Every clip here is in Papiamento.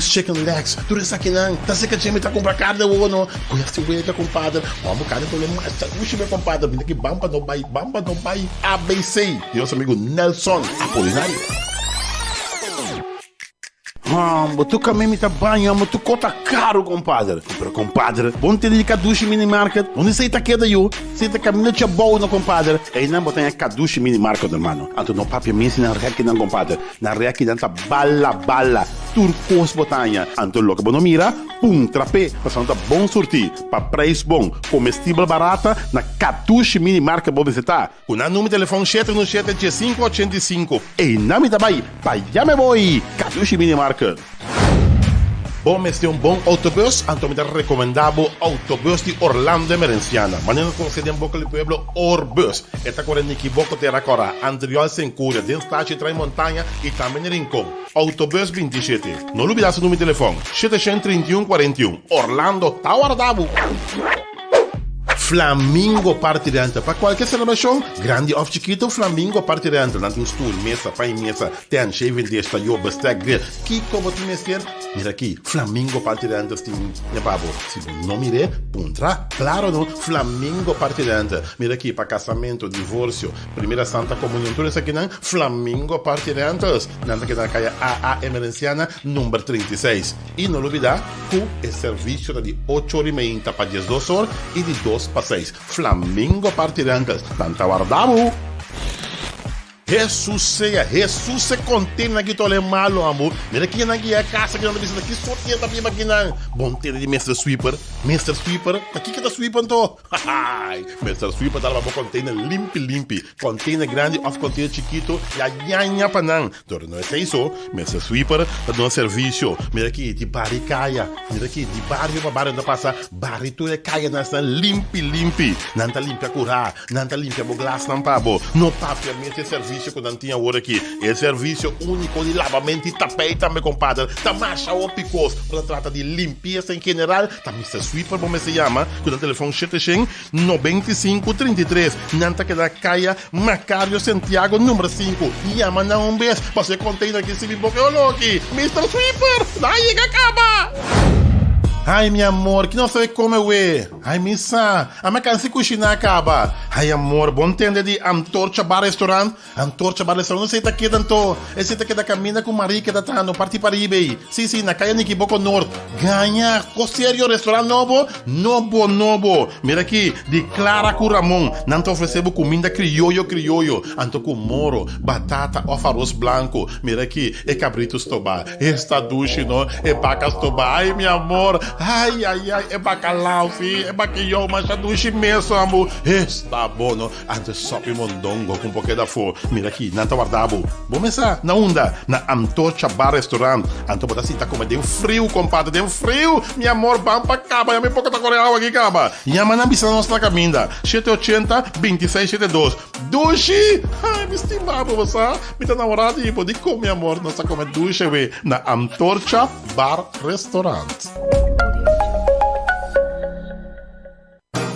chicken legs, tur esakinan. Ta seka dje mi ta kumpra karni awor no. Ku esti wega kompadre. Homber karni problema masha dushi mi kompadre. Bini aki ban pa no bai, ban pa no bai ABC. Di nos amigo Nelson Apolinario. Homber tur kami mi ta baña, homber tur kos ta karu kompadre. Pero kompadre, bo no tende di Kadushi Mini Market? Unda esei ta keda yu? Esei ta kaminda Chabou no kompadre. Einan bo ta haña Kadushi Mini Market hermano. Anto no papia mes di nan rekinan kompadre. Nan rekinan ta bala bala. Tur kos bo ta haña. Anto loke bo no mira, puntra p'e. Pasobra nan ta bon surtí, pa preis bon, komestibel barata, na Kadushi Mini Market bo mester ta. Ku nan number telefòn shete unu shete diesinku ochenta i sinku. Einan mi ta bai, pa ya me boi! Kadushi Mini Market. Bo mester un bon autobus? Anto mi ta recomenda bo Autobus di Orlando Emerenciana. Manera nos conoce den boca di pueblo, Orbus. E ta core Nikiboko Tera Cora, Antriol Sencuria, den Staci Trai Montaña y tambe na Rincon. Autobus 27. No lubida su numero di telefon, 731 41. Orlando ta warda bo! Flamingo Party Rental. Pa cualkier celebracion, grandi of chikito, Flamingo Party Rental. Nan tin stoel, mesa, pan y mesa, tent, shaving dish, tayo, bestek, grill. Kico bo tin mester? Mira aki, Flamingo Party Rentals tin e pa bo. Si bo no mir'é, puntra. Claro no, Flamingo Party Rental. Mira aki, pa casamento, divorcio, primera santa comunion, tur esakinan, Flamingo Party Rentals. Nan ta keda na caya AA Emerenciana, number 36. I no lubida ku e servisio ta di ocho or i meinta pa diesdos or i di dos pa seis. Flamingo Party Rentals, nan ta warda bo! Hesus sea, Hesus se kontena ki tole malo ambo. Mira kinan ki ya kasa kinan ta bisa ki sortie ta biba kinan. Bon tende di Mister Sweeper, Mister Sweeper, ta kiko ta sweep anto? Hahaai, Mister Sweeper ta laba bo container limpi limpi, container grandi of container chikito ya yaña pa nan. Dor no esei so, Mister Sweeper ta duna servisio. Mira aki di bari kaya, mira aki di bario pa bario nan ta pasa bari tur e kayanan esnan limpi limpi. Nan ta limpia kurá, nan ta limpia bo glasnan pa bo. No papia mes e servisio ku nan tin awor aki. E servisio úniko di labamento i tapei tambe kompadre. Ta masha hopi kos. Ora ta trata di limpiesa en general, ta Mister Sweeper bo mester yama ku nan telefòn shete shen 95 33 Nan ta keda kaya Macario Santiago number sinku. Yama nan un bes pasobra e container aki sibi boca e olor aki. Mister Sweeper, nan a yega caba! Ay mi amor, ki nos ta bay come we? Ay mi sa, a mi a cansa di cushina caba. Ay amor, bo ntende di Antorcha Bar Restaurant? Antorcha Bar Restaurant, esei ta keda anto? Esei ta keda caminda cu Marie keda trahando parti pariba ei. Si, si, na Kaya Nikiboko Noord. Gaña! Cos serio, restaurant nobo? Nobo, nobo! Mira aki, di Clara cu Ramon. Nan ta ofrece bo cuminda crioyo, crioyo. Anto cu moro, batata of aros blanco. Mira aki, e cabrito stobá. Esta dushi, no? E baca stobá. Ay, mi amor! Ay, ay, ay, e bacalao, si, e bakiyou masha dushi mes, ambo. Esta bo, no? Antes sopi mondongo ku por keda afó. Mira aki, nan ta warda bo. Bo mesa na unda? Na Antorcha Bar Restaurant. Anto bo ta sinta kome den friu, kompadre, den friu! Mi amor, ban pa kaba, ya mi poko ta kore awa aki kaba. Yama nan bisa nos na kaminda. Shete ochenta, bintiseis shete dos. Dushi! Ai, mi stima bo, bo sa? Mi ta namorá di bo. Dikon, mi amor, nos ta kome dushi awe na Antorcha Bar Restaurant.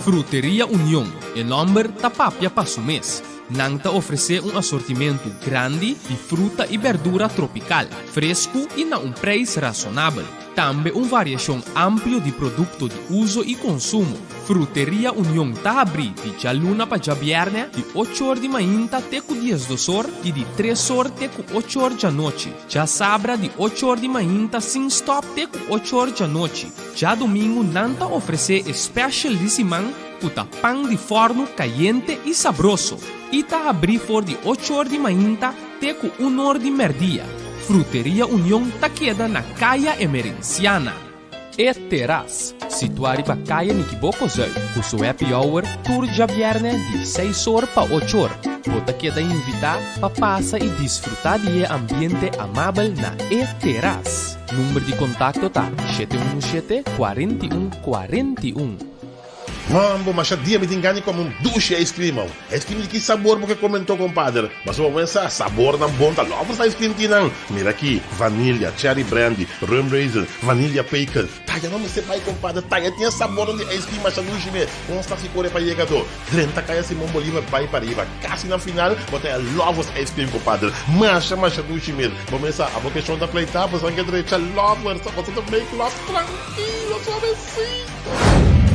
Fruteria Union, e nòmber ta papia pa su mes. Nan ta ofresé un asortimentu grandi di fruta i bèrdura tropikal, fresku i na un preis rasonabel. Tambe un variashon amplio di produkto di uso i konsumo. Fruteria Union ta habrí di djaluna pa djabièrnè di ocho or di mainta te ku diesdos or i di tres or te ku ocho or djanochi. Djasabra di ocho or di mainta sin stòp te ku ocho or djanochi. Djadumingu nan ta ofresé e special di siman ku ta pan di fòrnu kayente i sabroso i ta habrí for di ocho or di mainta te ku un or di mèrdia. Fruteria Union ta keda na Kaya Emerenciana. E Teras, situá riba Kaya Nikiboko Zuid, ku su happy hour tur djabièrnè di seis or pa ocho or. Bo ta keda invitá pa pasa i disfrutá di e ambiente amabel na E Teras. Number di kontakto ta 717 41 41. Mambo, masha dia mi tin gana di come un dushi ice cream aw. Ice cream di ki sabor bo ke comentó compadre? Pasobra bo mester sa sabornan bon ta lovers ice cream tin nan. Mira aki, vanilla, cherry brandy, rum raisin, vanilla pecan. Taya no mester bai compadre, taya tin e sabornan di ice cream masha dushi me. Nos ta si core pa yega do. Drenta Kaya Simon Bolivar bai pariba. Kasi na final bo ta e lovers ice cream compadre. Masha masha dushi mes. Bo mester sa abo ke shon ta pleita, bo san ke drecha lovers, bo ta make love trankilo suavecito.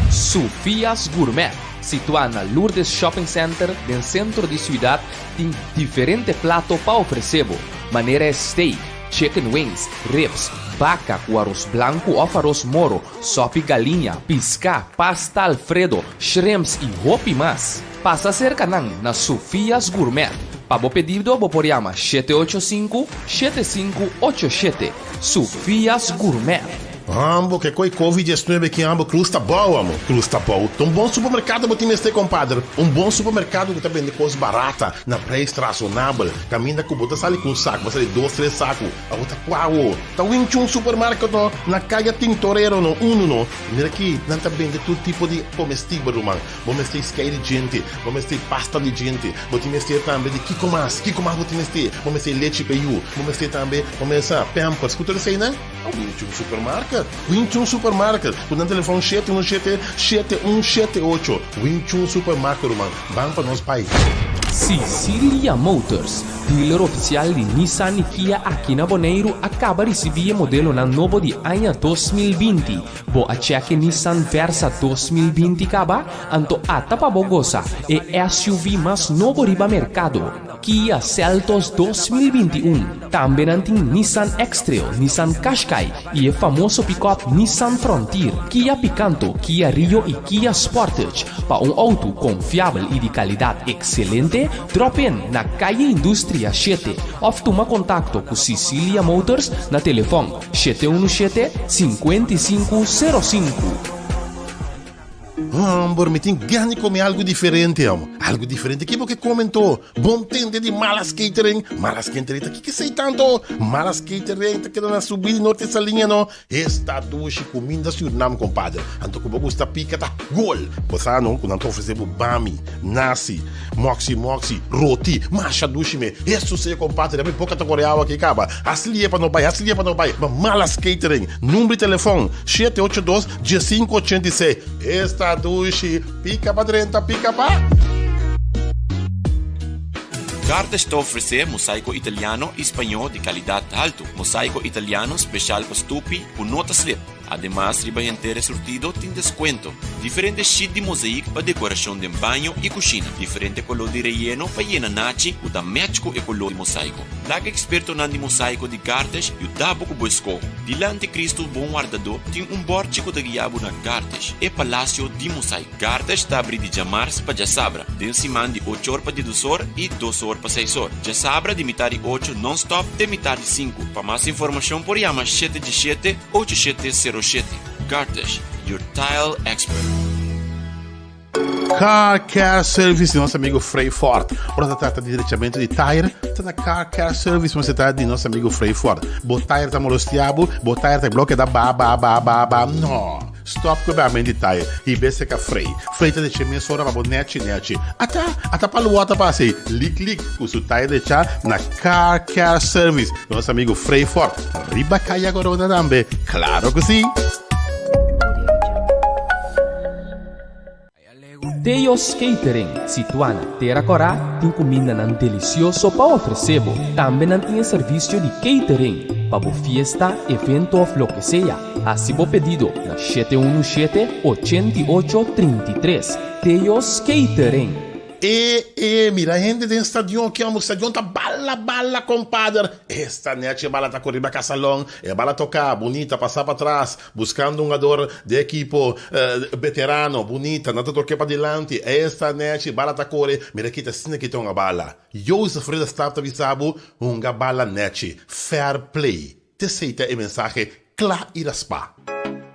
Sofia's Gourmet, situá na Lourdes Shopping Center den sentro di siudat, tin diferente plato pa ofresé bo, manera e steak, chicken wings, ribs, baka ku aros blanku òf aros moro, sòpi galiña, piská, pasta alfredo, shrimps i hopi mas. Pasa serka nan na Sofia's Gourmet. Pa bo pedido bo por yama 785 7587. Sofia's Gourmet. Ambo ke koi covid 19 ki ambo cruz ta bou amo cruz ta bou ta un bon supermercado bo tin mester compadre un bon supermercado ku ta bende kos barata na prijs razonabel kaminda ku bo ta sali ku un sak bo sali dos tres saku abo ta kua awo ta Wing Chun supermarket no na kaya Tintorero no uno no mira ki nan ta bende tur tipo di comestibel ruman bo mester skei di djente bo mester pasta di djente bo tin mester tambe di kiko mas kiko mas bo tin mester bo mester lechi pa yu bo mester tambe bo mester pampers ku tur eseinan. A Wing Chun Supermarket, Wing Chun Supermarket, ku nan telefòn shete unu shete, shete un shete ocho. Wing Chun Supermarket ruman, ban pa nos bai. Sicilia Motors, dealer ofisial di Nissan i Kia aki na Boneiru a kaba risibí e modelonan nobo di aña 2020. Bo a chèk e Nissan Versa 2020 kaba? Anto ata pa bo gosa e SUV mas nobo riba merkado. Kia Seltos 2021. Tambe nan tin Nissan X-Trail, Nissan Qashqai i e famoso pikòp Nissan Frontier, Kia Picanto, Kia Rio i Kia Sportage. Pa un outo konfiabel i di kalidat ekselente, dròp in na Calle Industria shete òf tuma kontakto ku Sicilia Motors na telefòn shete unu shete, 55 05. Homber, mi tin gana di come algo diferente, amo. Algo diferente? Ki bo ke come anto? Bon tende di Malas Catering? Malas Catering ta kiko esei tanto? Malas Catering ta keda na subida di Norte Saliña no. Esta dushi cuminda Surinam, compadre. Anto ku bo gusta pica ta gol. Bo sa no ku nan ta ofrece bo bami, nasi, moxi moxi, roti, masha dushi me. Hesus sea compadre, mi boca ta core awa aki caba. Hasi lie pa no bai, hasi lie pa no bai. Ma Malas Catering, number di telefon, shete ocho dos, Diesinku ochenta i seis. Esta dushi, pika pa drenta, pika pa. Cartes ta ofresé mosaiko italiano i spañó di kalidat haltu, mosaiko italiano speshal pa stupi ku no ta slip. Ademas riba henter e surtido tin deskuento. Diferente sheet di mozaïek pa dekorashon den baño i kushina. Diferente koló di reyeno pa yena nachi ku ta match ku e koló di mosaiko. Laga ekspertonan di mosaiko di Cartes yuda bo ku bo eskoho. Dilanti Cristo Bon Wardadó tin un bòrchi ku ta guia bo na Carthage, e palasio di mosaiko. Carthage ta abrí di djamars pa djasabra, den siman di ochor pa diedusor i dosor pa seisor. Djasabra di mitar di ocho nònstòp te mitar di sinku. Pa mas informashon por yama shete djeshete, ocho shete sero shete. Carthage, your tile expert. Car Care Service di nos amigo Frey Ford. Ora ta trata di drechamento di tire, ta na Car Care Service mester ta di nos amigo Frey Ford. Bo tire ta molestia bo, bo tire ta bloke da ba ba ba ba ba. No! Stop ku e bamen di tire i bese ka Frey. Frey ta deche mesora pa bo nechi nechi. Ata, ata palu wou ta pasa ei, lik lik, ku su tire decha na Car Care Service di nos amigo Frey Ford. Riba Kaya Corona tambe, claro ku si! Teo's Catering, situá na Tera Kòrá, tin kumindanan delisioso pa ofresé bo. Tambe nan tin e servisio di catering pa bo fiesta, evento òf loke sea. Hasi bo pedido na shete unu shete, 88, 33. Teo's Catering. E e mira hende den stadion ki amo stadion ta bala bala compadre esta nechi e bala ta kore riba casalon e bala toka bunita pasa patras Buscando un hungador di ekipo veterano, bunita, nan ta toke padilanti, esta nechi, bala ta core, mira kita asina kita hunga bala. Joseph Ridderstaat ta bisa bo, hunga bala nechi, fair play. T'esey ta e mensahe cla y raspa.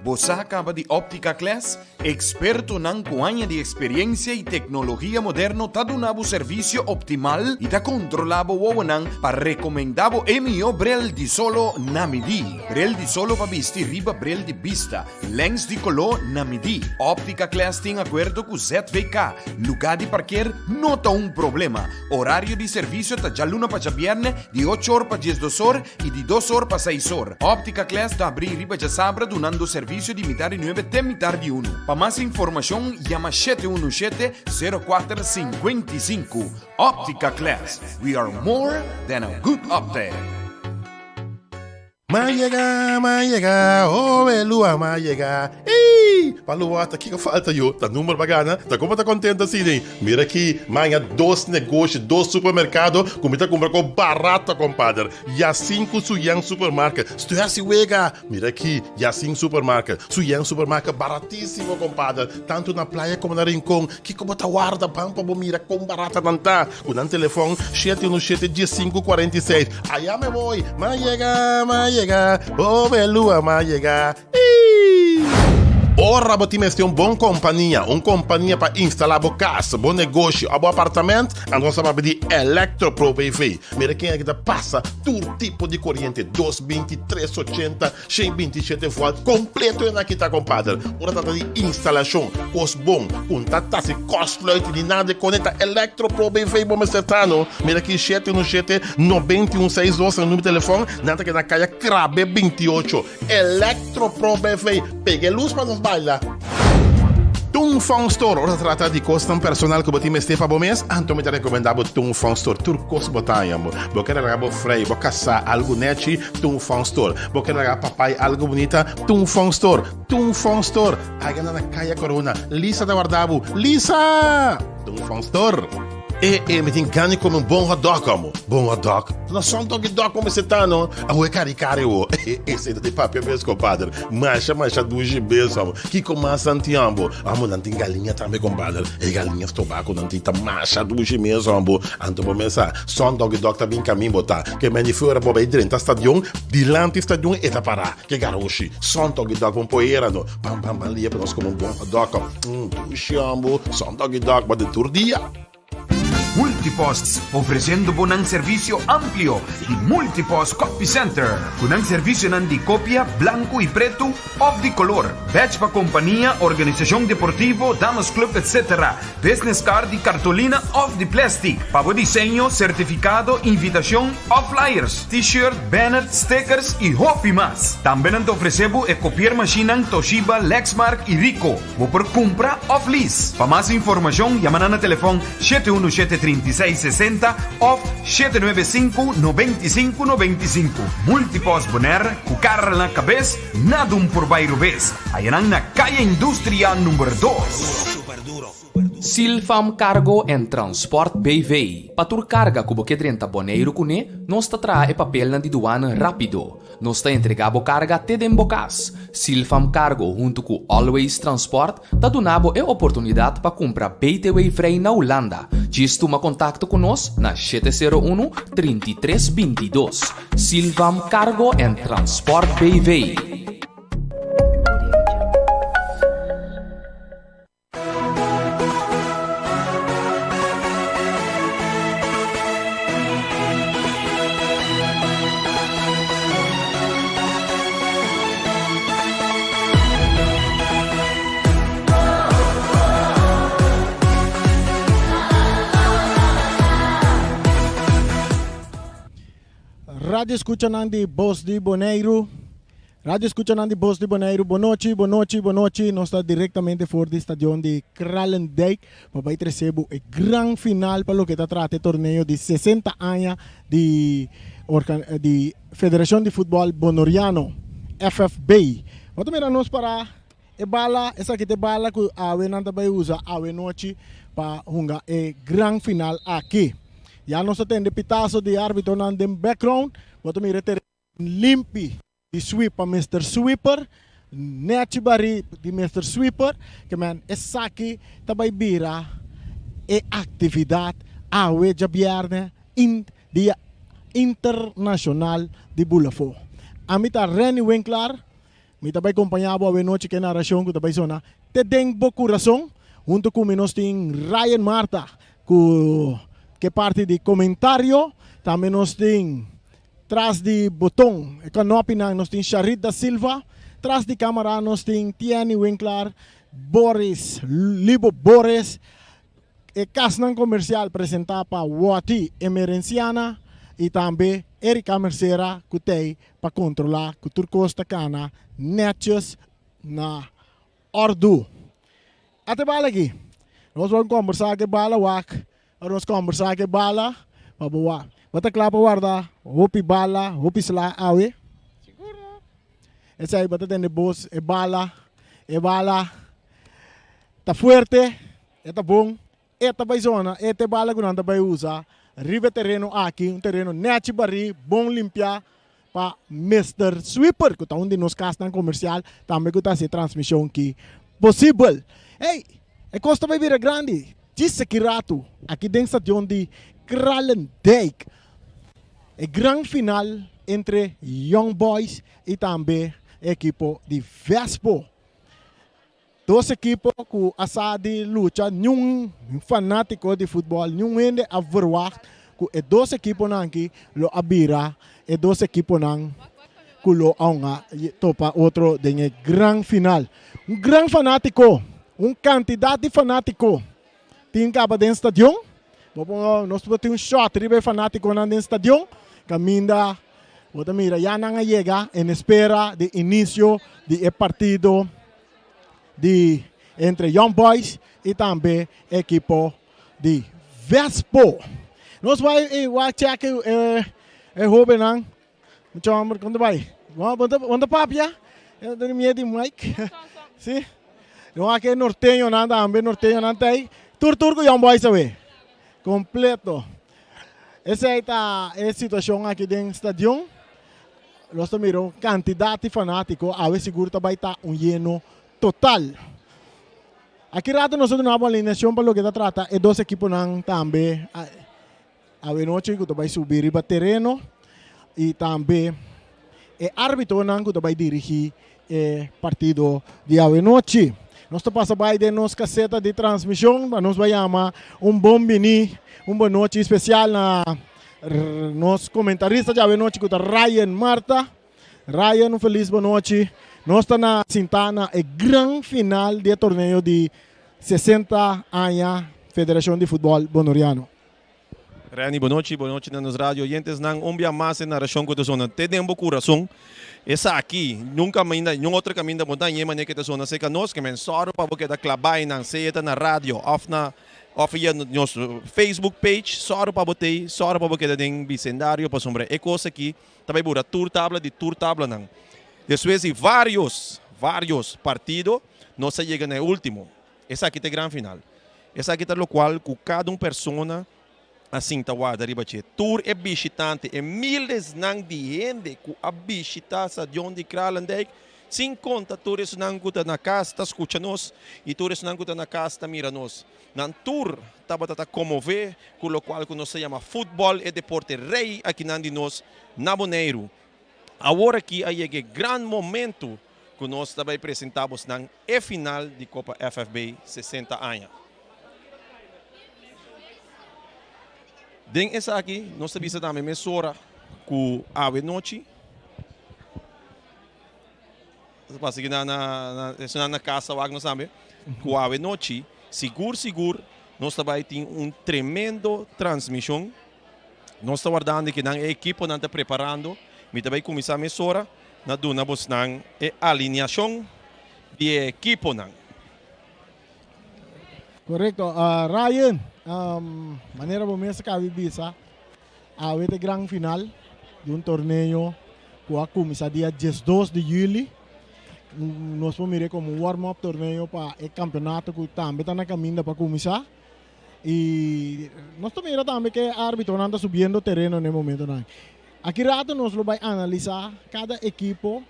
Bo sa kaba di Optica Class? Ekspertonan ku aña di eksperiencia i teknologia moderno ta duna bo servisio optimal i ta kontrolá bo wowonan pa rekomendá bo e mihó brel di solo na midí. Brel di solo pa bisti riba brel di bista, lens di koló na midí. Optica Class tin akuerdo ku ZVK. Lugá di parker no ta un problema. Orario di servisio ta djaluna pa djabièrnè di ocho or pa diesdos or i di dos or pa seis or. Optica Class ta abrí riba djasabra dunando servisio di mitar di nuebe te mitar di unu. Pa mas informashon yama 717 04 55. Optica Class, we are more than a good optic. M'a yega, m'a yega, oh Elua, m'a yega, ey! Pa Lua ta kiko falta yo? Ta number pa gana? Ta como ta contento asina? Mira aki, maña dos negoshi, dos supermercado cu mi ta cumpra cu barato, compadre. Yacin cu Suyan Supermarket. Estoy haci wega. Mira aki, Yacin Supermarket, Suyan Supermarket, baratisimo, compadre. Tanto na Playa como na Rincon. Kiko bo ta warda ban pa bo mira con barata nan ta? Cu nan telefon shete uno shete diescinco cuarenta y seis. Aya me voy, m'a yega, m'a yega, oh Belua, m'a yega, ii. Ora bo tin mester un bon compania, un compania pa instala bo cas, bo negoshi of bo apartament, anto nos ta papia di Electro Pro BV. Mira ken aki ta pasa tur tipo di coriente, dos binti, tres ochenta, Shen binti shete volt completo e na kita compadre. Ora trata di instalacion, cos bon, cu ta tasi kortsluiting ni nada de conecta Electro Pro BV bo mester ta no. Mira aki shete uno shete nobenta i un seis dos na numero telefon, nan ta keda na caya Krabe 28. Electro Pro BV, pega e luz pa nos baila. Tung Fong Store, ora ta trata di cosnan personal cu bo tin mester pa bo mes, anto mi ta recomenda bo Tung Fong Store. Tur cos bo ta haña bo. Bo ker laga bo frei, bo casa algo nechi, Tung Fong Store. Bo ker laga papai algo bunita? Tung Fong Store. Tung Fong Store. Aiga na na Kaya Corona. Lisa ta warda bo. Lisa! Tung Fong Store. E, e, mi tin gana di come un bon hot dog amo. Bon hot dog? Na son doggy dog como se ta no. Awo e cari cari wo. E, e, se ta di papia mes, compadre. Masha, masha dushi bes amo. Kiko mas nan tin amo? Amo, nan tin galiña tambe, compadre. E galiña stobá ku nan tin ta masha dushi mes amo. Anto bo mes sa, son doggy dog ta bin kamin bo ta. Ke men di fuera bo bay drenta stadion, dilanti stadion e ta para. Ke garoshi, son doggy dog bon poera no. Ban ban ban lia pa nos come un bon hot dog. Mm, dushi hombo, son doggy dog bo den tur dia. Multipost, ofreciendo bo nan servicio amplio di Multipost Copy Center, cu nan servicionan di copia blanco y preto of di color, badge pa compania, organisacion deportivo, damas club etc. Business card di cartolina of di plastic pa bo diseño, certificado, invitacion of flyers, t-shirt, banner, stickers y hopi mas. Tambe nan ta ofrece bo e kopiermachinan Toshiba, Lexmark y Ricoh. Bo por cumpra of lease. Pa mas informacion yama nan na telefon 717 36 60 of 795 95 95. Multipost Bonaire cu cara na cabes, nada un por bay robes. Hayanan na Caya Industria number dos. Silfam Cargo en Transport BV. Pa tur karga ku bo ke drenta Boneiru kuné, nos ta traha e papelnan di duana rápido. Nos ta entregá bo karga te den bo kas. Silfam Cargo huntu ku Always Transport ta duna bo e oportunidat pa kumpra BTW vrij na Hulanda. Djis tuma kontakto ku nos na 701 33 22. Silfam Cargo en Transport BV. Radio escuchanan di Bos di Boneiru. Radio escuchanan di Bos di Boneiru, bonochi, bonochi, bonochi. Nos ta directamente for di stadion di Kralendijk pa bay trece bo e gran final pa loke ta trata e torneo di 60 aña di di Federacion di Futbol Bonoriano, FFB. Bo ta mira nos para e bala, esaki ta e bala cu awe nan ta bay usa awe nochi pa hunga e gran final aki. Ya nos ta tende pitazo di arbitonan den background. Bo ta mira e tereno limpi di sweep pa Mister Sweeper, nechi bari di Mister Sweeper, ke men esaki ta bai bira e aktividat awe djabièrnè in Dia Internashonal di Bulafó. Ami ta Renny Winklaar. Mi ta bai kompañá bo awenochi ku e narashon ku ta bai sona te den bo kurason. Huntu ku mi nos tin Ryan Martha ku ke parti di komentario. Tambe nos tin tras di boton e kanopinan nos tin Sharit da Silva. Tras di kamara nos tin Tiany Winklaar, Boris, Libo Boris. E kasnan komersial presentá pa Watty Emerenciana i tambe Erika Mercera ku t'ei pa kontrolá ku tur kos ta kana nètjes na òrdu. Ata e bala aki. Nos por kombersá ku e bala wak. Ora nos kombersá ku e bala pa bo wak. Bo ta kla pa warda hopi bala, hopi sla awe? Esei bo ta tende bos e bala, e bala ta fuerte. E ta bon, e ta bai zona, e ta e bala ku nan ta bai usa riba e tereno aki, un tereno nèchi barí, bon limpiá pa Mister Sweeper, ku ta un di nos kasnan komersial tambe ku ta hasi e transmishon ki posibel. Ey, e kos ta bai bira grandi djis aki ratu, aki den stadion di Kralendijk. E gran final entre Young Boys i tambe e ekipo di Vespo. Dos ekipo ku a sa di lucha, niun fanátiko di futbòl, niun hende a verwagt ku e dos ekiponan aki lo a bira e dos ekiponan ku lo a hunga topa otro den e gran final. Un gran fanátiko, un kantidat di fanátiko tin kaba den stadion. Bo por nos por tin un shòt riba e fanátikonan den stadion kaminda bo ta mira ya nan a yega en espera di inisio di e partido. di entre Young Boys y tambe ekipo di Vespo. Nos bai e wak check e e hobennan. Mucha homber, kon ta bai? Bon ta papia? E ta miedo di mic. Si? Nos wak e norteñonan tambe, norteñonan ta ei. Tur tur ku Young Boys awe. Completo. Esei ta e situacion aki den stadion. Nos ta mira un cantidad di fanatico. Awe sigur ta bay ta un yeno total. Aki rato nos ta duna bo alineacion pa loke ta trata e dos ekiponan tambe awe nochi cu ta bay subi riba tereno y tambe e arbitonan cu ta bay dirigi e partido di awe nochi. Nos ta pasa bai den nos caseta di transmision pa nos bai yama un bon bini, un bon nochi especial na nos comentarista di awe nochi cu ta Ryan Marta. Ryan, un feliz bon nochi. Nos ta na sinta na e gran final di e torneo di 60 aña Federacion di Futbol Bonoriano. Renny, bonochi, bonochi na nos radio oyentesnan. Un bia mas e narashon ku ta sona te den bo kurason. Esaki, nunka mainda, niun otro kaminda bo ta hañ'é manera ke ta sona serka nos. Ke men sòru pa bo keda klabá einan, sea ta na radio òf na òf via nos Facebook page. Sòru pa bo t'ei, sòru pa bo keda den bisendario pasobra e kos aki ta bai bura tur tabla di tur tablanan. Despues di vários, vários partido nos a yega na e último. Esaki ta e gran final. Esaki ta lokual ku kada un persona a sinta warda riba dje. Tur e bishitante, e milesnan di hende ku a bishitá Stadion di Kralendijk, sin konta tur esnan ku ta na kas ta skucha nos i tur esnan ku ta na kas ta mira nos. Nan tur tabata ta konmové ku lokual ku nos ta yama futbòl, e deporte rei akinan di nos na Boneiru. Awor aki a yega e gran momento ku nos ta bai presentá bosnan e final di Kopa FFB 60 aña. Den esaki nos ta bisa tambe mesora ku awe nochi pasa ki na na esnan na kas ta wak nos tambe ku awe nochi sigur sigur nos ta bai tin un tremendo transmishon. Nos ta wardando ki nan e ekiponan ta preparando. Mi ta bai kuminsá mesora na duna bosnan e alineashon di e ekiponan. Korekto. Ryan, manera bo mes a kabi bisa, awe ta e gran final di un torneo ku a kuminsá dia 12 di yüli. Nos por mir'é komo un warm-up torneo pa e kampeonato ku tambe ta na kaminda pa kuminsá. Y nos ta mira tambe ke arbitronan ta subiendo tereno na e momentonan. Aki rato nos lo bay analisa cada ekipo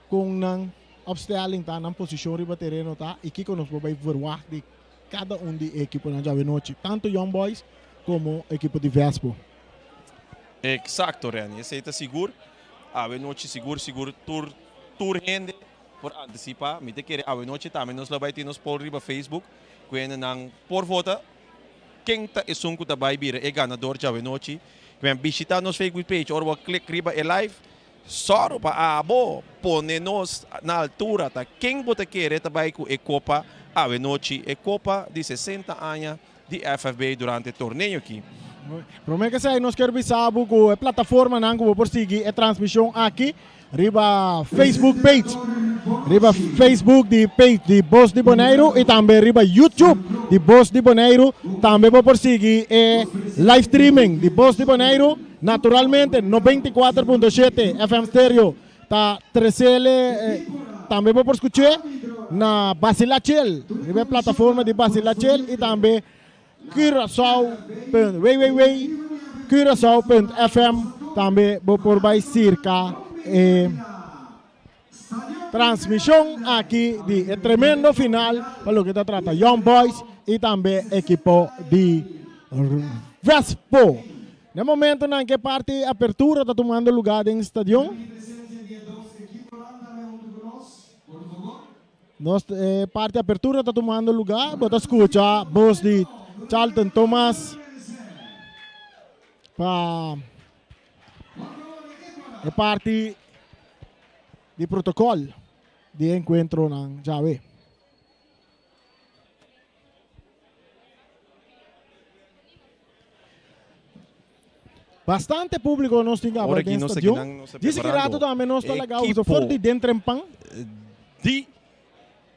con nan opstelling ta, nan posicion riba tereno ta y kico nos por bay verwacht di cada un di e ekiponan djawe nochi, tanto Young Boys como ekipo di Vespo. Exacto Renny, esey ta sigur. Awe nochi sigur sigur tur tur hende. Por anticipa, mi ta kere awenochi tambe nos lo bay tin nos poll riba Facebook cu hendenan por vota ken ta esun cu ta bay bira e ganador djawenochi. Cu bishita nos Facebook page ora bo click riba e live, sòru pa abo pone nos na altura ta ken bo ta kere ta bay cu e copa awenochi, e copa di 60 aña di FFB durante e torneo aki. Prome ke esei nos kier bisa bo ku e plataformanan ku bo por sigui e transmishon aki riba Facebook page, riba Facebook di page di Bos di Boneiru i tambe riba YouTube di Bos di Boneiru. Tambe bo por sigui e live streaming di Bos di Boneiru. Naturalmente 94.7 FM Stereo Ta tresele tambe bo por skuch'é na Basilachel, riba e plataforma di Basilachel i tambe Curaçao punt www Curaçao punt fm tambe bo por bai sirka e transmishon aki di e tremendo final pa loke ta trata Young Boys i tambe ekipo di Vespo. Na e momentonan ku e parti apertura ta tumando lugá den stadion, nos e parti apertura ta tumando lugá, bo ta skucha bos di Charlton Thomas pa e parti di protokòl di e enkuentronan djawe. Bastante público nos tin Ora caba ki den nos stadion. akinan nos ta Dice ki rato preparando tambe nos ta laga usa ekipo for di den trempan. di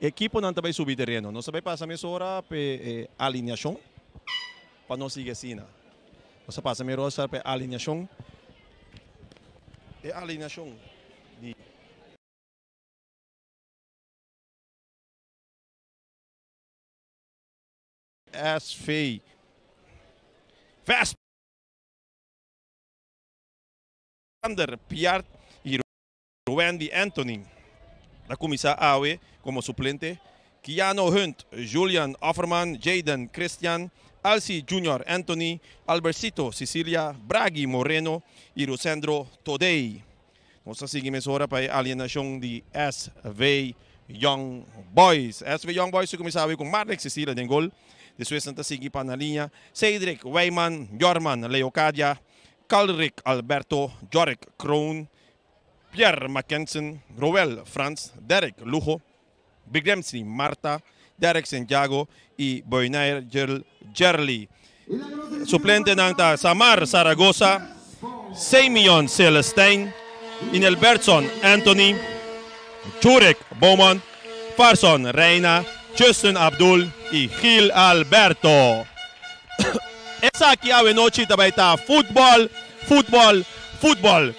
ekiponan ta bai subi tereno. Nos ta bai pasa mesora p'e e alineashon pa nos sigui asina. Nos ta pasa merosa p'e alineashon, e alineashon di. SV Vesp. Sander Piart y Wendy Anthony ta cuminsa awe como suplente. Keanu Hunt, Julian Offerman, Jayden Christian, Alcy Junior Anthony, Albercito Cecilia, Bragi Moreno y Rosendro Todey. Nos ta sigui mesora pa e alienacion di SV Young Boys. SV Young Boys ta cuminsa awe cu Marlek Cecilia den gol. Despues nan ta sigui pa na liña Cedric Wijman, Jorman Leocadia, Calrick Alberto, Jorick Kroon, Pierre Mackensen, Roel Frans, Derek Lugo, Bigdemsny Marta, Derek Santiago y Boynair Gerly. Suplentenan ta Samar Zaragoza, Semion Celestijn, Inelbertson Anthony, Jurek Beaumont, Farson Reina, Justin Abdul y Gil Alberto. Esaki awenochi ta bay ta futbol, futbol, futbol.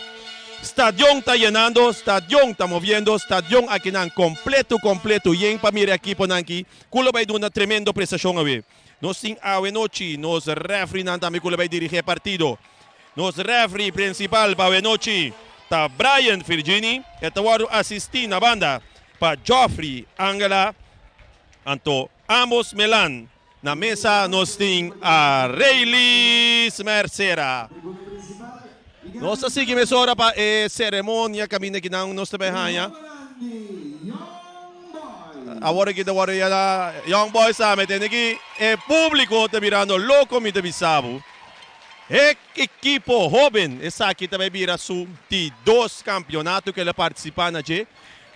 Stadion ta yenando, stadion ta moviendo, stadion akinan completo completo yen pa mira e ekiponan aki cu lo bay duna tremendo prestacion awe. Nos tin awe nochi nos refrinan tambe cu lo bay dirigi e partido. Nos refri principal pa awe nochi ta Brian Virgini, e ta wordo asisti na banda pa Geoffrey Angela, anto Amos Melan. Na mesa nos tin a Raylis Mercera. Nos ta sigui mesora pa e ceremonia caminda kinan nos ta bay haña. Awor aki ta worde yama Young Boys tambe. Tende ki e publico ta birando loco mi ta bisa bo. E ekipo hoben esaki ta bay bira su di dos campeonato cu el a participa na dje.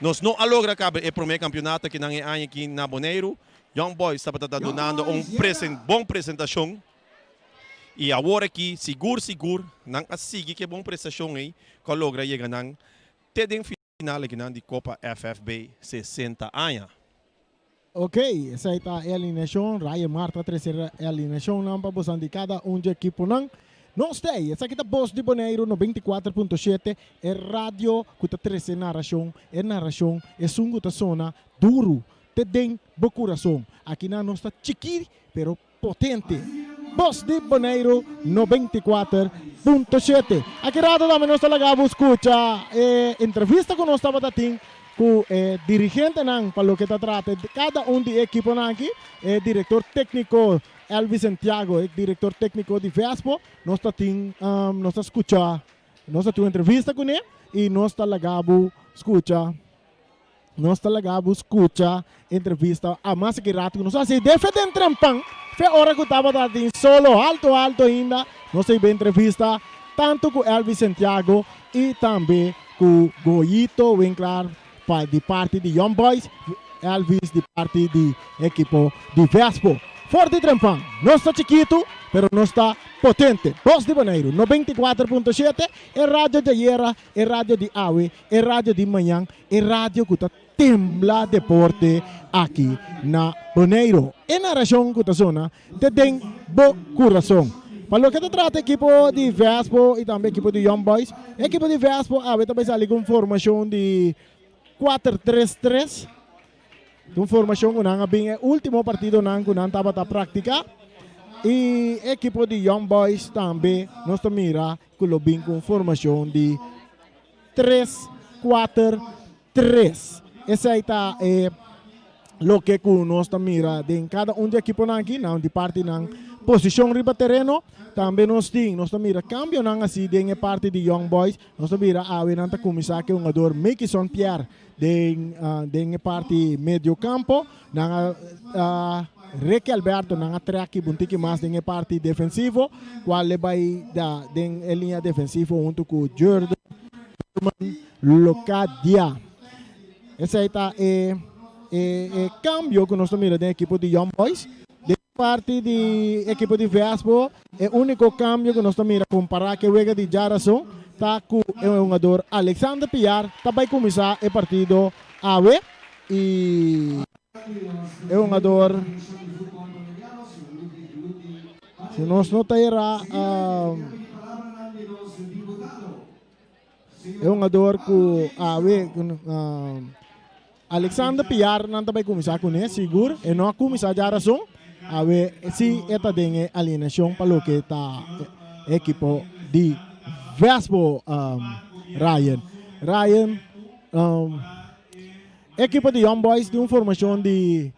Nos no a logra caba e prome campeonato kinan e aña aki na Boneiru. Young Boys tabata ta dunando un bon presentacion y awor aki sigur sigur nan a sigui cu e bon prestacion ey cu a logra yega nan te den final akinan di Copa FFB 60 aña. Ok, esey ta e alineacion. Ryan Mart a trece e alineacionnan pa bosan di cada un dje ekiponan. Nos ta ey, esaki ta Bos di Boneiru 94.7, e radio cu ta trece naracion, e naracion esun cu ta sona duru Te den bo kurason. Akinan nos ta chikí pero potente. Bos di Boneiru 94.7. Aki rato tambe nos ta laga bo skucha e entrevista ku nos tabata tin ku e dirigentenan pa loke ta trata kada un di e ekiponan aki. E direktor tékniko Elvis Santiago, e direktor tékniko di Vespo, nos ta tin nos ta skucha nos ta tin un entrevista kuné i nos ta laga bo skucha. Nos ta laga bo skucha entrevista a mas aki rato ku nos a hasi defe den trempan fe ora ku tabata tin solo halto halto ainda nos a hiba entrevista tanto ku Elvis Santiago i tambe ku Goyito Winklaar pa di parti di Young Boys, Elvis di parti di ekipo di Vespo. For di trempan nos ta chikitu pero nos ta potente. Bos di Boneiru 94.7 e radio djayera e radio di awe E radio di mañan, e radio ku ta tembla deporte aki na Boneiru. E narashon ku ta sona te den bo kurason. Pa loke ta trata ekipo di Vespo i tambe ekipo di Young Boys, e ekipo di Vespo awe ta bai sali ku un formashon di kuater tres tres. Ta un formashon ku nan a bin e ultimo partidonan ku nan tabata praktiká. I e ekipo di Young Boys tambe nos ta mira ku lo bin ku un formashon di Tres, kuater, tres. Esei ta e loke ku nos ta mira den kada un di ekiponan aki, nan di parti nan posishon riba tereno. Tambe nos tin, nos ta mira kambionan asi den e parti di Young Boys. Nos ta mira awe nan ta kuminsá ku e hungador Makison Pierre den den e parti medio kampo. Nan a Ricky Alberto nan a trek un tiki mas den e parti defensivo, cual e bay da den e linea defensivo hunto cu Jordan Locadia. Esey ta e e e cambio cu nos ta mira den ekipo di Young Boys. Den parti di ekipo di Vespo, e unico cambio cu nos ta mira compara cu e wega di djarason ta cu e hungador Alexander Piar ta bay cuminsa e partido awe. Y e hungador, si nos no ta era, e hungador cu awe, Alexander Piar nan ta bay cuminsa cune, sigur. E no a cuminsa djarason, awe si e ta den e alineacion pa loke ta e ekipo di Vespo, Ryan. Ryan. Ekipo di Young Boys tin un formashon di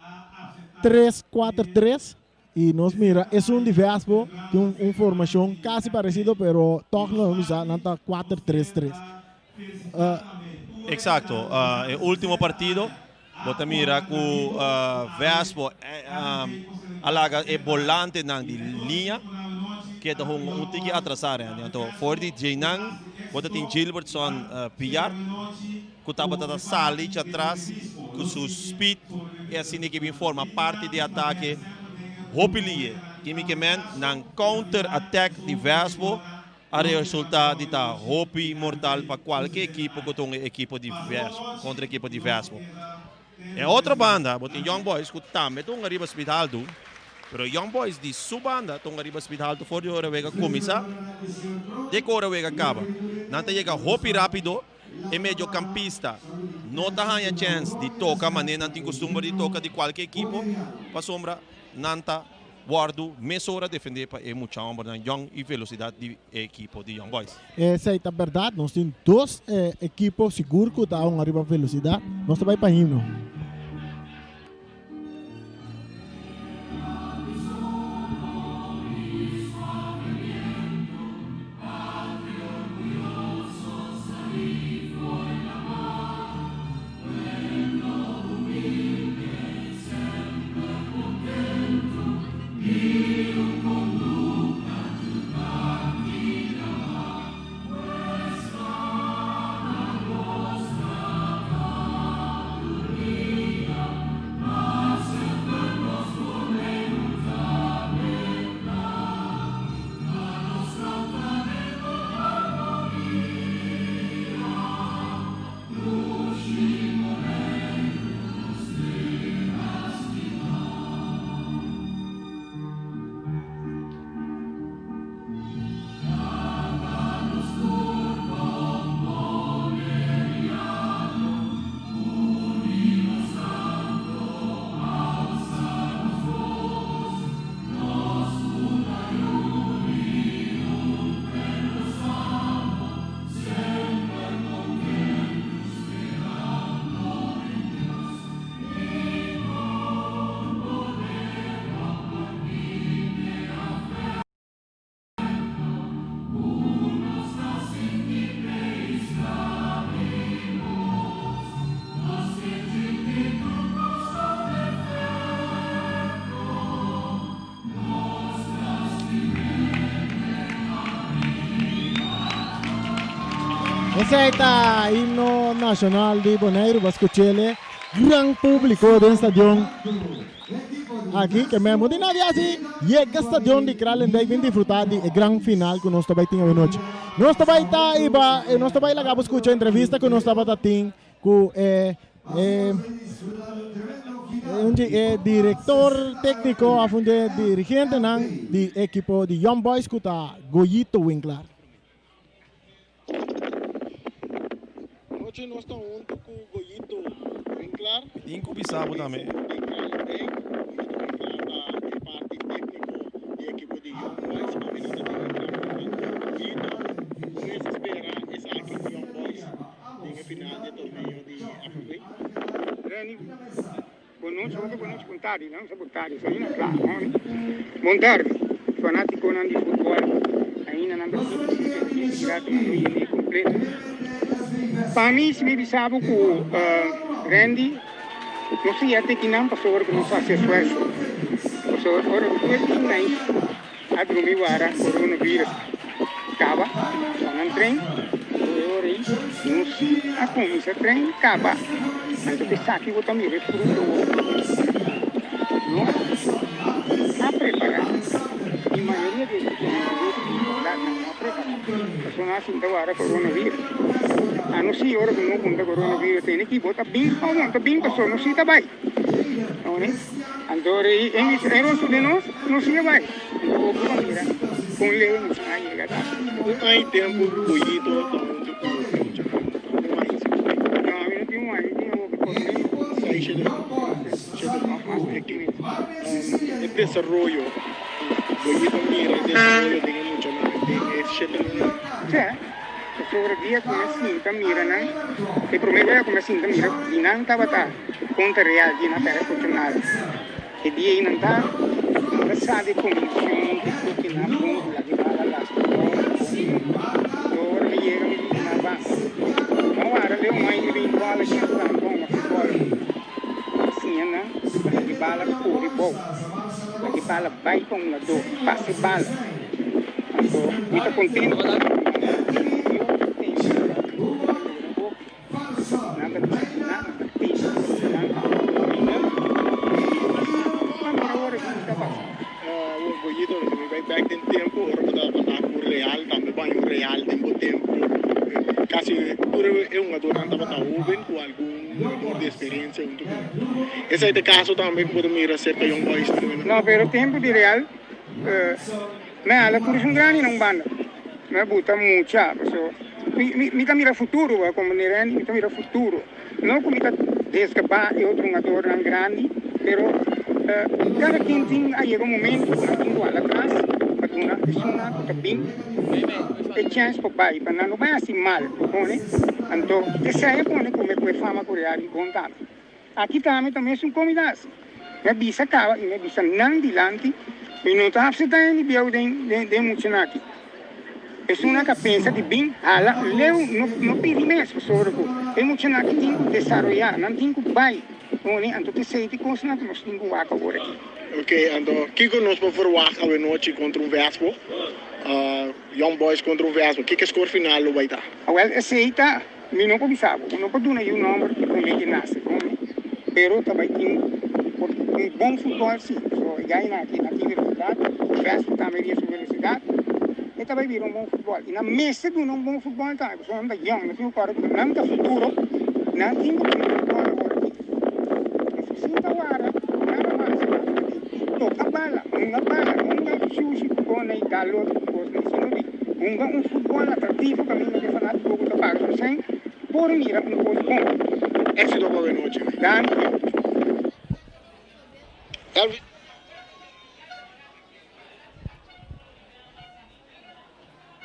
tres kuater tres i nos mira esun di Vespo tin un formashon kasi paresido pero tòg no bisa nan ta kuater tres tres. Eksakto, e ultimo partido bo ta mira ku Vespo a laga e bolantenan di liña keda hunga un tiki atrasá rende. Anto for di djeinan bo ta tin Gilbertson Piar. Ku tabata ta sali djatras ku su speed i asina ke bin forma parti di atake hopi liye. Kimi ke men nan counter attack di Vespo a resulta di ta hopi mortal pa kualke ekipo ku ta un ekipo di Vespo kontra ekipo di Vespo. E otro banda bo tin Young Boys ku tambe ta hunga riba speed haltu, pero Young Boys di su banda ta hunga riba speed haltu for di ora wega kuminsá te ku ora wega kaba. Nan ta yega hopi rapido. E mediocampista no ta haña chèns di toka manera nan tin kustumber di toka di kualke ekipo pasobra nan ta wòrdu mesora defendé pa e mucha hòmbernan yòn i velosidat di e ekipo di Young Boys. Esei ta bèrdat, nos tin dos ekipo sigur ku ta hunga riba velosidat. Nos ta bai pa himno. Esei ta himno nashonal di Boneiru, bo a skuch'el. Gran públiko den stadion aki ke memo di nadie hasi yega stadion di Kralendijk bin disfrutá di e gran final ku nos ta bai tin awenochi. Nos ta bai ta iba, nos ta bai laga bo skucha entrevista ku nos tabata tin ku e e un di e direktor tékniko òf un di e dirigentenan di ekipo di Young Boys ku ta Goyito Winklaar. Anochi nos ta huntu ku Goyito Winklaar. Tin ku bisa bo tambe. Di Kralendijk. Goyito Winklaar ta e parti tékniko di ekipo di Young Boys. Awe nan ta den e gran final. Goyito, kon es spera esaki di Young Boys den e final di e torneo di FFB? Renny, bon nochi, hopi bon nochi, bon tardi, no sa bon tardi, so ainda kla, no? Bon tardi, fanatikonan di futbòl, ainda nan ta sinti sinti sinti grati nan lo yende kompleto. Pa mi, si mi bisa bo ku Randy no sa yete kinan pasobra ku nos hasi esfuerso, pasobra ora ku tur e tin nan a drumi wara coronavirus kaba pa nan tren e ora ei nos a kuminsa tren kaba anto esaki bo ta mira e fruto nos a prepara y mayoria di e nan no a prepara pasobra nan a sinta wara coronavirus a no si ora ku no punta coronavirus tene ki bo ta bin o bo no ta bin pasobra no si ta bai. Anto rei e rostro di nos no sigue bai. Anto bo por mira kon leu nos a yega ta. Un aña tempu Goyito ta huntu ku mucha Un aña si ku No, ami no tin un aña, mi tin awo por menos seis, shete, shete mas ku e desaroyo Goyito mira e desaroyo den e muchanan den e shete luna. Sí, pasobra dia ku mi a sinta mira nan, e promé wea ku mi a sinta mira di nan tabata. Konta real di na tera fortunal. E dia ei nan ta no ta sa di kombinashon di kuki na bon ku laki bala lastra bon bon. Ora mi yega mi di na ban. No wara leu mai mi bin bala shi ku nan bon na futbol. Mi siña nan pa laki bala kore bou. Laki bala bai pa un ladó, pasa e bala. Anto mi ta kontento ku nan logra hopi. Nan ta disipliná, nan ta pensa, nan ta dominá. Ma mira ora ki ta pasa. Awor Goyito, nos ta bai bek den tempu ora bo tabata na ku Real, tambe baño Real den bo tempu. Kasi tur e hungadornan tabata hoben ku algun hungador di esperensia huntu ku nan. Esei ta e kaso tambe ku bo ta mira serka Young Boys na momento? No, pero tempu di Real mi a hala tur esun grandi na un banda. Mi a buta mucha paso mi mi ta mira futuro bo a comprende Randy mi ta mira futuro no cu mi ta desgaba e otro hungadornan grandi pero cada quien tin a yega un momento cu nan tin cu hala atras pa duna esunnan cu ta bin e chance pa bay pa nan no bay haci mal bo pone anto esey a pone cu mi a coge fama cu Real Rincon tambe. Aki tambe ta mesun comidas. Mi a bisa caba y mi a bisa nan dilanti, mi no ta acepta hende bieu den den muchanan aki. Esunnan ca pensa di bin hala leu no no pidi mes pasobra cu e muchanan aki tin cu desaroya, nan tin cu bay. Pone anto ta esey di cosnan cu nos tin cu wak awor aki. Ok, anto kico nos por verwacht awenochi contra un Vespo? Young Boys contra un Vespo, kico e score final lo bay ta? Awel esey ta. Mi no por bisa bo, bo no por duna yu nomber di prome ke nase prome, pero ta bai tin un bon futbol si, so e gainan aki nan tin velosidat, Vespo tambe tin su velosidat, e ta bai bira un bon futbol y nan mester duna un bon futbol tambe pasobra nan ta yong, nan tin ku kòrda ku nan ta futuro, nan tin ku duna futbol awor aki, pasobra si ta wara nada mas di toka bala, hunga bala, no hunga shushi ku kona y dal otro ku kos, sino di. Hunga un futbol atractivo caminda cu e fanatico cu ta paga su cen por mira un cos bon. Exito pa wenochi. Danki. Elvis.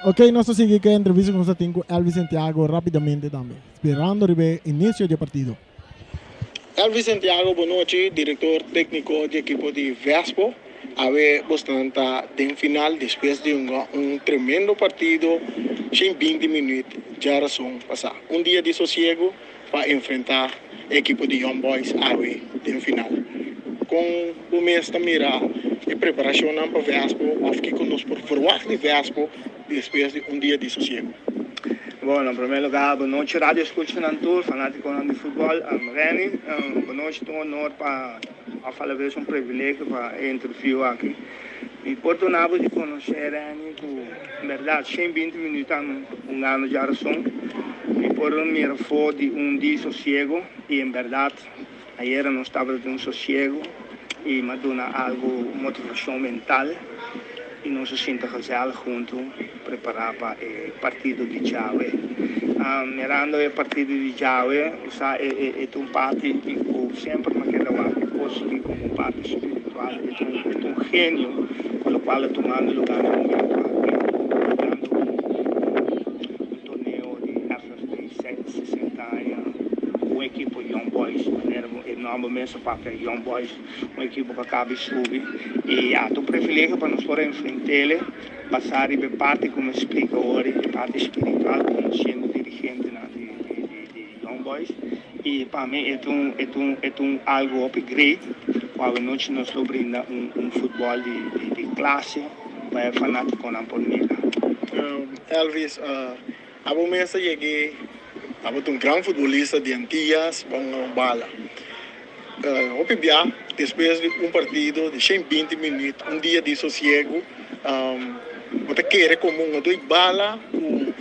Ok, nos ta sigui ku e entrevista ku nos ta tin ku Elvis Santiago rapidamente tambe. Sperando riba e inicio di e partido. Elvis Santiago, bonochi, director tecnico di ekipo di Vespo. Awe bosnan ta den final despues di hunga un tremendo partido 120 minuut djarason pasa. Un dia di sosiego pa enfrenta e ekipo di Young Boys awe den final. Con bo mes ta mira e preparacionnan pa Vespo of kico nos por verwacht di Vespo despues di un dia di sosiego? Bon, na promé lugá, bon nochi radio escuchanan tur, fanátikonan di futbòl. Renny, bon nochi, ta un honor pa òf alabes un privilegio pa e interview aki. Mi por duna bo di konosé, Renny, ku en bèrdat 120 minüt a hungando djarason. Mi por mira afó di un di sosiego i en bèrdat ayera nos tabata den un sosiego i mi a duna algu motivashon mental i nos a sinta gezellig huntu prepará pa e partido di djawe. Mirando e partido di djawe, bo sa e ta un parti ku semper mi a keda wak e kos aki komo un parti spiritual, e ta un genio ku lokual a tumando lugá na e momento aki, dando un torneo di FFB 60 aña ku un ekipo Young Boys, manera e nòmber mes a papia Young Boys, un ekipo ku a kaba di subi i ya ta un privilegio pa nos por enfrent'el basá riba e parti ku mi a splika ora, e parti spiritual konosiendo dirigentenan di Young Boys i pa mi e ta un e ta un e ta un algu hopi great ku awenochi nos lo brinda un un futbòl di di klase pa e fanátikonan por mira. Elvis, abo mes a yeg'é, abo ta un gran futbolista di Antillas, bo a hunga un bala. Hopi bia despues di un partido di 120 minuut, un dia di sosiego, bo ta kere komo un doi bala ku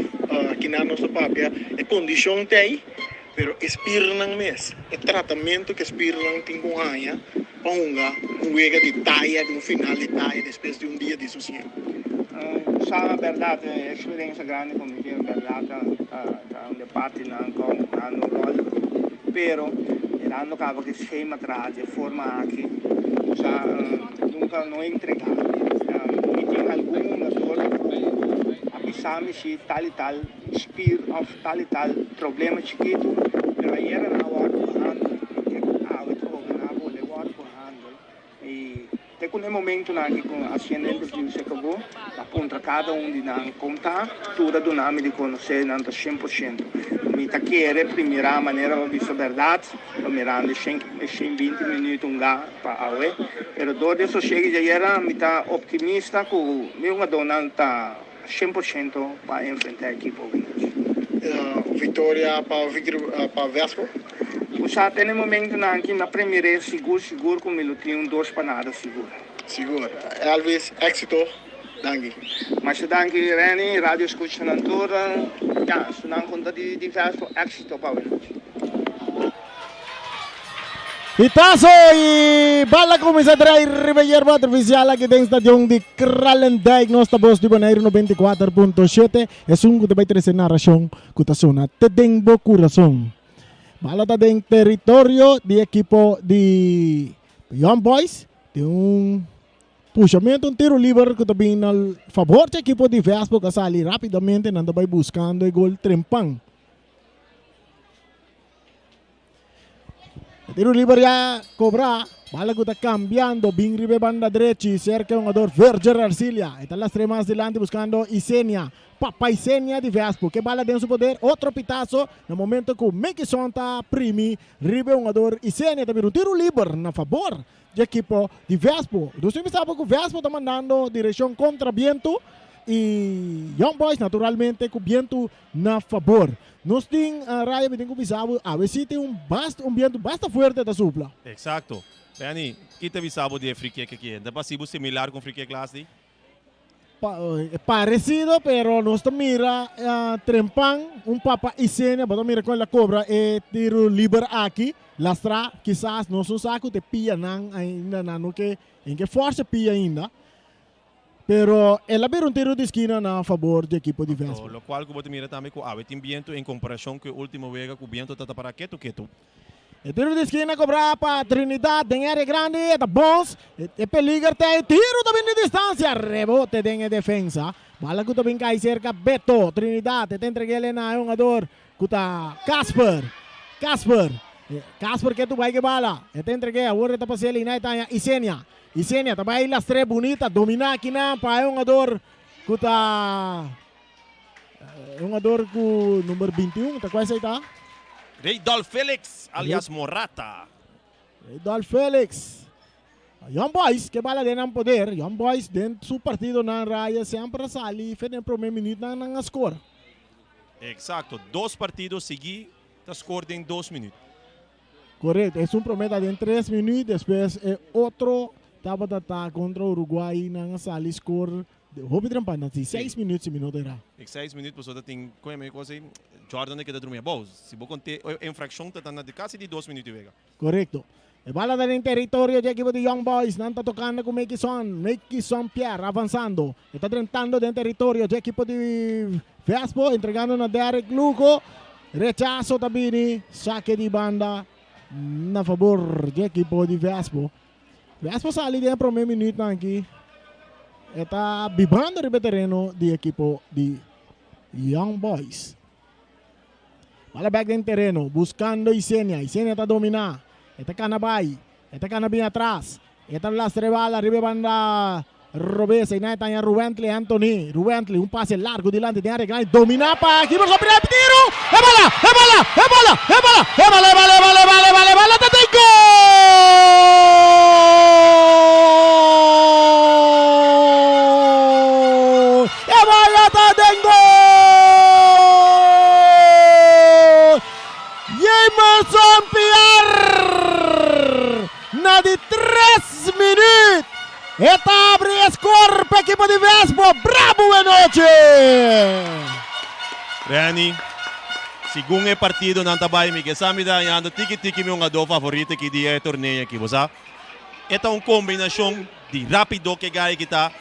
kinan nos ta papia e kondishon ta ei, pero e spirnan mes, e tratamentu ku e spirnan tin ku haña pa hunga un wega di taya, di un final di taya despues di un dia di sosiego. Sa bèrdat, e eksperensia grandi ku mi tin bèrdat ta un di e partinan ku a hunga un ròl. Pero mirando caba cu e schema traha di e forma aki, nos a nunca no entrega. Mi tin algun hungador cu a bisa mi si tal y tal spier of tal y tal problema chikito, pero ayera nan a wordo behandel, awe trobe nan a bolbe wordo behandel. I te ku n'e momentunan aki ku hasiendo interview se kabó, a puntra kada un di nan kon ta, tur a duna mi di konosé nan ta 100%. Mi ta kere primirá manera bo bisa bèrdat, pa mirando e 120 minüt un ga pa awe, pero dor di e sosiegu djayera mi ta optimista ku mi hungadónan ta 100% pa enfrentá ekipo awe nochi. Victoria pa pa Vespo. Usa te na e momentunan aki mi a premir'é sigur sigur ku mi lo tin un dos pa nada sigur. Sigur. Elvis, éxito. Danki. Masha danki Renny, radio escuchanan tur. Ya, esunnan ku ta di di Vespo, éxito pa awe nochi. Pitazo y bala cuminsa draai riba yerba artificial aki den stadion di Kralendijk. Nos ta Bos di Boneiru 94.7. Esun cu ta bay trece narracion cu ta sona te den bo curason. Bala ta den territorio di ekipo di Young Boys. Tin un pushamento, un tiro liber cu ta bin na favor di ekipo di Vespo cu a sali rapidamente. Nan ta bay buscando e gol trempan. Tiro liber ya cobra. Bala cu ta cambiando. Bin riba e banda drechi. Cerca e hungador Verger Arcilia. E ta lastre mas dilanti buscando Isenia. Papa Isenia di Vespo. Ke bala den su poder. Otro pitazo. Na momento cu Mekison ta primi riba e hungador Isenia. Ta bira un tiro liber na favor di ekipo di Vespo. Nos tin bisa cu Vespo ta mandando direccion contra biento. Y Young Boys naturalmente cu biento na fabor. Nos tin raya mi tin cu bisa bo awe si tin un basta un biento basta fuerte ta supla. Exacto. Benny, ki ta bisa bo di e free kick aki? Ta basi bo similar cu un free kick las di? Parecido pero nos ta mira trempan un papa Isenia bo ta mira con el a cobra e tiro liber aki. Lastra kisas nos no sa cu te pianan ainda nan no ke en ke forsa pia ainda. Pero el a bira un tiro di skina na fabor di ekipo di Vespa. Locual cu bo ta mira tambe cu awe tin biento en comparacion cu e ultimo wega cu biento ta ta para ketu ketu. E tiro di skina cobra pa Trinidad den area grandi e ta bons e peliger ta e tiro ta bin di distancia rebote den e defensa bala cu ta bin cay cerca Beto Trinidad e ta entreguele na e hungador cu ta Casper Casper Casper ke tu bay ke bala e ta entregue awor e ta pasele y na e ta haña Isenia Isenia ta bai lastr'é bunita, dominá akinan pa e hungador ku ta e hungador ku number 21, ta kua esei ta? Reydolf Felix alias Morata. Reydolf Felix. Young Boys ke bala den nan poder. Young Boys den su partidonan raya semper a sali fe den prome minuutnan nan a skor. Eksakto, dos partido sigui ta skor den dos minüt. Korekto, esun promé ta den tres minüt, despues e otro tabata ta kontra Uruguay, nan a sali skor hopi trempan, nan si seis minüt si mi no ta erá. E seis minüt pasobra ta tin kon e kos ei, Jordan a keda drumi abou, si bo kont'é e infrakshon ta ta na kasi di dos minüt di wega. Korekto. E bala ta den teritorio dje ekipo di Young Boys. Nan ta tokando ku Meikison. Meikison Pierre avansando. E ta drentando den teritorio dje ekipo di Vespo, entregando na Derrick Lugo. Rechaso ta bini. Sake di banda na fabor dje ekipo di Vespo. Vespo sali den e prome minuutnan aki. E ta bibando riba e tereno di ekipo di Young Boys. Bala bek den tereno, buscando Isenia. Isenia ta domina. E ta cana bay. E ta cana bin atras. E ta lastra e bala riba e banda robes. Einan e ta haña Ruwentley Anthony. Ruwentley, un pase largo dilanti den area grandi. Domina pa Giberson Pirela. Tiro! E bala! E bala! E bala! E bala! E bala! E bala! E bala! E bala! E bala! E bala ta den gol! E bala ta den gol! Jamerson Pierre na di tres minuut e ta abri e score pa ekipo di Vespo. Bravo Wenochi! Renny, segun e partidonan ta bai mi ke sa mi ta hañando tiki tiki mi hungadó favorito aki di e torneo aki, bo sa. E ta un kombinashon di rápido ke gai ki ta.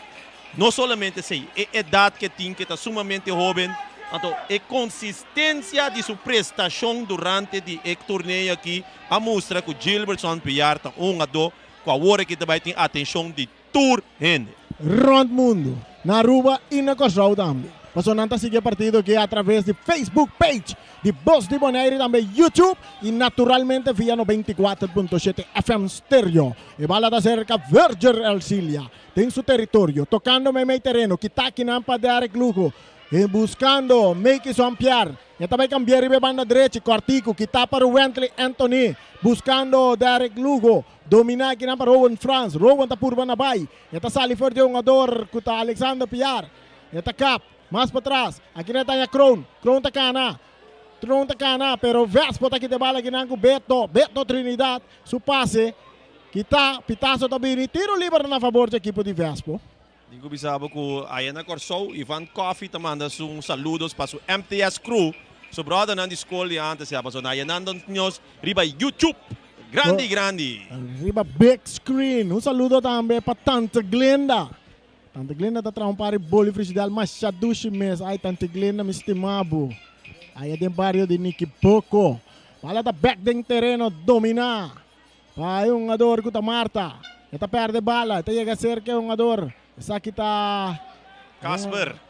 No solamente esei, e edat ke tin ke ta sumamente hóben, anto e konsistensia di su prestashon durante di e torneo aki a mustra ku Gilbertson Piar ta un hungadó ku awor aki ta bai tin atenshon di tur hende. Rònt mundu, na Aruba i na Kòrsou tambe. Pasobra nan ta sigui e partido aki atraves di Facebook page di Bos di Bonaire i tambe YouTube i naturalmente via 94.7 FM Stereo. E bala ta serka Verger Elcilia den su teritorio, tokando meimei tereno, kita akinan pa Derrick Lugo, e buskando Meikison Pierre. E ta bai kambia riba e banda drechi, kòrtiku, kita pa Ruwentley Anthony, buskando Derrick Lugo. Dominá kinan pa Rowan Frans. Rowan ta purba na bai. E ta sali for di e hungador ku ta Alexander Piar. E ta kap. Mas patras. Akinan e ta haña Kroon. Kroon ta kana. Kroon ta kana, pero Vespo ta kita e bala akinan ku Beto. Beto Trinidad su pase. Kita. Pitazo ta bini. Tiro liber na fabor di ekipo di Vespo. Tin ku bisa bo ku aya na Kòrsou Ivan Coffie ta manda su saludos pa su MTS crew, su brothernan di skol di antes ya pasobra na aya nan nos riba YouTube. Grandi grandi. Riba big screen. Un saludo tambe pa Tante Glenda. Tante Glenda ta traha un par di boli frigidal masha dushi mes. Ay Tante Glenda mi stima bo. Aya den bario di Nikiboko. Bala ta bek den tereno domina. Pa e hungador ku ta Marta. E ta perde bala. E ta yega serka e hungador. Esaki ta Casper.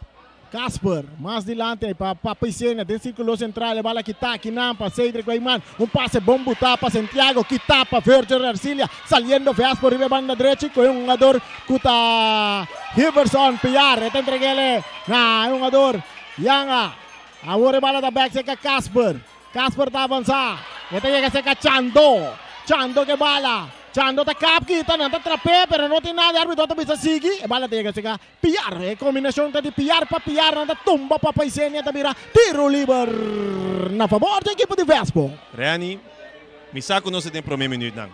Casper. Mas dilanti ei pa Papa Isenia. Den sirkulo sentral e bala kita akinan pa Cedric Weyman. Un pase bon butá pa Santiago. Kita pa Virgil Ercilia. Saliendo Vespo riba e banda drechi ku e hungador ku ta Hiverson Piar. E ta entreg'el na e hungador Yanga. Awor e bala ta bek serka Casper. Casper ta avansa. E ta yega serka Chando. Chando ke bala. Chando ta kap kita. Nan ta trap'é pero no tin nada. E arbitro ta bisa sigui. E bala ta yega serka Piar. E kombinashon ta di Piar pa Piar. Nan ta tumba Papa Isenia ta bira tiro liber na fabor di ekipo di Vespo. Renny, mi sa ku nos ta den promé minütnan,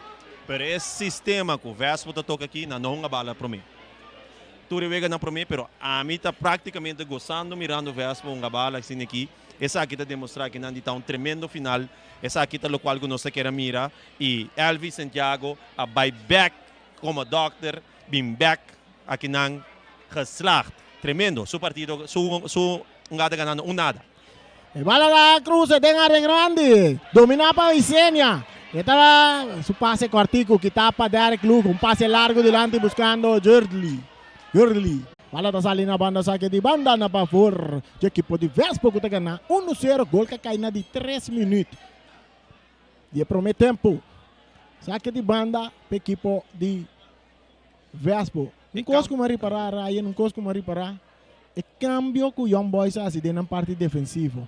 pero e sistema ku Vespo ta toka aki nan no hunga bala promé. Tur e weganan promé, pero ami ta práktikamente gosando mirando Vespo hunga bala asina aki. Esaki ta demostra ki nan di ta un tremendo final. Esaki ta locual cu nos ta kier a mira y Elvis Santiago a bay bek como dokter, bin bek aki nan geslaagd. Tremendo. Su partido, su su hungada ganando un nada. E bala ta cruza den area grandi, domina pa Isenia. E ta su pase cortico kita pa Derek Lugo, un pase largo dilanti buscando Jurdley. Jurdley. Bala ta sali na banda sake di banda na pavor dje ekipo di Vespo ku ta gana unu sero gol ka kai na di tres minüt di e prome tempu. Sake di banda pa ekipo di Vespo. Un kos ku mi a ripará Ryan, un kos ku mi a ripará e kambio ku Young Boys a hasi den nan parti defensivo.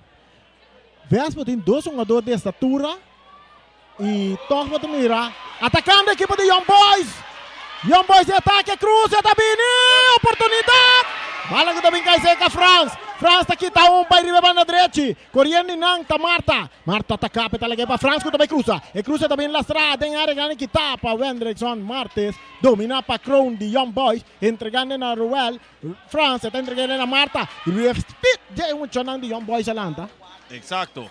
Vespo tin dos hungador di estatura i tòg bo ta mira atakando ekipo di Young Boys. Young Boys di atake, Cruz e ta bini, oportunidat! Bala ku ta bin kai serka Frans. Frans ta kita un bai riba e banda drechi. Koriendo i nan ta Marta. Marta ta kap e ta lag'é pa Frans ku ta bai krusa. E krusa ta bin lastrá den área grandi kitá pa Wendrickson Martes. Dominá pa Kroon di Young Boys. Entregando na Ruel. Frans e ta entreg'é na Marta. Riba e spit dje e muchanan di Young Boys a lanta. Exacto.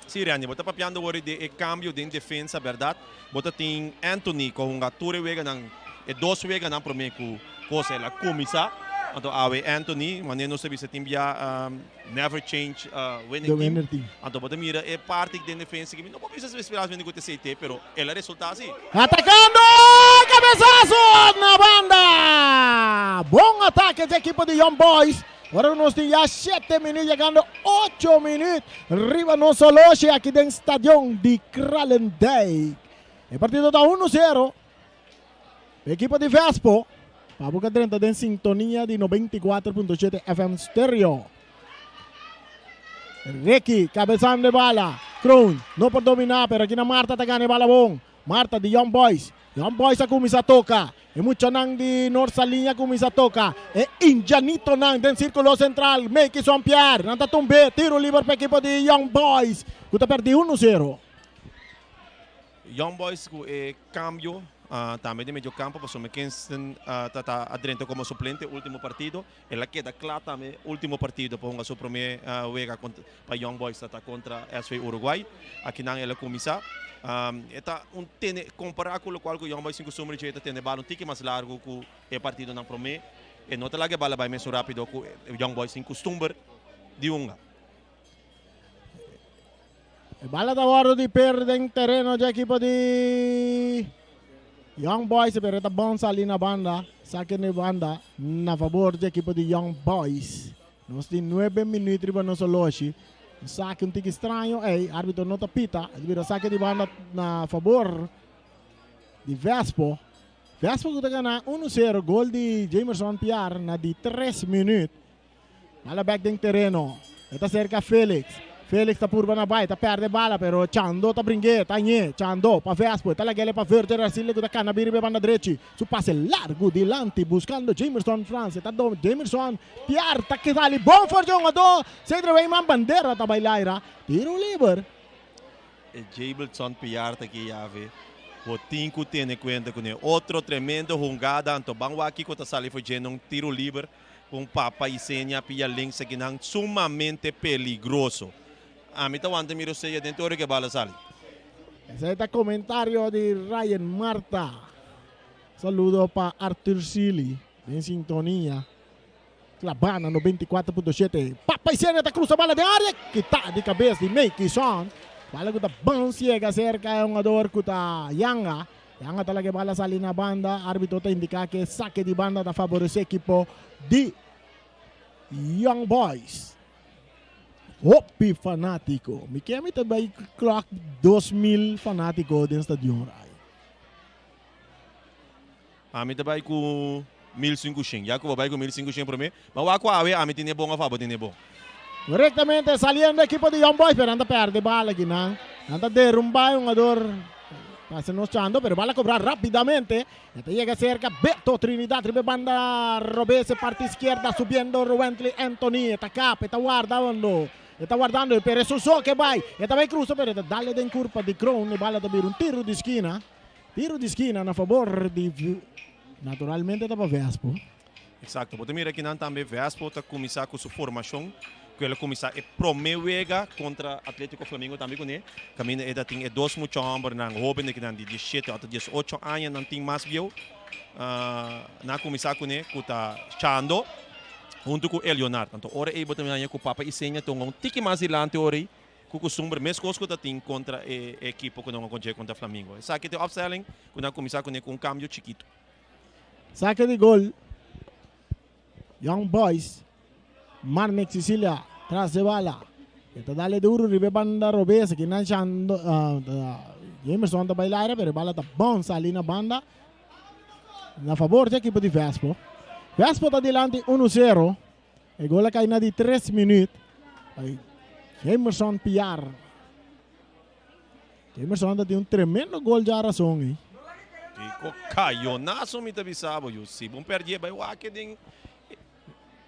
Sí, Randy, bo ta papiando wor di e cambio den defensa, berdad? Bo ta tin Anthony cu a hunga tur e weganan, e dos weganan prome cu cosa el a cuminsa. Anto awe Anthony, wanneer nos ta bisa tin bia never change a winning team. Team. Anto bo ta mira e parti den defensa cu mi no por bisa specialmente cu ta CT, pero el a resulta asi. Atacando! Cabezazo na banda! Bon atake dje ekipo di Young Boys. Ora ku nos tin ya shete minüt yegando ocho minüt riba nos oloshi aki den stadion di Kralendijk. E partido ta uno sero. E ekipo di Vespo pa buka drenta den sintonia di 94.7 FM Stereo. Ricky kabesando e bala. Kroon no por domina pero aki na Marta ta gana e bala bon. Marta di Young Boys. Young Boys a kuminsá toka. E muchanan di Noord Saliña a kuminsá toka. E Indianitonan den sirkulo sentral. Meikison Pierre. Nan ta tumb'é. Tiro liber pa ekipo di Young Boys ku ta pèrdí uno sero. Young Boys ku e kambio tambe den medio kampo pasobra Kingston ta ta a drenta komo suplente ultimo partido. El a keda kla tambe ultimo partido pa hunga su prome wega pa Young Boys ta ta kontra SV Uruguay. Akinan el a kuminsá. E ta un tene kompará ku lokual ku Young Boys tin kustumber dje e ta tene bal un tiki mas largu ku e partidonan promé. E no ta laga e bal a bai mesun rápido ku Young Boys tin kustumber di hunga. E bala ta wòrdu di per den tereno dje ekipo di Young Boys pero e ta bon sali na banda. Sake na e banda na fabor dje ekipo di Young Boys. Nos tin nuebe minuut riba nos oloshi. Un sake un tiki straño ey. Arbitro no ta pita. E ta bira sake di banda na fabor di Vespo. Vespo ku ta gana uno sero. Gol di Jamerson Piar na di tres minuut. Bala bek den tereno. E ta serka Felix. Felix ta purba na bai, ta perde bala pero Chando ta bring'é, ta hañ'é. Chando pa Vespo, e ta lag'el pa Virgil Arcilla ku ta kana bira riba e banda drechi. Su pase largu dilanti buskando Jamerson Frans. E ta dom Jamerson Piar ta sali bon for dje hungadó. Cedric Weyman bandera ta bai laira. Tiro liber. E Jabelson Piar ta ki yavi. Bo tin ku tene kuenta kuné. Otro tremendo hungada anto ban wak kiko ta sali for dje un tiro liber. Con papa y seña pia links akinan sumamente peligroso. Ami ta wanta mira usted ya den te ora que bala sali. Esei ta comentario di Ryan Marta. Saludo pa Arthur Sealy den sintonia. Clabana 94.7. Papa y seña ta cruza bala den area. Kita di cabes di Meikison. Bala cu ta bounce yega cerca e hungador cu ta Yanga. Yanga ta laga e bala sali na banda. Arbitro ta indica cu e sake di banda ta faborece ekipo di Young Boys. Hopi fanatico. Mi ke mi ta bay klok 2000 fanatico den stadion Rai. Ami ta bay cu 1500. Ya cu bo bay cu 1500 prome. Ma wak cu awe ami tin e bon of abo tin e bon. Correctamente saliendo ekipo di Young Boys pero nan ta perde bala aki nan. Nan ta derumba e hungador pasa nos chando pero bala cobra rapidamente. E ta yega cerca Beto Trinidad riba e banda robes e parti izquierda subiendo Ruwentley Anthony e ta kap e ta warda hondo. E ta wardando pero e so ke bai. E ta bai cruza pero e ta dale den curpa di Kroon e bala ta bira un tiro di skina. Tiro di skina na fabor di naturalmente ta pa Vespo. Exacto. Bo ta mira akinan tambe Vespo ta cuminsa cu su formacion cu el a cuminsa e prome wega contra Atletico Flamingo tambe cune. Caminda e ta tin e dos mucha hombernan hoben akinan di diesshete ota diesocho aña nan tin mas bieu. Nan a cuminsa cune cu ta Chando hunto cu Elionard. Anto ora ey bo ta mira cu Papa Isenia ta hunga un tiki mas dilanti ora ey cu custumber mescos cu ta tin contra e ekipo cu nan a conche contra Flamingo. Esaki ta e opstelling cu nan a cuminsa cune cu un cambio chikito. Sake di gol Young Boys. Marnick Cecilia tras de bala. E ta dale duro riba e banda robes. Aki nan Chando, Jamerson ta bai laira pero e bala ta bounce sali na banda. Na fabor di ekipo di Vespo. Vespo ta dilanti 1-0. E gol a kai na di 3 minuut. Jamerson Piar. Jamerson ta tin un tremendo gol djarason ei. Kiko cayonazo mi ta bisa bo yu. Si bon perdie bai wak den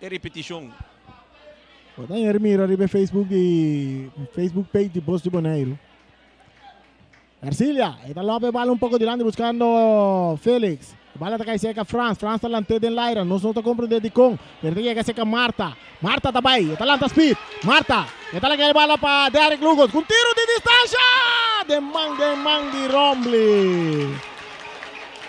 e repeticion. Bo ta heri mira riba e Facebook di Facebook page di Bos di Boneiru. Ercilia, e ta lope e bala un poko dilanti buskando Felix. E bala ta kai serka Frans, Frans ta lant'é den laira, nos no ta komprendé dikon, pero ta yega serka Marta. Marta ta bai, e ta lanta speed. Marta, e ta laga e bala pa Derrick Lugos ku un tiru di distansha! Den man, den man di Rombley.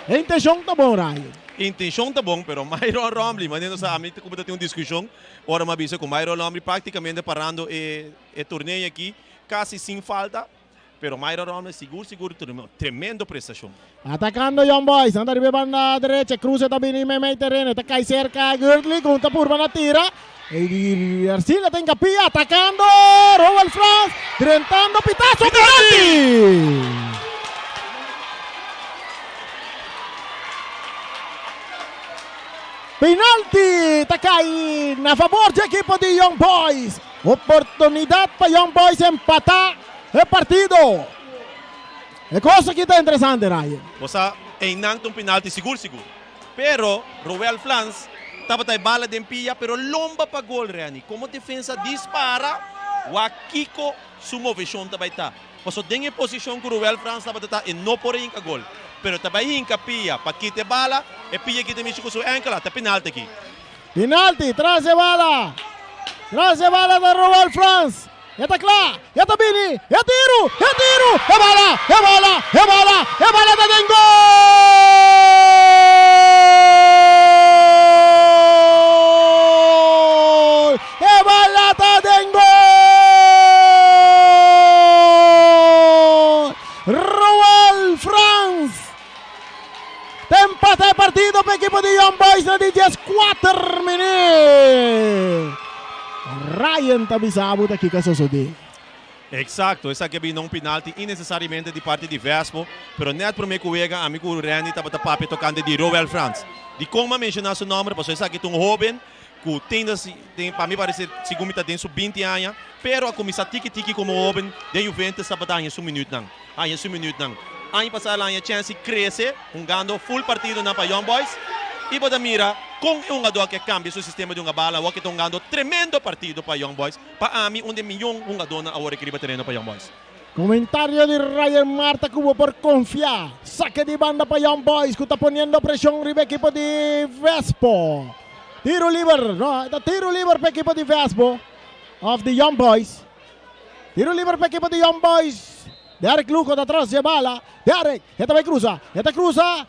E intenshon ta bon, Ryan. Intenshon ta bon, pero Myron Rombley, manera nos a, ami ta ku bo ta tin un diskushon, ora mi a bisa ku Myron Rombley praktikamente parando e e torneo aki kasi sin falta. Pero Mayra Romley sigur sigur tremendo prestashon. Atacando Young Boys, nan ta riba e banda derecha, Cruze ta bini meimei tereno, ta cay cerca Gurtley cu ta purba na tira, y Arcilla ta encapia, atacando Roel Frans, drentando pitazo, penalty! Penalty ta cay na favor dje equipo di Young Boys, oportunidad pa Young Boys empata. E partido. E kos aki ta interesante, Ryan. Bo sa, einan ta un penalti sigur sigur. Pero Roel Flans tabata e bala den pia pero lomba pa gol Renny. Como defensa dispara, wak kico su movecion ta bay ta. Paso den e posicion cu Roel Frans tabata ta e no por a hinca gol. Pero ta bay hinca pia pa kita e bala, e pia kita mishi cu su enkel, a ta penalti aki. Penalti, tras e bala. Tras e bala ta Roel Frans. E ta kla, e ta bini, e tiru, e tiru, e bala, e bala, e bala, e bala ta den gol! E bala ta den gol! Roel Frans ta empata e partido pa ekipo di Young Boys na di 14 minuut. Ryan ta bisa bo ta kiko a sosode. Exacto, esaki a bini na un penalti innecesariamente di parti di Vespo, pero net prome cu wega ami cu Randy tabata papia tocante di Roel Frans. Dicon mi a menciona su nomber? Pasobra esaki ta un hoben cu tin den pa mi parece segun mi ta den su binti aña, pero a cuminsa tiki tiki como hoben den Juventus tabata haña su minuutnan. Haña su minuutnan. Aña pasá el haña chèns di krese hungando full partidonan pa Young Boys i bo ta mira kon e hungadó aki a kambia su sistema di hunga bala awor ke ta hungando tremendo partido pa Young Boys. Pa ami un di e miyon hungadónan awor aki riba tereno pa Young Boys. Komentario di Ryan Marta ku bo por konfia. Sake di banda pa Young Boys ku ta poniendo preshon riba ekipo di Vespo. Tiro liber, no, e ta tiro liber pa ekipo di Vespo òf di Young Boys. Tiro liber pa ekipo di Young Boys. Derek Lugo ta tras dje bala. Derek, e ta bai cruza. E ta cruza.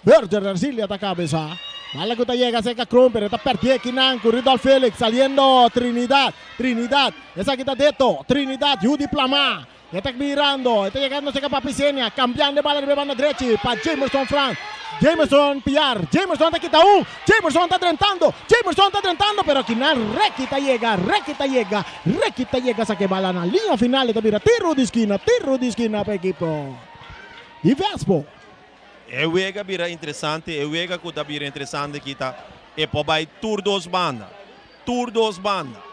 Berger Ercilia ta cabeza. Bala cu ta yega cerca Kroon, pero e ta perdie kinan cu Rudolf Felix saliendo Trinidad. Trinidad, esaki ta Deto. Trinidad, yu di Plama. E ta mirando, e ta yegando cerca Papi Senia, cambiando e bala riba e banda drechi pa Jamerson Frans. Jamerson Piar, Jamerson ta kita un, Jamerson ta drentando, Jamerson ta drentando, pero kinan Recky ta yega, Recky ta yega, Recky ta yega sa ke bala na liña final e ta bira tiro di skina, tiro di skina pa ekipo di Vespo. E wega bira interesante, e wega ku ta bira interesante aki ta e por bai tur dos banda, tur dos banda.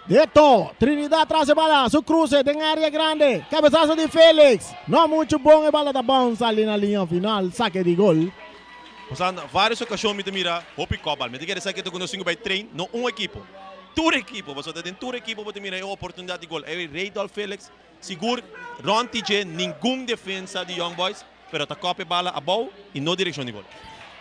Deto, Trinidad tras e bala, su cruce den area grande, cabezazo di Felix, no mucho bon e bala ta bounce sali na liña final, saque di gol. Pasobra na varios ocasion mi ta mira hopi cobal, mi ta kere sa ke ta cu nos tin cu bay train, no un ekipo, tur ekipo, pasobra ta den tur ekipo bo ta mira e oportunidad di gol. E Reydolf Felix sigur rond di dje ningun defensa di Young Boys. Pero ta kòp e bala abou i no direkshon di gol.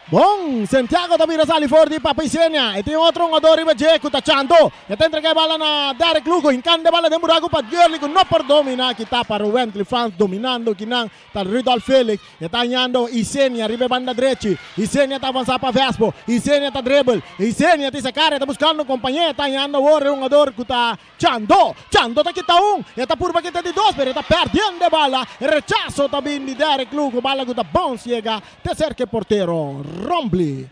Bon! Santiago ta bira sali for di Papa Isenia. E tin otro hungador riba dje ku ta chanto. E ta entrega e bala na Derrick Lugo. Hinkando e bala den buraku pa Gurley ku no por domina. Kita pa Rowentley Frans dominando kinan ta Rudolf Felix. E ta hañando Isenia riba e banda drechi. Isenia ta avansa pa Vespo. Isenia ta dribble. Isenia ta isa kara. E ta buskando un kompañé. E ta hañando awor e hungador ku ta Chando! Chando ta kita un, e ta purba kita di dos, pero e ta perdiendo e bala. E rechaso ta bin di Derrick Lugo, bala cu ta bounce yega te cerca e portero Rombley.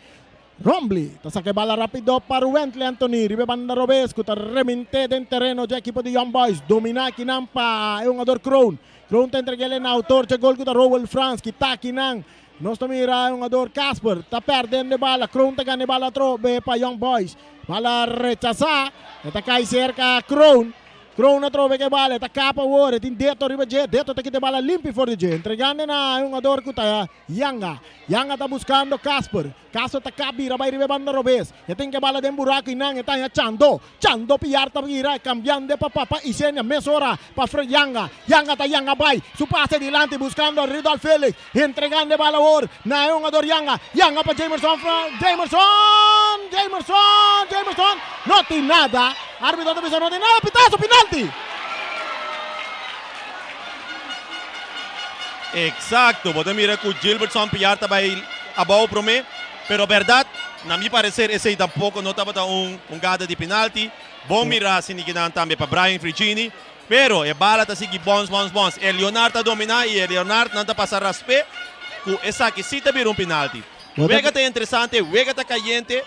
Rombley ta saca e bala rapido pa Ruwentley Anthony riba e banda robes cu ta reminte den tereno dje ekipo di Young Boys. Domina akinan pa e hungador Kroon. Kroon ta entrega el na autor dje gol cu ta Rowell Frans. Kita akinan Nos ta mira e hungador Casper ta perdendo e bala. Kroon ta gana e bala atrobe pa Young Boys. Bala rechasá. E ta kai serka Kroon. Kroon atrobe ke bala, e ta kapa awor, e tin Deto riba dje, Deto ta kita e bala limpi for di dje, entregando na e hungador ku ta Yanga. Yanga ta buskando Casper, Casper ta kap bira bai riba e banda robes, e tin ke bala den buraku i nan e ta haña Chando, Chando Piar ta bira kambiando pa Papa Isenia mesora pa Fred Yanga, Yanga ta yanga bai, su pase dilanti buskando Rudolf Felix, entregando e bala awor na e hungador Yanga, Yanga pa Jamerson, Jamerson, Jamerson, Jamerson, no tin nada, arbitro ta bisa no tin nada, pitazo, pinalti! Exacto, bo ta mira cu Gilbertson Piar ta bay abao prome, pero berdad, na mi parecer esey tampoco no tabata un hungada di penalti, bon mira sinikinan tambe pa Brian Frigini, Pero e bala ta sigui bons bons bons. E Leonard ta domina y e Leonard nan ta pasa raspe cu esaki si ta bira un penalti. Wega ta interesante, wega ta cayente.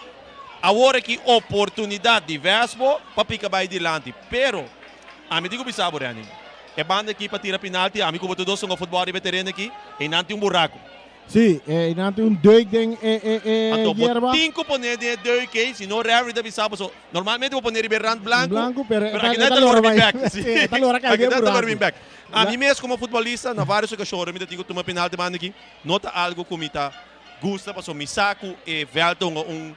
Awor aki oportunidad di Vespo pa pica bay dilanti. Pero ami tin cu bisa bo Renny, e banda aki pa tira penalti, ami cu bo tur dos hunga futbol riba e tereno aki, eynan tin un buraco. Sí, e nan tin un deuk den e e e Anto bo yerba. tin ku pone den e deuk ei, si no referee ta bisa bo. So, normalmente bo pone riba e rand blanku, Blanku, pero e pero ta aki e nan ta ta lora lora bin bai. bek. Sí, Sí, e ta lora kai aki den nan ta lora buraku. bin bek. La Ami mes komo futbolista, na varios okashon ora mi ta tin ku tuma penalti banda aki, no ta algu ku mi ta gusta pasobra mi sa ku e vèlt ta hunga un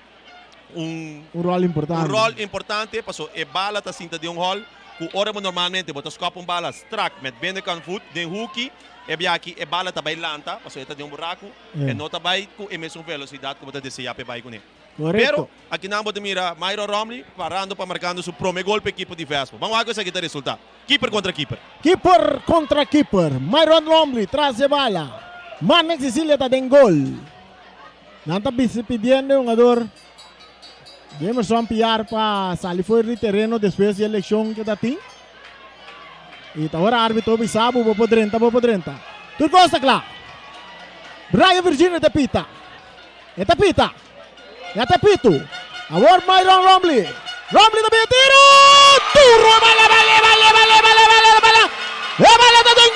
un Un ròl un importante. ròl importante pasobra e bala ta sinta den un hòl ku ora bo normalmente bo ta skòp un bala strak met binnenkant voet den huki, E bia aki e bala ta bai lanta, pasobra e ta den un buraku, e no ta bai ku e mesun velosidat ku bo ta deseá pa e bai kuné. Pero, akinan bo ta mira Myron Romley parando pa markando su promé gol pa ekipo di Vespo. Ban wak ku esaki ta resultá. Kiper kontra kiper. Kiper kontra kiper. Myron Romley tras e bala. Marnix Cecilia ta den gol. Nan ta bisa pidiendo e hungador Jemerson Piar pa sali for di tereno despues di e lekshon ku ta tin. I ta ora arbitro bisa bo bo por drenta, bo por drenta. Tur kos ta kla. Brian Virginio ta pita. E ta pita. Ya ta pitu. Awor Myron Rombley. Rombley ta bini tiro! Duro e bala, bala, bala, bala, bala, bala, bala. E bala ta den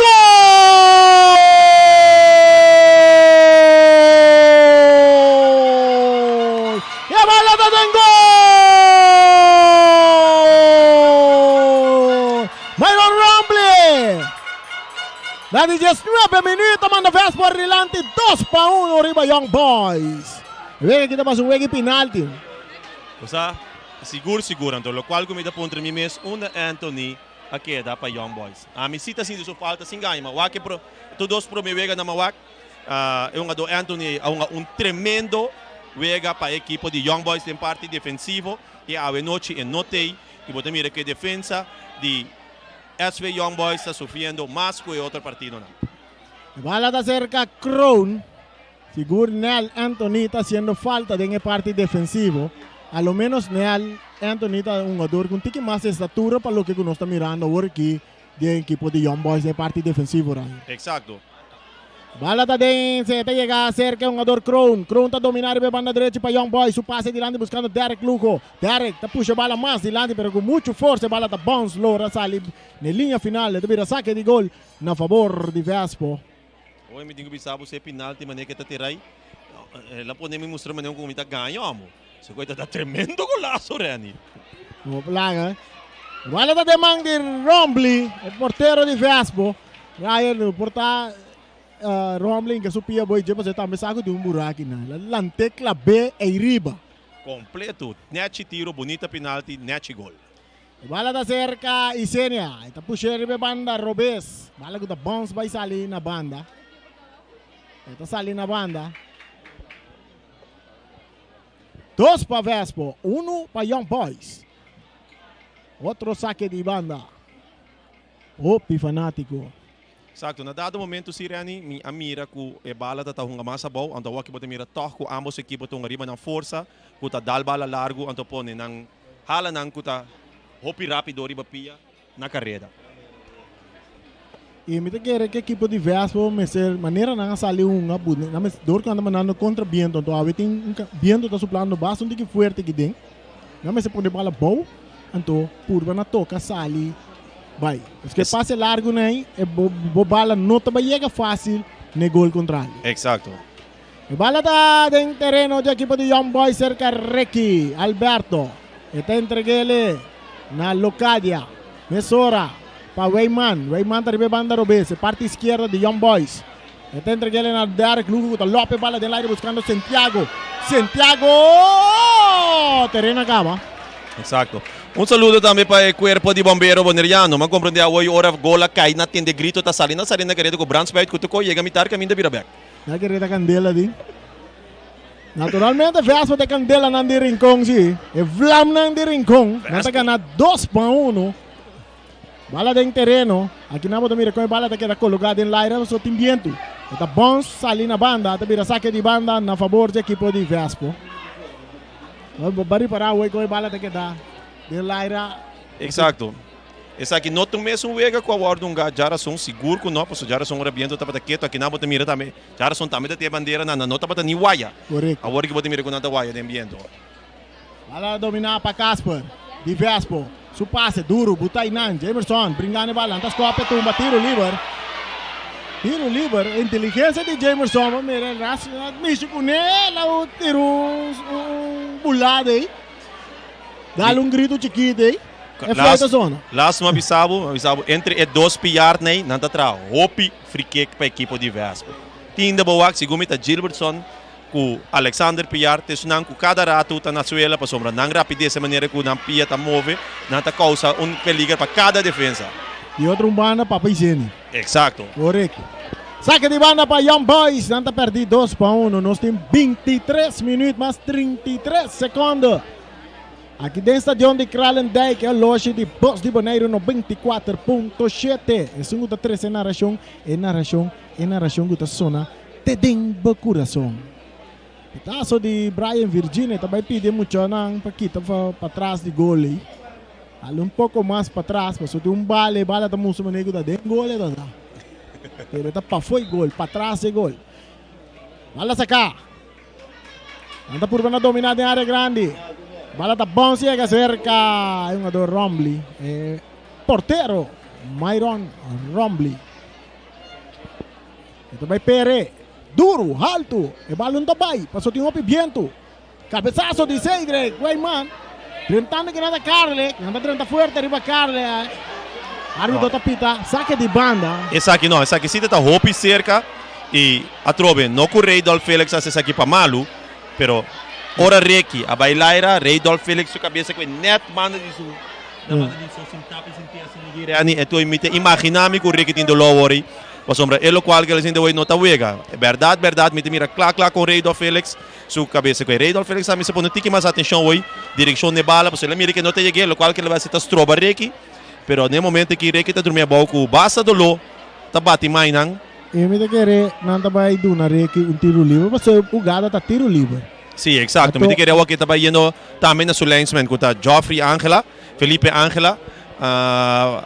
gol! E bala ta den gol! Myron Rombley! Na di 19 minuut ta manda Vespo rilanti 2-1 riba Young Boys. E wega aki ta pasa un wega di penalti. Bo sa, sigur sigur anto locual cu mi ta puntra mi mes unda Anthony a keda pa Young Boys. Ami si ta sinti su falta sin gaña, ma wak e pro, tur dos prome wega nan ma wak, e hungador Anthony a hunga un tremendo wega pa e ekipo di Young Boys den parti defensivo y awe nochi e no tey y bo ta mira cu e defensa di SV Young Boys ta sufriendo mas cu e otro partidonan. E bala ta cerca Kroon. Sigur Nel Anthony ta haciendo falta den e parti defensivo. A lo menos Nel Anthony ta un hungador cu un tiki mas estatura pa loke cu nos ta mirando awor aki den ekipo di Young Boys den e parti defensivo, Ryan. Exacto. Bala ta den, se ta yega cerca e hungador Kroon. Kroon ta domina riba e banda derechi pa Young Boys. Su pase dilanti buscando Derrick Lugo. Derrick ta pusha e bala mas dilanti pero cu mucho forsa e bala ta bounce lora sali na e linea final. E ta bira saque di gol na favor di Vespo. Oye mi tin ku bisa bo si e pinalti manera ke ta tirai, el a pone mi mustra manera ku mi ta gaña amo. Se ku e ta da tremendo golaso Renny. No plaga. Bala ta den man di Rombley, e portero di Vespo. Ryan por ta Rombley inke su pia boy dje pasobra e tambe sa ku tin un buraki nan. El a lant'é klab'é ei riba. Kompleto, nechi tiro, bunita pinalti, nechi gol. E bala ta serka Isenia. E ta push'é riba e banda robes. Bala ku ta bounce bai sali na banda. E ta sali na banda. Dos pa Vespo, unu pa Young Boys. Otro sake di banda. Hopi fanátiko. Exacto, na dado momento si Renny, mi a mira cu e bala ta ta hunga mas abou, anto awor aki bo ta mira toch cu ambos ekipo ta hunga riba nan forsa, cu ta dal bala largo, anto pone nan halanan cu ta hopi rapido riba pia na careda. Y mi ta kere cu ekipo di Vespo mester, manera nan a sali hunga, nan mester, door cu nan ta mandando contra biento, anto awe tin un biento ta suplando basta un tiki fuerte aki den, nan mester pone bala abou, anto purba na toca sali. Bai. Paske e pase largu nei, e bo, bo bala no ta bai yega fácil n'e gol kontrali. Exacto. E bala ta den tereno dje ekipo di Young Boys serka Ricky Alberto. E ta entreg'ele na Locadia. Mesora pa Weyman. Weyman ta riba e banda robes, e parti izquierda di Young Boys. E ta entreg'el na Derek Lugo ku ta lòp e bala den laire buskando Santiago. Santiago! Tereno a kaba. Exacto. Un saludo tambe pa e cuerpo di bombero boneriano. M'a comprende awoy ora gol a cay na tende grito ta sali na sali na careda cu brandspuit cu tocó yega mitar caminda bira bek. Na careda candela di. Naturalmente Vespa ta e candelanan di Rincon si. E vlamnan di Rincon. Nan ta gana 2-1. Bala den tereno. Aki nan bo ta mira kon e bala ta keda kologá den laira pasobra tin bientu. E ta bons sali na banda, ta bira sake di banda na fabor dje ekipo di Vespo. Bo ba ripará awor kon e bala ta keda den laira. Eksakto. Esaki no ta un mesun wega ku a wòrdu hungá djarason, sigur ku no, pasobra djarason ora bientu tabata ketu. Aki nan bo ta mira tambe djarason tambe ta tin e bandera nan, nan no tabata ni waya. Korekto. Awor ki bo ta mira ku nan ta waya den bientu. Bala dominá pa Casper di Vespo. Su pase duru buta einan. Jamerson bringando e bala. Nan ta stòp e tumba. Tiro liber. Tiro liber. Inteligensia di Jamerson. Bo mira el ras mishi kuné. El a tira un bulada ei. Dal un gritu chikito ei. E fluit a zona. Last mi a bisa bo, mi a bisa bo entre e dos piarnan ei nan ta traha hopi free kick pa ekipo di Vespo. Tin de bo wak segun mi ta Gilbertson ku Alexander Piar ta esunnan ku kada ratu ta na suela pasobra nan rapides e manera ku nan pia ta move nan ta kousa un peliger pa kada defensa. Di otro un banda Papa Izeni. Eksakto. Korekto. Sake di banda pa Young Boys. Nan ta pèrdí 2-1. Nos tin 23 minüt mas 33 sekònde. Aki den stadion di Kralendijk e oloshi di Bos di Boneiru 94.7. Esun ku ta trese narashon, e narashon, e narashon ku ta sona te den bo kurason. Pitaso di Brian Virginia ta bai pidi e muchanan pa kita patras di gol ei. Hala un poko mas patras pasobra tin un bala, e bala ta mustra manera ku ta den gol e ta ta. Pero e ta pafó e gol, patras di e gol. Bala saká. Nan ta purba na dominá den área grandi. Bala ta bounce yega serka e hungador Rombley. E portero Myron Rombley. E ta bai pere duru, haltu. E balon ta bai paso tin hopi bientu. Cabezazo di Cedric Guayman. Drentando ki nan ta Carle. Nan ta drenta fuerte riba Carle. Arbitro ta pita sake di banda. Esaki no, esaki si ta hopi cerca y atrobe no cu Reydolf Felix a haci esaki pa malu, pero ora Ricky a bay laira, Reydolf Felix su cabeza cu e net banda di su na banda di su sinta pa sinti asina di Renny, enton mi ta imagina mi cu Ricky tin dolor awor ey. Pasobra e locual cu el a sinti awor no ta wega. Berdad, berdad mi ta mira cla cla con Reydolf Felix su cabeza cu e. Reydolf Felix a mester pone un tiki mas atencion hoy direccion n'e bala pasobra el a mira cu e no ta yeg'é, locual cu el a bay haci ta stroba Ricky. Pero n'e momento aki Ricky ta drumi abao cu basta dolor ta bati mainan. Y mi ta kere nan ta bay duna Ricky un tiro liber pasobra e hugada ta tiro liber. Si, exacto. Mi ta kere awor cu e ta bay yendo tambe na su linesman cu ta Geoffrey Angela, Felipe Angela. Pa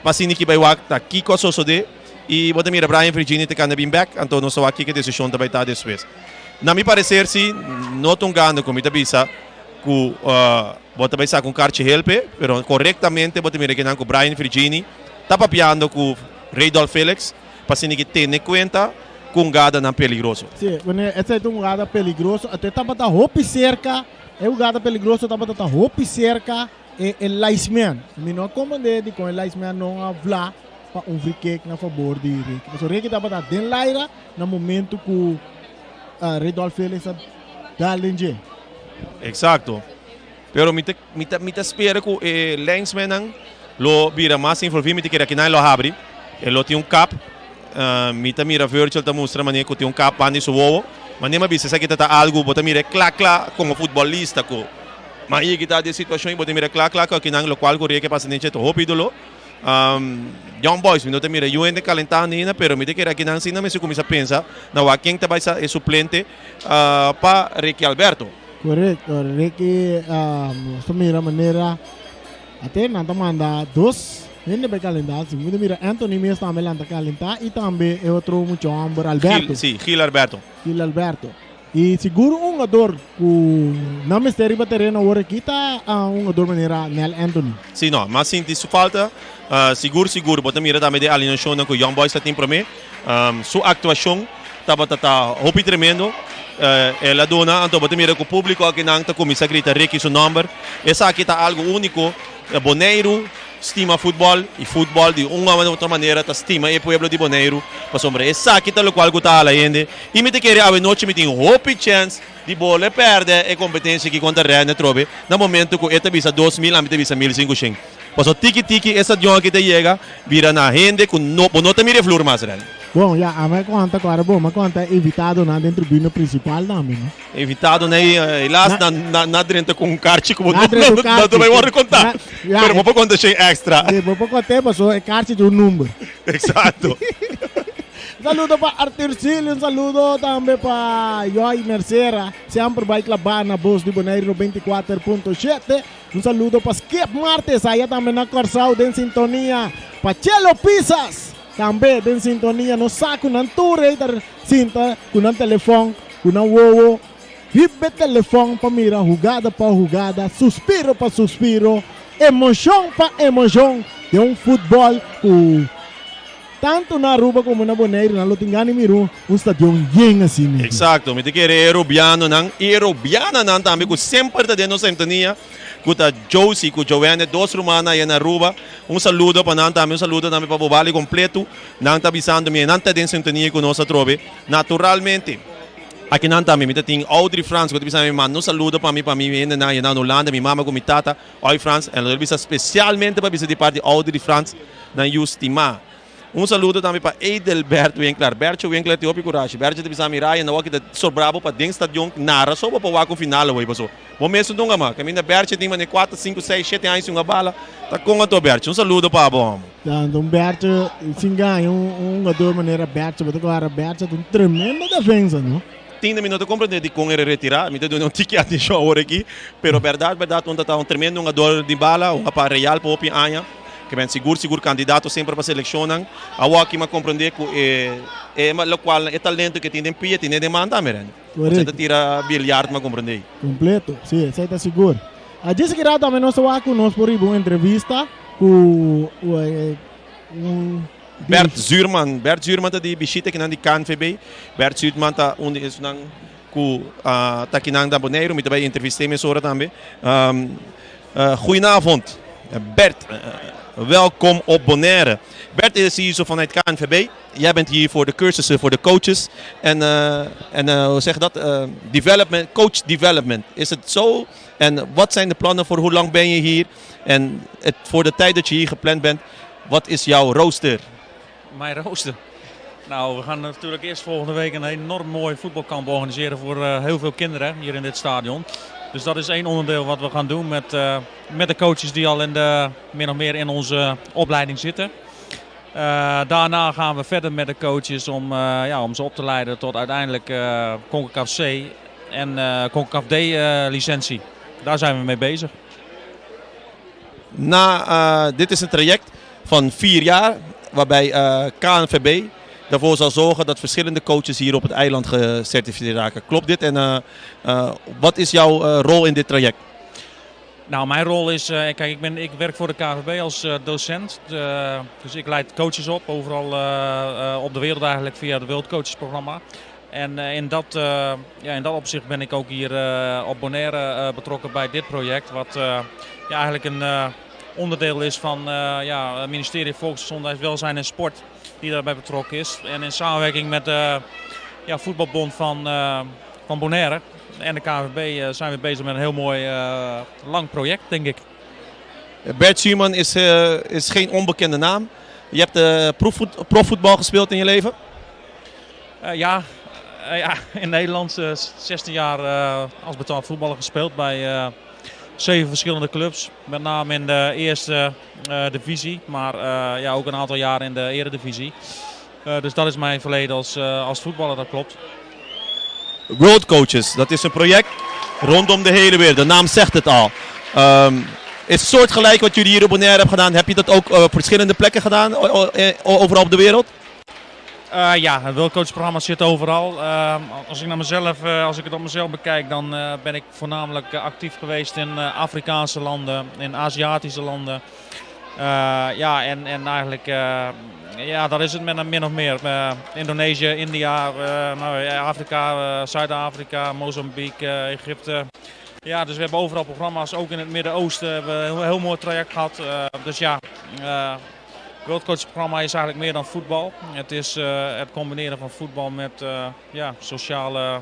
asina ki bai wak ta kiko a sosode y bo ta mira Brian Virginia ta kanda bin bek, anto nos ta wak kiko e desishon ta bai ta despues. Na mi parecer si no ta un gando ku mi ta bisa ku bo ta bai saka un karchi helpe, pero korektamente bo ta mira kinan ku Brian Virginia ta papiando ku Reydolf Felix pa asina ki tene kuenta ku un gadanan peligroso. Si, esei ta un gada peligroso, anto e tabata hopi serka, e hugada peligroso tabata ta hopi serka. E e linesman, mi no a comprende dikon e linesman no a vla pa un free kick na fabor di Ricky. Pasobra Ricky tabata den laira na momento ku Redolf Felix a dal den dje. Exacto. Pero mi ta mi ta mi ta spera ku e linesmannan lo bira mas envolvi. Mi ta kere akinan e lo habri. E lo tin un kap. Mi ta mira Virgil ta mustra manera ku tin un kap banda di su wowo. Manera mi a bisa esaki ta ta algu bo ta mira e kla kla komo futbolista ku Ma i kita den situacion i bo ta mira cla cla cu akinan locual cu Ricky a pasa den dje ta hopi dolo. Young Boys mi no ta mira yu hende calentando ainda pero mi ta kere akinan si nan mester cuminsa pensa na wak ken ta bay sa e suplente pa Ricky Alberto. Correcto, Ricky nos ta mira manera ate nan ta manda dos hende bay calenta, si mi ta mira Anthony mes tambe lanta calenta y tambe e otro mucha homber Alberto. Gil, si, Gil Alberto. Gil Alberto. Y sigur un hungador cu nan mester riba tereno awor aki ta un hungador manera Nel Anthony. Si no, mas sinti su falta. Sigur sigur bo ta mira tambe den alineacionnan cu Young Boys ta tin prome. Su actuacion tabata ta hopi tremendo. El a duna, anto bo ta mira cu publico akinan ta cuminsa grita Ricky su nomber. Esaki ta algo unico. Boneiru. stima futbòl i futbòl di un òf otro manera ta stima e pueblo di Boneiru pasobra esaki ta lokual ku ta hala hende i mi ta kere awe nochi mi tin hopi chèns di bole pèrdè e kompetensia aki kontra Rene atrobe na momento ku e ta bisa 2000 ami ta bisa 1500 pasobra tiki tiki e stadion aki ta yega bira na hende ku no bo no ta mira e flur mas Rene. Bon ya ami a konta ku ora bon mi a konta e invitadonan den tribuna principal tambe no. Invitado na helaas na na na drenta ku un karchi ku bo no no ta bai wòrdu kontá. Pero bo por konta shen èkstra. Sí, bo por kont'é pasobra e karchi tin un number. Eksakto. Un saludo pa Arthur Silio, un saludo tambe pa Joy Mercera, semper bai klabá na Bos di Boneiru 94.7. Un saludo pa Skip Martes, aya tambe na Kòrsou den sintonia. Pa Chelo Pisas, tambe den sintonia. Nos sa ku nan tur ei ta sinta ku nan telefòn. Ku nan wowo riba e telefòn pa mira hugada pa hugada, suspiro pa suspiro, emoshon pa emoshon den un futbòl ku tantu na Aruba komo na Boneiru nan lo tin gana di mira un stadion yen asina. Eksakto, mi ta kere e Rubianonan i e Rubiananan tambe ku semper ta den nos sintonia, ku ta Josie ku Joanne, dos rumannan aya na Aruba. Un saludo pa nan tambe, un saludo tambe pa Bobali kompletu. Nan ta bisando mi, nan ta den sintonia ku nos atrobe. Naturalmente, aki nan tambe mi ta tin Audrey Frans ku ta bisa mi manda un saludo pa mi pa mi hendenan ayá na Hulanda, mi mama ku mi tata, Oi Frans, en lo bisa spesialmente pa bisa di parti Audrey Frans, nan yu stimá. Un saludo tambe pa Edelbert Winkler. Bertje Winkler tin hopi kurashi. Bertje ta bisa mi, Ryan, awor ki ta sobra bo pa den stadion nara so bo pa wak un final awor paso bo mes no dunga mas. Kaminda Bertje tin manera kuater, sinku, seis, shete aña sin hunga bala, ta kon anto Bertje? Un saludo pa bo, homo. Tanto un Bertje sin gaña un hungador manera Bertje, bo ta kora Bertje ta un tremendo defensa, no? Tinda mi no ta comprende dikon el a retira, mi ta duna un tiki atencion awor aki, pero berdad berdad un ta ta un tremendo hungador di bala, hunga pa Real pa hopi aña, ke ben sigur sigur candidato semper pa seleccionnan, awor aki mi a comprende cu e e locual e talento ke tin den pia tin den man tambe Randy, Correcto. ta tira billiard mi a comprende. Completo, si, esey ta sigur. A djis aki rato tambe nos ta wak cu nos por riba un entrevista cu un. Bert Zuurman. Bert Zuurman ta di bishita kinan di KNVB. Bert Zuurman ta un di esunnan ku ta kinan na Boneiru. Mi ta bai entrevist'é mesora tambe. Goedenavond, Bert. Welkom op Bonaire. Bert is hier zo vanuit KNVB. Jij bent hier voor de cursussen voor de coaches. En, en hoe zeg je dat? Development, coach development. Is het zo? En wat zijn de plannen voor hoe lang ben je hier? En het, voor de tijd dat je hier gepland bent, wat is jouw rooster? Mijn rooster? Nou, we gaan natuurlijk eerst volgende week een enorm mooi voetbalkamp organiseren voor heel veel kinderen hier in dit stadion. Dus dat is één onderdeel wat we gaan doen met, met de coaches die al in de, min of meer in onze opleiding zitten. Uh, daarna gaan we verder met de coaches om, ja, om ze op te leiden tot uiteindelijk uh, CONCACAF C en CONCACAF D licentie. Daar zijn we mee bezig. Na, dit is een traject van 4 jaar waarbij KNVB ervoor zal zorgen dat verschillende coaches hier op het eiland gecertificeerd raken. Klopt dit en wat is jouw rol in dit traject? Nou, mijn rol is, kijk, ik werk voor de KNVB als docent. Dus ik leid coaches op, overal op de wereld eigenlijk via het World Coaches programma. En ja, in dat opzicht ben ik ook hier op Bonaire betrokken bij dit project. Wat ja, eigenlijk een onderdeel is van ja, het ministerie Volksgezondheid, Welzijn en Sport die daarbij betrokken is. En in samenwerking met de ja, voetbalbond van Bonaire en de KNVB zijn we bezig met een heel mooi lang project, denk ik. Bert Zuurman is geen onbekende naam. Je hebt profvoetbal gespeeld in je leven? Ja, in Nederland 16 jaar als betaald voetballer gespeeld bij zeven verschillende clubs. Met name in de eerste divisie, maar ja, ook een aantal jaar in de eredivisie. Dus dat is mijn verleden als voetballer, dat klopt. World Coaches, dat is een project rondom de hele wereld. De naam zegt het al. Is soortgelijk wat jullie hier op Bonaire hebben gedaan. Heb je dat ook op verschillende plekken gedaan, overal op de wereld? Ja, het World Coach programma zit overal. Als ik naar mezelf, als ik het op mezelf bekijk, dan ben ik voornamelijk actief geweest in Afrikaanse landen, in Aziatische landen. Ja, en eigenlijk, ja, dat is het met min of meer. Indonesië, India, nou, Afrika, Zuid-Afrika, Mozambique, Egypte. Ja, dus we hebben overal programma's, ook in het Midden-Oosten hebben we een heel, heel mooi traject gehad. Dus ja, World Coach programma is eigenlijk meer dan voetbal. Het is het combineren van voetbal met, ja, sociale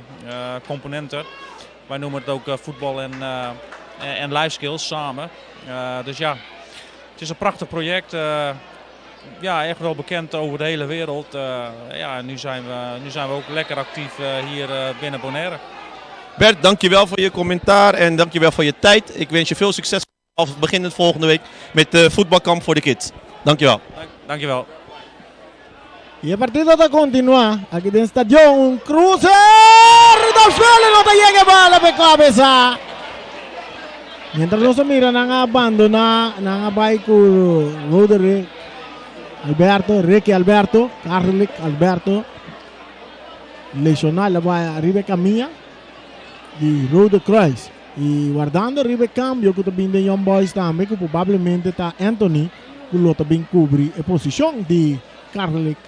componenten. Wij noemen het ook voetbal en life skills samen. Dus ja, het is een prachtig project. Ja, echt wel bekend over de hele wereld. Ja, en nu zijn we ook lekker actief hier binnen Bonaire. Bert, dankjewel voor je commentaar en dankjewel voor je tijd. Ik wens je veel succes beginnend volgende week met de voetbalkamp voor de kids. Dankjewel. Dankjewel. E partido ta kontinuá aki den stadion. Cruze! Rudolf no ta yega bala pa kabesa. Mientras nos mira nan a bandoná, nan a bai ku Roderick Alberto, Ricky Alberto, Carlick Alberto. Leshoná bai riba kaminda di Rode Kruis. I wardando riba kambio ku tambe di Young Boys tambe, ku probablemente ta Anthony, ku lo tambe kubri e posishon di Carlick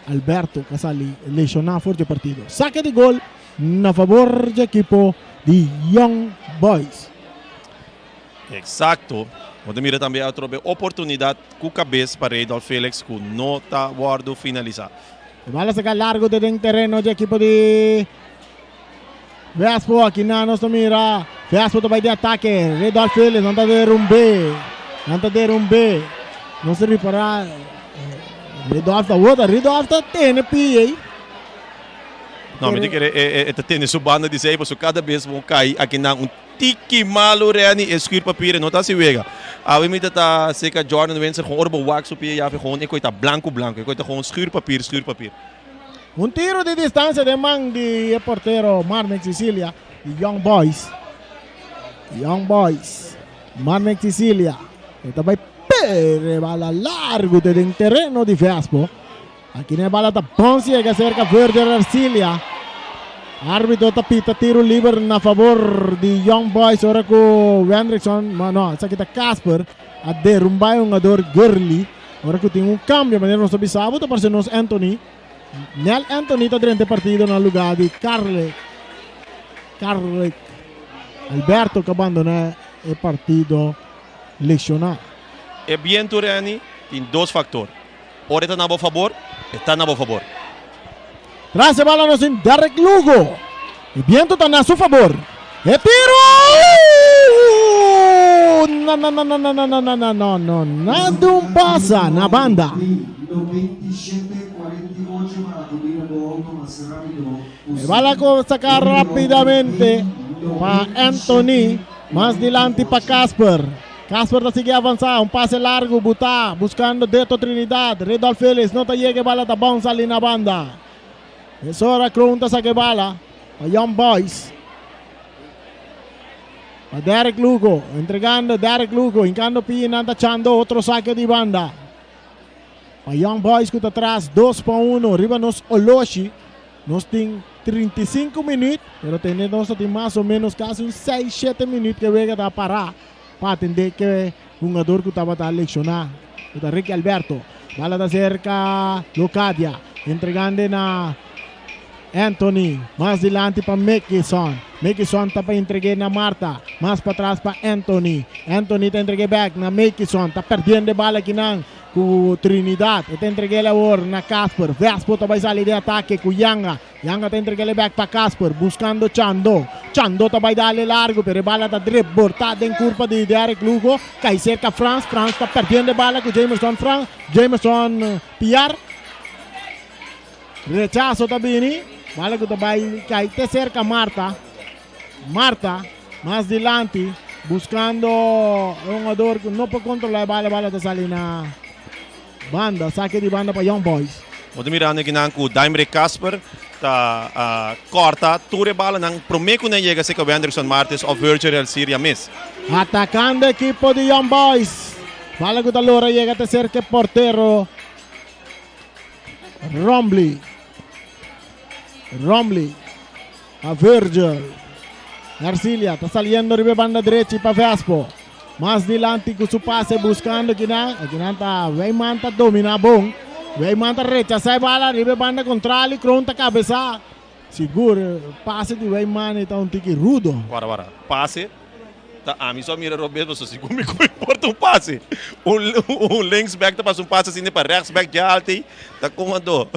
Alberto, ku a sali leshoná for di partido. Sake di gol na fabor di ekipo di Young Boys. Eksakto. Bo ta mira tambe otro oportunidat ku kabes pa Redolf Felix ku no ta wòrdu finalisá. Bala saka largu den tereno di ekipo di Vespo, aki na nos mira. Vespo tambe di atake. Redolf Felix nan ta derumb'é. Nan ta derumb'é. No ta ripará. Redolf ta wota. Redolf ta tene pia. No, mi ke e tene su banda di sei, paso kada bes bo kai aki na un tiki malu, Reni, e schuurpapier no ta si wega. Awe mi ta seka Jordan Windsor gewoon ora bo wak su pia ya gewoon e ta blanku blanku, e ta gewoon schuurpapier, schuurpapier. Un tiro di distansia den man di portero Marnek Sicilia, di Young Boys. Young Boys. Marnek Sicilia. E tambe pere bala largu den tereno di Vespo. Aki e bala ta bon yega serka Verder Arcilia. Arbitro ta pita tiro liber na fabor di Young Boys. Ora ku Wendrickson, no, esaki ta Casper a derumbá un hungadó Gurley. Ora ku tin un kambio, manera nos bisa, ta parse nos Anthony. Nel Anthony ta den partido na lugá di Carle. Carle Alberto ku a bandoná e partido leshoná. E bientu, Reni, tin dos faktor. Ora ta na bo fabor, ta na bo fabor. Tras bala nos tin Derek Lugo. E bientu ta na su fabor. E tiro! No, no, no, no, no, no, no, no, no, no. Nada un pasa na banda. 97 48 para acudir a auto más rápido. E bala saka rápidamente pa Anthony. Mas dilanti pa Casper. Casper ta sigui avansá. Un pase largu. Buta. Buskando Deto Trinidad. Redolf Felix. No ta yega bala. Ta bon sali na banda. Mesora Kroon ta saka bala. Pa Young Boys. Pa Derek Lugo. Entregando Derek Lugo. Hinkando pia nan ta Chando. Otro sake di banda. Pa Young Boys ku ta atras 2-1. Riba nos oloshi. Nos tin 35 minüt, pero tin nos tin mas o ménos kasi un 6, 7 minüt ku wega ta pará pa atendé ku e hungadó ku tabata leshoná. Ta Ricky Alberto. Bala ta serka Locadia. Entregando na Anthony. Mas dilanti pa Mekison. Mekison ta pa entregá na Marta. Mas patras pa Anthony. Anthony ta entregá back na Mekison. Ta perdiendo bala aki nan ku Trinidad. Ta entregá awor na Casper. Vespo ta bai sali di atake ku Yanga. Yanga ta entregá back pa Casper. Buskando Chando. Chando ta bai dal largu. Pero bala ta dribble. Den kurpa di Derek Lugo. Kai serka Frans. Frans ta perdiendo bala ku Jameson Frans. Jameson Piar. Rechaso ta bini. Bala ku ta bai kai te serka Marta. Marta mas dilanti buskando un hungadó ku no por kontrolá bala, bala ta sali na banda, sake di banda pa Young Boys. Bo ta mirando aki nan ku Daimre Casper ta kòrta tur e bala nan promé ku nan yega serka Wenderson Martins òf Virgil Elsiria mes. Atakando ekipo di Young Boys. Bala ku ta lora yega te serka portero Romley. Romley. A Virgil. Arcilia ta saliendo riba banda drechi pa Vespo. Mas dilanti ku su pase buskando akinan. Akinan ta Weiman ta dominá bon. Weiman ta rechasá bala riba banda kontrali. Kroon ta kabesa. Sigur, pase di Weiman ta un tiki rudo. Wara, wara. Pase. Ta ami so a mira robes pasobra si ku mi ku importa un pase. Un un linksback ta pasa un pase asina pa rechtsback dja alta ei ta kon anto.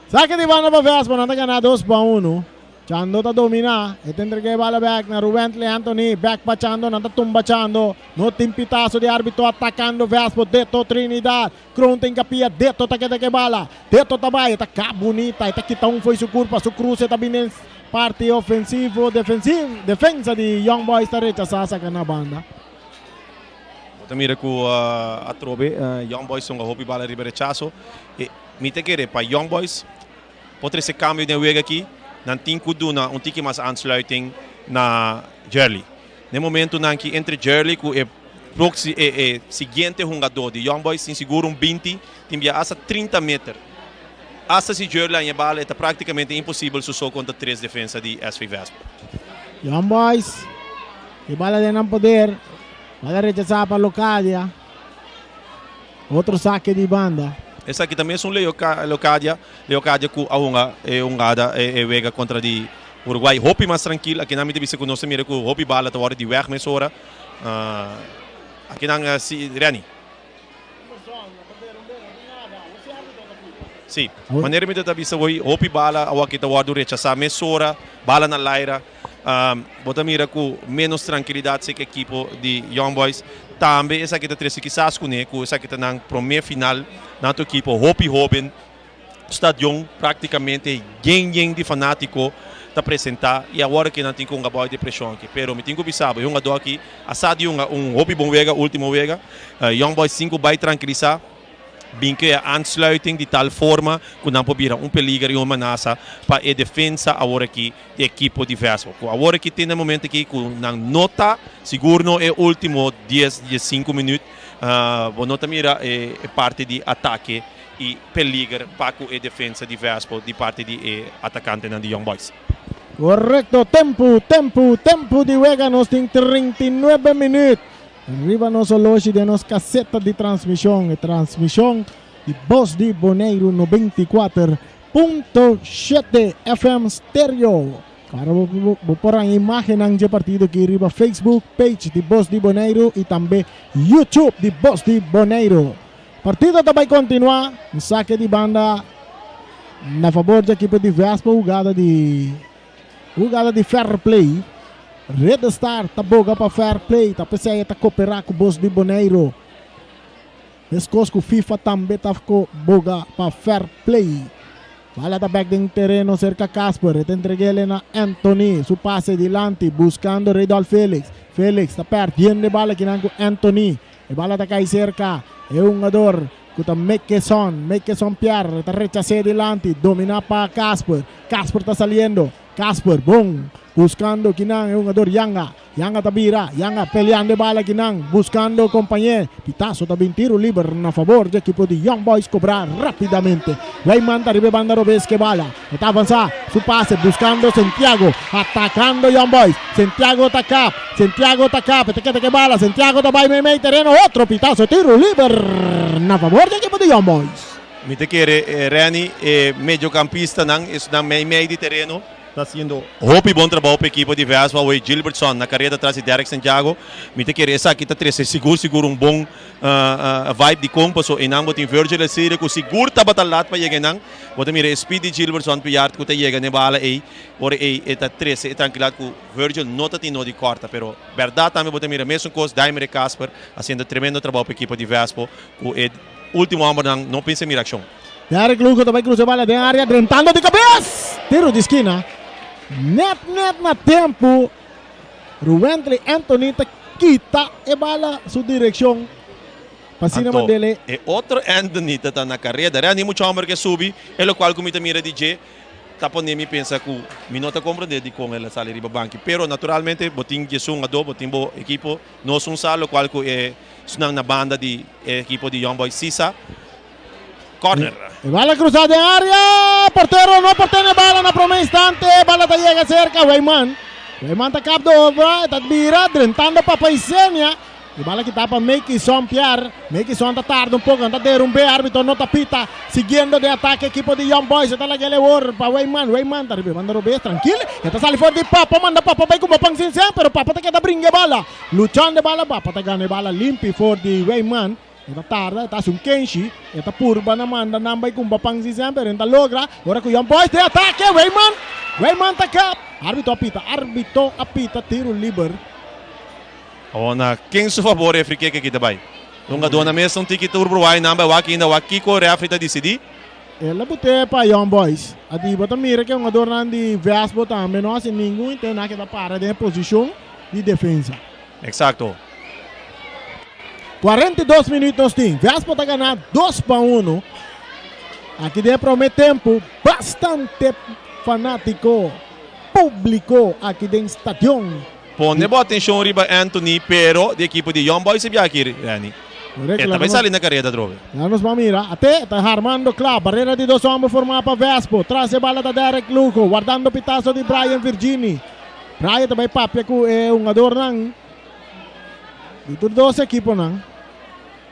Sake di banda pa Vespa, nan ta gana 2-1. Chando ta domina, e ta entrega e bala bek na Rubentley Anthony, bek pa Chando, nan ta tumba Chando. No tin pitaso di arbitro atakando Vespa, Deto Trinidad. Kroon ta inkapia, Deto ta keda ku e bala. Deto ta bai, e ta kap bunita, e ta kita un fo'i su kurpa, su kruse ta bini den parti ofensivo, defensivo, defensa di Young Boys ta rechasá saka na banda. Bo ta mira ku atrobe Young Boys ta hunga hopi bala riba rechaso. E mi ta kere pa Young Boys por trese kambio den wega aki, nan tin ku duna un tiki mas aansluiting na Jerley. Na e momentunan ki entre Jerley ku e proxi e e siguiente hungadó di Young Boys tin sigur un binti, tin bia asta 30 meter. Asta si Jerley haña e bala e ta práktikamente imposibel su so kontra tres defensa di SV Vespa. Young Boys e bala den nan poder, bala rechasá pa Locadia. Otro sake di banda. Esaki ta mesun Leocadia, Leocadia ku a hunga e hungada e wega kontra di Uruguay. Hopi mas trankil, akinan mi ta bisa ku nos ta mira ku hopi bala ta wòrdu di wèg mesora. Akinan si Renny. Si, manera mi ta bisa hoy hopi bala awor aki ta wòrdu rechasá mesora, bala na laira. Bo ta mira ku ménos trankilidat sek ekipo di Young Boys. Tambe esaki ta trese kisas kuné ku esaki ta nan promé final nan tu ekipo hopi hóben. Stadion práktikamente yen yen di fanátiko ta presentá i awor aki nan tin ku hunga bou di preshon aki. Pero mi tin ku bisa bo e hungadó aki a sa di hunga un hopi bon wega último wega. Young Boys tin ku bai trankilisá. Bin krea aansluiting di tal forma ku nan por bira un peliger i un amenasa pa e defensa awor aki di ekipo di Vespo. Ku awor aki tin e momento aki ku nan no ta sigur no e ultimo dies, diesinku minuut bo no ta mira e parti di atake i peliger pa ku e defensa di Vespo di parti di e atakantenan di Young Boys. Korekto, tempu, tempu, tempu di wega nos tin 39 minuut. Riba nos oloshi den nos kaseta di transmishon, e transmishon di Bos di Boneiru 94.7 FM Stereo. Ora bo, bo, bo por haña imágennan dje partido aki riba Facebook page di Bos di Boneiru i tambe YouTube di Bos di Boneiru. Partido ta bai kontinuá, un sake di banda na fabor dje ekipo di Vespa, hugada di Hugada di fair play. Red Star ta boga pa fair play, ta p'esei e ta koperá ku Bos di Boneiru. Meskos ku FIFA tambe ta boga pa fair play. Bala ta bèk den tereno serka Casper, e ta entreg'el na Anthony, su pase dilanti buskando Redolf Felix. Felix ta pèrdiendo e bala kinan ku Anthony. E bala ta kai serka e hungador ku ta Mekeson. Mekeson Pierre ta rechas'é dilanti, dominá pa Casper. Casper ta saliendo. Casper bon buskando kinan e hungador Yanga. Yanga ta bira. Yanga peleando e bala kinan buskando kompañé. Pitazo ta bin tiro liber na fabor dje ekipo di Young Boys kobra rapidamente. Weyman ta riba e banda robes ke bala. E ta avansá su pase buskando Santiago. Atakando Young Boys. Santiago ta kap. Santiago ta kap. E ta keda ke bala. Santiago ta bai meimei tereno. Otro pitazo tiro liber na fabor dje ekipo di Young Boys. Mi ta kere Renny e mediocampistanan esnan mei mei di tereno ta haciendo hopi bon trabou pa ekipo di Vespa awe Gilbertson na careda tras di Derek Santiago mi ta kere esaki ta trece sigur sigur un bon vibe di con paso eynan bo tin Virgil Alcide cu sigur tabata lat pa yega eynan bo ta mira e speed di Gilbertson Piart cu ta yega n'e bala ey ora ey e ta trece e trankilidad cu Virgil no ta tin no di corta pero berdad tambe bo ta mira mesun cos Daimere Casper haciendo tremendo trabou pa ekipo di Vespo cu e Ultimo hombernan no pensa mira accion. Derrick Lugo ta bai cruza e bala den area drentando di cabes! Tiro di skina. Net net na tempo Ruwentley Anthony ta kita e bala su direccion pa asina Anto mandele. e otro Anthony ta ta na careda. Real mucho homber ke subi e locual cu mi ta mira di dje ta pone mi pensa cu mi no ta comprende dicon el a sali riba banki. Pero naturalmente bo tin djesun ado, bo tin bo ekipo. Nos un sa locual cu e Esnan na banda di e ekipo di Young Boys Sisa. Corner. E bala cruza den area. Portero no por tene bala na prome instante. Bala ta yega cerca Weyman. Weyman ta cap de obra. E ta bira drentando Papa Isenia. E bala kita pa Meikison Pierre. Meikison ta tarda un poko, ta derumbe, arbitro no ta pita. Siguiendo den atake ekipo di Young Boys. E ta laga el ewor pa Weyman. Weyman ta riba e banda robes, trankil. E ta sali for di Papa, manda Papa bai kuma pan sin sen, pero Papa ta keda bringa e bala. Luchando e bala, Papa ta gana e bala limpi for di Weyman. E ta tarda, e ta hasi un kenshi, e ta purba na manda nan bai kumba pan sin sen, pero e no ta logra. Ora ku Young Boys den atake, Weyman! Weyman ta kap. Arbitro a pita, arbitro a pita tiro liber. Awor na ken su fabor refri keke aki ta bai? Hungadó na mesa un tiki tur bruai nan bai wak ainda wak kiko refri ta disidí. El a but'é pa Young Boys. A di bo ta mira ke hungadornan di Vesbo tambe no hasi ningun intent nan keda para den e posishon di defensa. Eksakto. 42 minuut nos tin. Vesbo ta gana 2-1. Aki den e prome tempu bastante fanatiko publiko aki den stadion. Pone bo atencion riba Anthony pero di ekipo di Young Boys e biaha aki Renny. E ta bay sali na careda atrobe. Ya nos ban mira. Ate ta harmando cla. Barrera di dos homber forma pa Vespo. Tras e bala ta Derek Lugo. Wardando pitazo di Brian Virgini. Brian ta bay papia cu e hungadornan di tur dos ekiponan.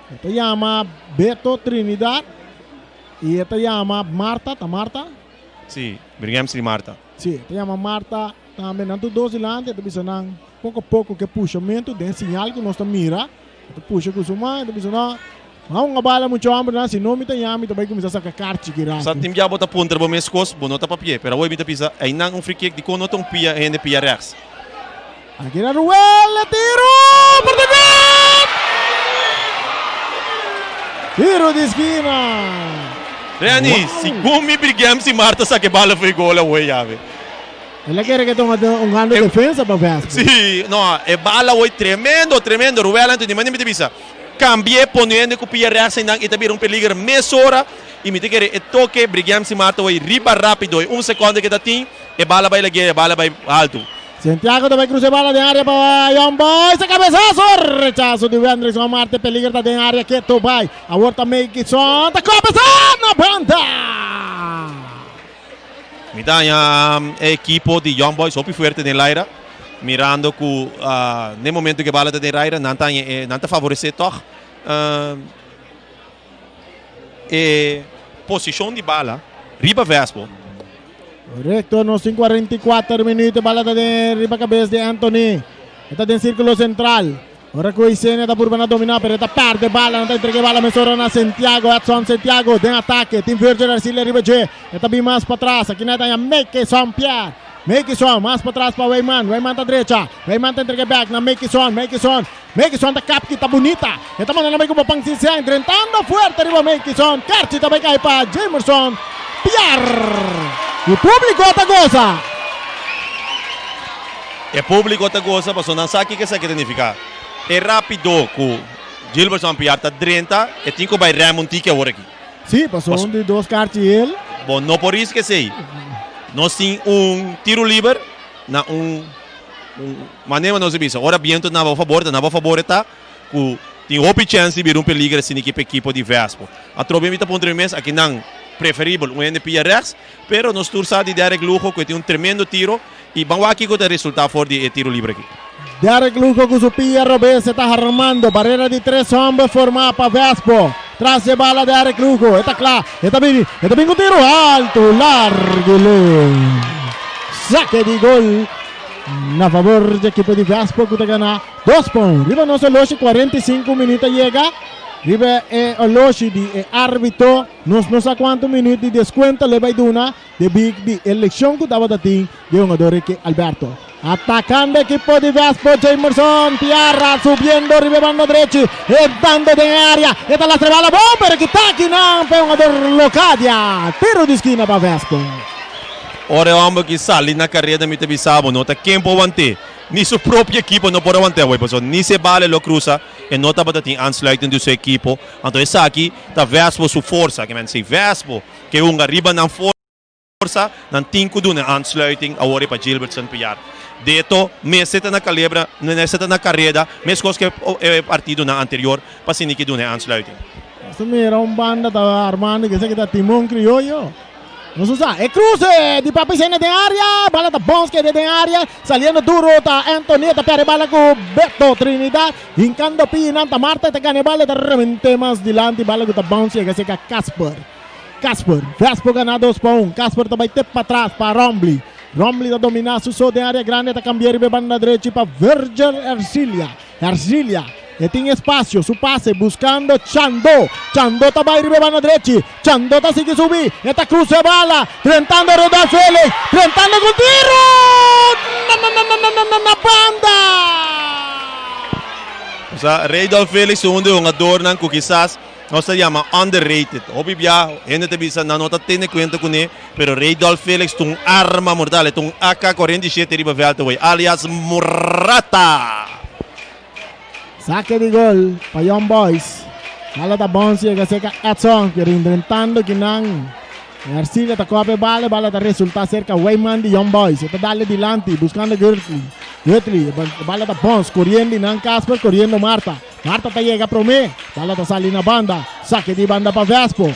E ta yama Beto Trinidad y e ta yama Marta. Ta Marta? Si, Brigemsly Marta. Si, e ta yama Marta. Tambe nan tur dos dilanti e ta bisa nan poko poko ke pushamentu den siñal ku nos ta mira. E ta pusha ku su man, e ta bisa no, ma hunga bala muchu homber nan, si no mi ta yama mi ta bai kuminsá saka karchi ki Sa ratu. tin bia bo ta puntra bo mes kos, bo no ta papi'é, pero awor mi ta bisa einan un free kick dikon no ta un pia hende pia rechts. Aki na Ruel e tiro por de net! Tiro di skina! Renny, Wow! segun mi Brigem si Marta saka e bala for e gol awor yawe. El a kere ke tuma un grande defensa pa Vespo. Sí, no, e bala hoy tremendo, tremendo. Ruel Anthony, mane mi ta bisa, cambi'é poniendo cu pia rechts einan y ta bira un peliger mesora. Y mi ta kere e toke Brigem si Marta hoy riba rapido, e un seconde ke ta tin, e bala bay lag'é, e bala bay alto. Santiago ta bay cruza e bala den area pa Young Boys, e cabezazo! Rechazo di Wendrickson Marte, peliger ta den area keto bay. Awor ta Meikison, ta cabeza na banda! Mi ta haña e ekipo di Young Boys hopi fuerte den laira, mirando ku n'e momento ku e bala ta den laira nan ta haña e nan ta favoresé tòg e posishon di bala riba Vespo. Korekto, nos tin 44 minuut, e bala ta den riba kabes di Anthony. E ta den sirkulo sentral. Ora ku Isenia ta purba na dominá pero e ta pèrdè bala, nan ta entrega e bala mesora na Santiago, Edson Santiago den atake, tin Virgil Arcilia riba dje, e ta bin mas patras, akina e ta haña Meikison Pierre, Meikison mas patras pa Weyman, Weyman ta drecha, Weyman ta entrega bèk na Meikison, Meikison, Meikison ta kap kita bunita, e ta manda na bai ku Bopang Sinseng, drentando fuerte riba Meikison, Kerchi ta bai kai pa Jamerson Pierre, i públiko ta gosa. E publico ta goza pasobra nan sa kiko esaki ta nifica. E rapido cu Gilbertson Piar ta drenta e tin cu bay rem un tiki awor aki. Sí, pasobra un di dos karchi el. Bo no por riska esey. Nos tin un tiro liber na un manera nos a bisa ora biento na bo fabor ta na bo fabor e ta cu tin hopi chens di bira un peliger asina ki pa ekipo di Vespo. Atrobe mi ta puntra mi mes aki nan preferibel un hende pia rechts pero nos tur sa di Derek Lugo cu e tin un tremendo tiro. I ban wak kiko ta resultá for di e tiro libre aki. Derek Lugo ku su pia robes e ta harmando barera di tres hòmber formá pa Vespo. Tras dje bala Derek Lugo e ta kla, e ta bini, e ta bin ku tiro altu, largu leu. Sake di gol na fabor dje ekipo di Vespo ku ta gana dos pa un. Riba nos oloshi 45 minüt a yega riba e oloshi di e árbitro. Nos no sa kuantu minüt di deskuento lo e bai duna. Debí di e lekshon ku tabata tin di e hungador Ricky Alberto. Atakando ekipo di Vespo, Jamerson Piarra subiendo riba e banda drechi, entrando den e área, e ta lastra e bala bon, pero kita akinan pa e hungador Locadia. Tiro di skina pa Vespo. Ora e hòmber ki sali na kareda mi ta bisa bo no ta ken por want'é, ni su propio ekipo no por a want'é awor pasobra ni si e bala lo krusa e no tabata tin aansluiting di su ekipo, anto esaki ta Vespo su forsa, ke men si Vespo Ke hunga riba nan forsa, nan tin ku duna aansluiting awor e pa Gilbertson Piar. Deto mester ta na kalebra, mester ta na kareda, meskos ku e partidonan anterior pa asina ke duna e aansluiting. Nos ta mira un banda ta armando, ke esaki ta Timon Crioyo. Nos usa e cruce di Papi Sena den area. Bala ta bounce kede den area. Saliendo duro ta Anthony ta perde bala cu Beto Trinidad. Hincando pinan ta Marta ta gana e bala ta remente mas dilanti. Bala cu ta bounce yega cerca Casper. Casper, Vespo gana 2-1. Casper ta bay tep patras pa Rombly. Rombly ta domina su so den area grandi ta cambia riba e banda drechi pa Virgil Ercilia. Ercilia e tin espacio, su pase buscando Chando. Chando ta bay riba e banda drechi. Chando ta sigui subi, e ta cruza e bala, drentando Rodolf Felix, drentando cu tiro! Na na na na na na na banda! Osea, Radolf Felix ta un di e hungadornan cu kisas nos ta yama underrated. Hopi bia hende ta bisa nan no ta tene cuenta cune, pero Radolf Felix ta un arma mortal, e ta un AK 47 riba veld awey, alias Murata! Sake di gol pa Young Boys. Bala ta bounce yega cerca Edson, pero intentando kinan Ercilia ta kope bala, bala ta resulta cerca Weyman di Young Boys. E ta dale dilanti buscando Gertly. Gertly, bala ta bounce, corriendo nan Casper, corriendo Marta. Marta ta yega prome, bala ta sali na banda. Sake di banda pa Vespo.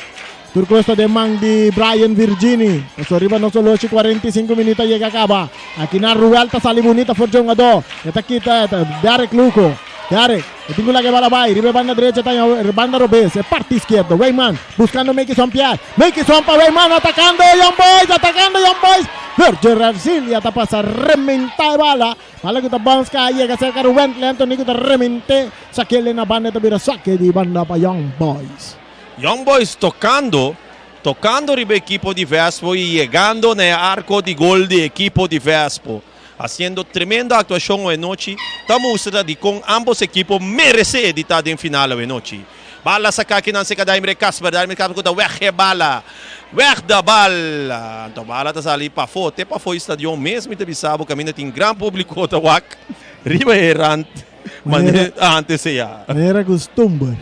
Tur kos ta den man di Brian Virgini. Paso riba nos oloshi 45 minuut a yega kaba. Aki na Ruel ta sali bunita for djongadó. E ta kita e ta Derek Luco. Derek e tin ku laga e bala bai. Riba e banda drecha ta e banda robes. E parti iskierdo. Weyman buskando Meikison Pierre. Meikison pa Weyman atakando Young Boys. Atakando Young Boys. Virgil Ercilia ta pasa rementa e bala. Bala ku ta bounce ka yega serka Ruwentley Anthony ku ta remente. Sakele na banda e ta bira sake di banda pa Young Boys. Young Boys tocando, tocando riba ekipo di Vespo y yegando na e arco di gol di ekipo di Vespo. Haciendo tremendo actuacion awenochi, ta mustra dicon ambos ekipo merece di ta den final awenochi. Bala saca akinan cerca Daimre Kasper, Daimre Kasper cu ta weg e bala, weg de bal. Anto bala ta sali pafo, te pafo e stadion mes mi ta bisa bo caminda tin gran publico ta wak riba e rand manera antes eya. Manera custumber.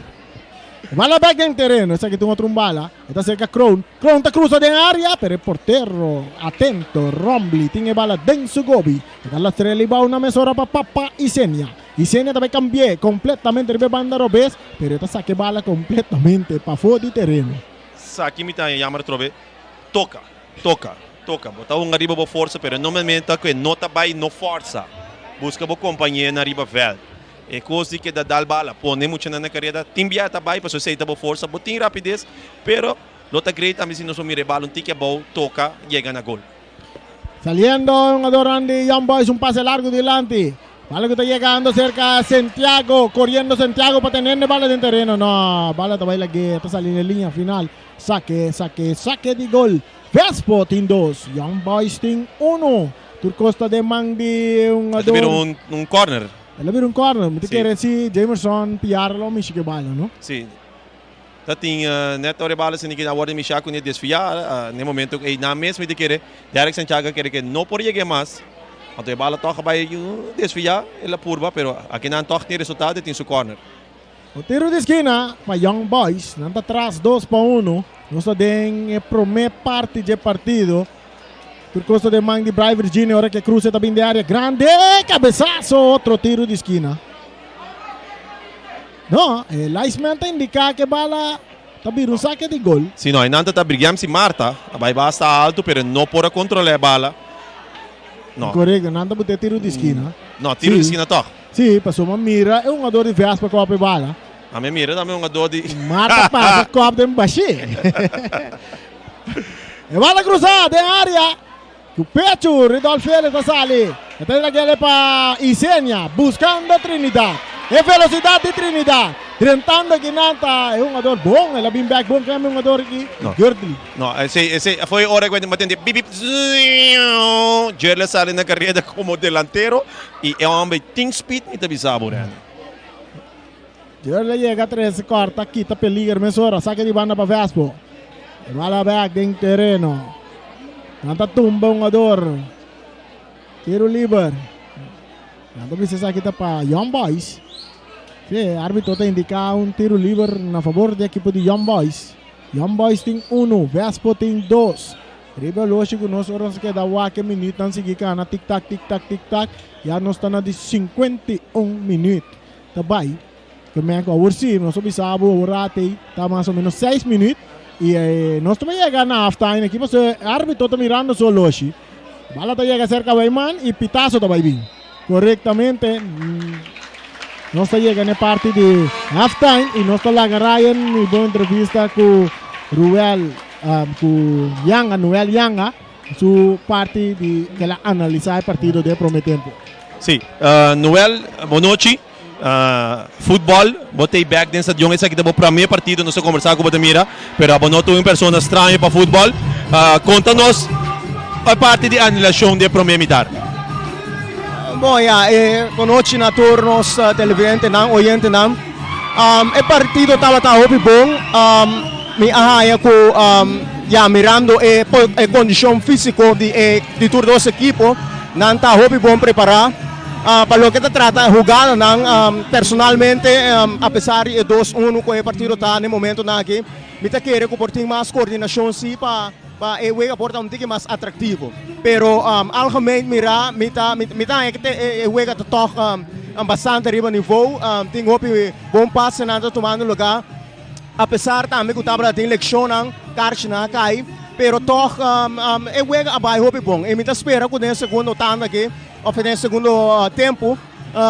E bala bek den tereno, esaki ta un otro un bala. E ta serka Kroon. Kroon ta krusa den área, pero e portero atento, Rombly, tin e bala den su gobi. E ta lastr'é libou na mesora pa Papa Isenia. Isenia ta bai kambi'é kompletamente riba e banda robes, pero e ta saka e bala kompletamente pafó di tereno. Saki mi ta haña yammer atrobe. Toka, toka, toka. Bo ta hunga riba bo forsa, pero normalmente ta ku e no ta bai no forsa. Buska bo kompañeronan riba vèlt. E kos di keda dal bala, pone muchanan na kareda, tin bia ta bai pasobra esei ta bo forsa, bo tin rapides, pero lo ta great tambe si nos por mira e bala un tiki abou, toka, yega na gol. Saliendo e hungadornan di Young Boys, un pase largo dilanti. Bala ku ta yegando serka Santiago, koriendo Santiago pa tenende bala den tereno. No, bala ta bai lag'é, ta sali na e liña final. Sake, sake, sake di gol. Vespo tin dos, Young Boys tin uno. Tur kos ta den man di e hungador. E ta bira un corner. El a bira un corner. Mi ta kere si Jamerson piar lo mishi ke bala, no? Si. Ta tin net ora e bala sini ki a worde mishá ku ne desviá. Na e momento ei nan mes mi ta kere Derek Santiago a kere ke no por yeg'é mas. Anto e bala tòg a bai desviá. El a purba pero akinan tòg tin resultado e tin su corner. Un tiro di skina pa Young Boys. Nan ta tras 2-1. Nos ta den e promé parti dje partido. Tur kos ta den man di Brai Virginia ora ku e kruse ta bin den área grande. Kabesaso! Otro tiro di skina. No, e linesman ta indiká ku e bala ta bira un sake di gol. Si no, einan ta ta Brigiamsi Marta a bai basta altu pero e no por a kontrolá e bala. No. Korekto, nan ta bute tiro di skina. No, tiro di skina tòg. Sí, pasobra mira e hungador di Vespa kòp e bala. Ami mira tambe hungador di. Marta pasa kòp den bashé. E bala krusá den área. Ku pechu Ridolf Felix ta sali. E ta lag'el pa Isenia buskando Trinidad. E velosidat di Trinidad. Drentando akinan ta e hungador bon. El a bin bèk bon kèm e hungador aki. Gurtley. No, esei, esei foi ora ku mi a tende bip bip ziuuw. Jerle sali na kareda komo delantero i e homber tin speed mi ta bisa bo Randy. Jerle yega tres kòrta kita peliger mesora sake di banda pa Vespo. E bala bèk den tereno. Nan ta tumba hungador. Tiro liber. Nan ta bisa esaki ta pa Young Boys. Sí, e arbitro ta indiká un tiro liber na fabor di ekipo di Young Boys. Young Boys tin unu, Vespo tin dos. Riba e loshi ku nos ora nos keda wak e minütnan sigui kana tik tak tik tak tik tak ya nos ta na di 51 minüt ta bai. Ke men ku awor si nos a bisa bo awor rate ei ta mas o menos seis minüt. I nos ta yega na half time aki pasobra e arbitro ta mirando su oloshi. Bala ta yega serka Wijman i pitazo ta bai bin. Korektamente nos ta yega na e parti di half time i nos ta laga Ryan mi bon entrevista ku Ruel ku Yanga, Noel Yanga su parti di kel a analisa e partido den e prome tempo. Si, Noel, bonochi. Futbol, bo ta ei bek den stadion, esaki ta bo prome partido, nos a kombersá ku bo ta mira, pero abo no ta un persona straño pa futbol. Konta nos e parti di anulashon di e prome mitar. Bon ya, e bonochi na tur nos televidentenan, oyentenan. E partido tabata hopi bon, mi a haña ku ya mirando e kondishon físiko di e di tur dos ekipo, nan ta hopi bon prepará. Pa loke ta trata hugadanan, personalmente apesar di e dos uno ku e partido ta na e momentonan aki, mi ta kere ku por tin mas koordinashon si pa pa e wega por ta un tiki mas atraktivo. Pero algemeen mirá mi ta mi ta haña ku e wega ta tòg bastante riba nivou, tin hopi bon pasenan ta tumando lugá. Apesar tambe ku tabata tin lekshonnan, karchinan a kai, pero tòg e wega a bai hopi bon. I mi ta spera ku den e segundo tanda aki, òf den e segundo tempu,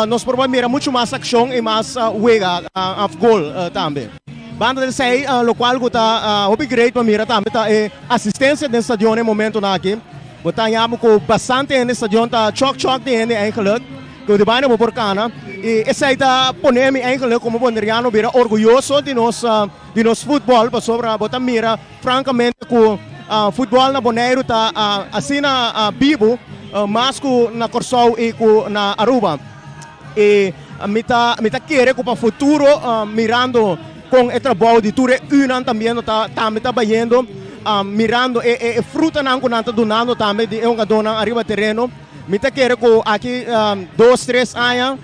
nos por bai mira muchu mas akshon i mas wega òf gol tambe. Banda di esei, lokual ku ta hopi great pa mira tambe ta e asistensia den stadion e momentunan aki. Bo ta haña bo ku bastante hende stadion ta chòk chòk di hende eigenlik. Ku di baina bo por kana. I esei ta pone mi eigenlik komo boneriano bira orguyoso di nos di nos futbòl pasobra bo ta mira frankamente ku futbòl na Boneiru ta asina bibu mas ku na Kòrsou i ku na Aruba. I mi ta mi ta kere ku pa futuro mirando kon e trabou di tur e unan tambiendo ta tambe ta bayendo mirando e e frutanan ku nan ta dunando tambe di e hungadónan ariba tereno. Mi ta kere ku aki dos tres aña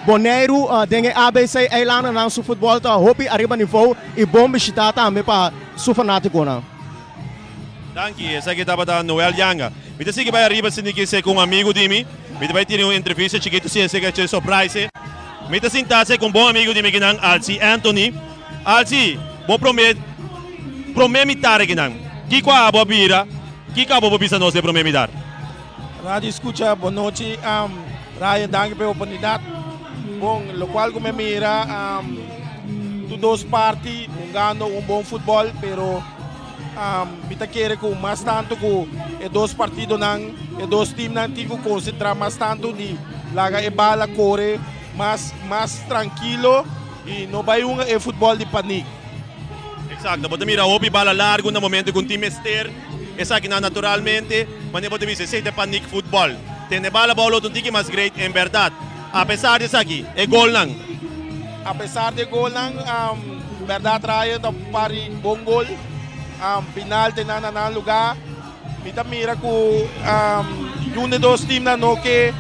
Boneiru den e ABC eilandennan su futbòl ta hopi ariba nivou i bon bishitá tambe pa su fanátikonan. Danki, esaki tabata Noel Yanga. Mi ta sigui bai ariba sinti ki esei ku un amigu di mi. Mi ta bai tira un entrevista chikitu si esei ke surprise. Mi ta sintá esei ku un bon amigu di mi kinan, Alci Anthony. Alci, bo promé promé mitar akinan, kiko abo a bira? Kiko abo por bisa nos den promé mitar? Radio Escucha, bon nochi. Ryan, danki pa e oportunidat. Bon, lokual ku mi a mira, tur dos parti hungando un bon futbòl, pero mi ta kere ku mas tantu ku e dos partidonan, e dos timnan tin ku konsentrá mas tantu di laga e bala kore mas mas trankilo i no bai hunga e futbòl di panik. Eksakto, bo ta mira hopi bala largu na momento ku un tim mester. Esakinan naturalmente, manera bo ta bisa, esei ta e panik futbòl. Tene bala bou lo ta un tiki mas great en bèrdat. Apesar di esaki, e golnan. Apesar di e golnan, bèrdat Ryan ta pari bon gol. Final te nan na nan lugá. Mi ta mira ku yun di dos timnan no ke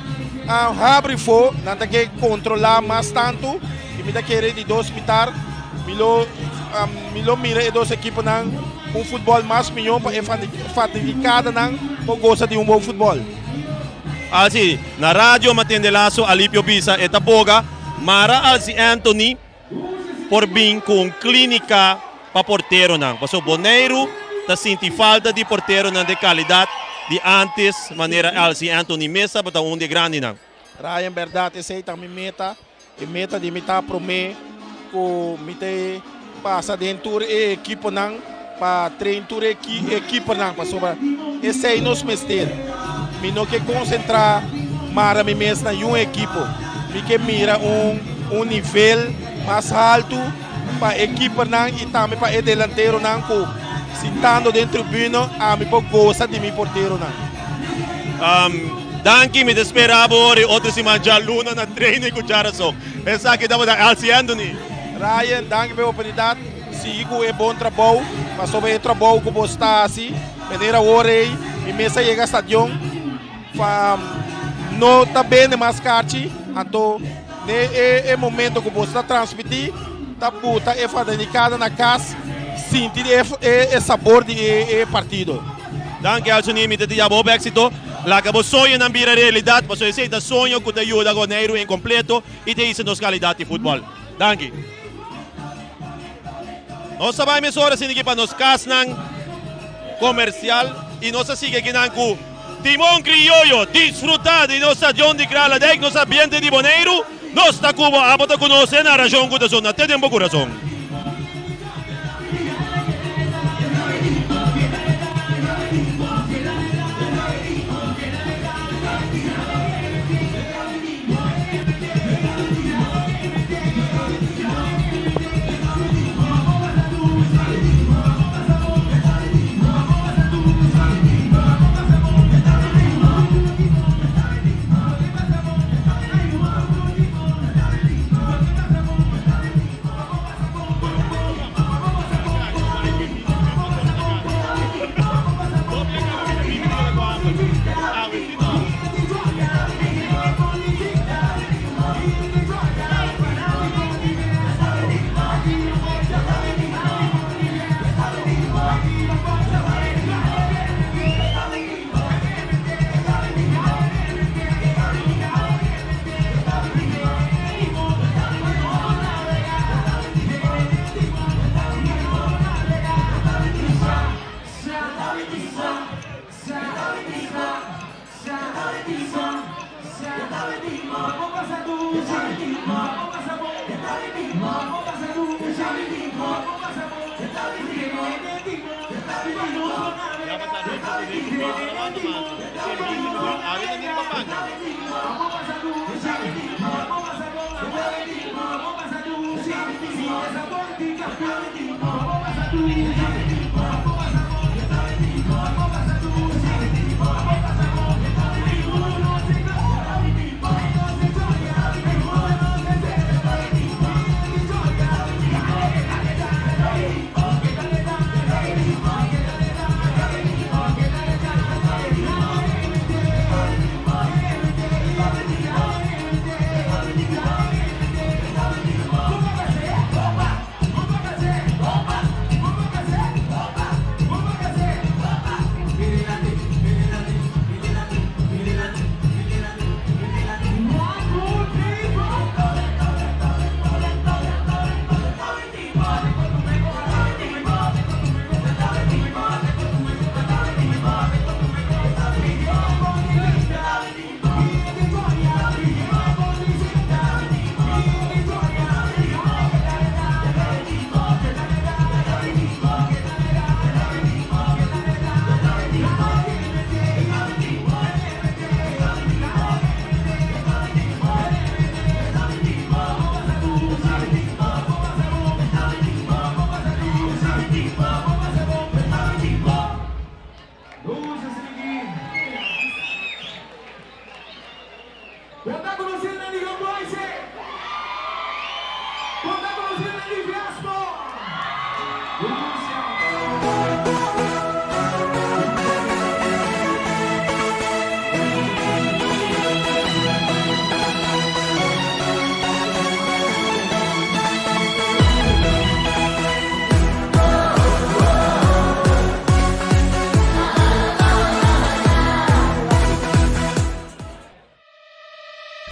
habri fo, nan ta ke kontrolá mas tantu i mi ta kere di dos mitar mi lo mi lo mira e dos ekiponan un futbòl mas mihó pa e fanaticadanan por gosa di un bon futbòl. Alsi, na radio mi a tende laso Alipio bisa e ta boga mara Alsi Anthony por bin ku un klínika pa porteronan pasobra Boneiru ta sinti falta di porteronan de kalidat di antes manera Alsi Anthony mes tabata un di e grandinan. Ryan, Bèrdat esei ta mi meta. E meta di mi ta promé ku mi ta pasa den tur e ekiponan pa train tur e ekiponan pasobra esei nos mester. Mi no ke konsentrá mara mi mes na yun ekipo. Mi ke mira un un nivel mas haltu pa e kipernan i tambe pa e delanteronan ku sintando den tribuna ami por gosa di mi porteronan. Danki, mi ta spera bo ora e otro siman djaluna na training ku Jarason. Esaki tabata Elsie Anthony. Ryan, danki pa e oportunidat. Sigui ku e bon trabou, pasobra e trabou ku bo sta hasi, manera awor ei, mi mes a yega stadion pa no ta bende mas karchi, anto ne e e momento ku bo sta transmití ta buta e fanaticada na kas sinti e e sabor di e e partido. Danki Alsony, mi ta deseá bo hopi éxito. Laga bo soñonan bira realidat, pasobra esei ta soño ku ta yuda Boneiru en kompleto i ta hisa nos kalidat di futbòl. Danki. Nos ta bai mesora sinti pa nos kasnan komersial i nos ta sigui akinan ku Timon Krioyo. Disfrutá di nos stadion di Kralendijk, nos ambiente di Boneiru. Nos ta ku bo, abo ta ku nos, e narashon ku ta sona te den bo kurason.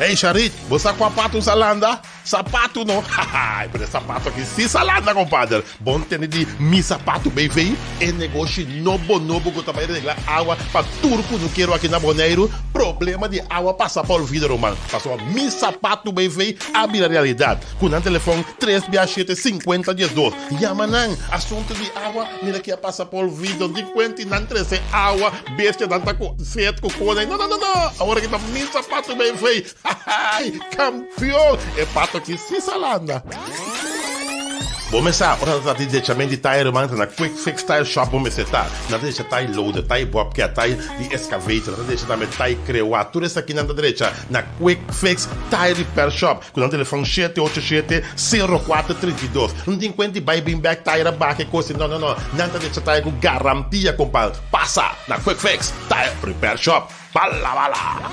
Hey Sharit, bo sa kua patu sa landa? Sapatu no? Haha, pero e sapatu aki si sa landa compadre. Bon tende di Mi Sapatu BV, e negoshi nobo nobo ku ta bai regla awa pa tur kunukero aki na Boneiru. Problema di awa pasa pa olvido ruman, pasobra Mi Sapatu BV a bira realidat. Ku nan telefon tres bia shete sinkuenta diesdos. Yama nan, asuntu di awa mira ki a pasa pa olvido. Di kuenti nan trese awa, bestianan ta ku set ku kone. No no no no, awor aki ta Mi Sapatu BV. Hahaai, kampion! E pato aki si sa landa. Bo mester ora ta trata di dechament di tayer ruman ta na Quick Fix Tire Shop bo mester ta. Nan ta decha tai loader, tai bobcat, tai di excavator, nan ta decha tambe tai crewa. Tur esaki nan ta drecha na Quick Fix Tire Repair Shop ku nan telefon 787 04 32. No tin kuenta di bai bin bek tire a baka e kos no no no. Nan ta decha tire ku garantia kompa. Pasa na Quick Fix Tire Repair Shop. Bala bala!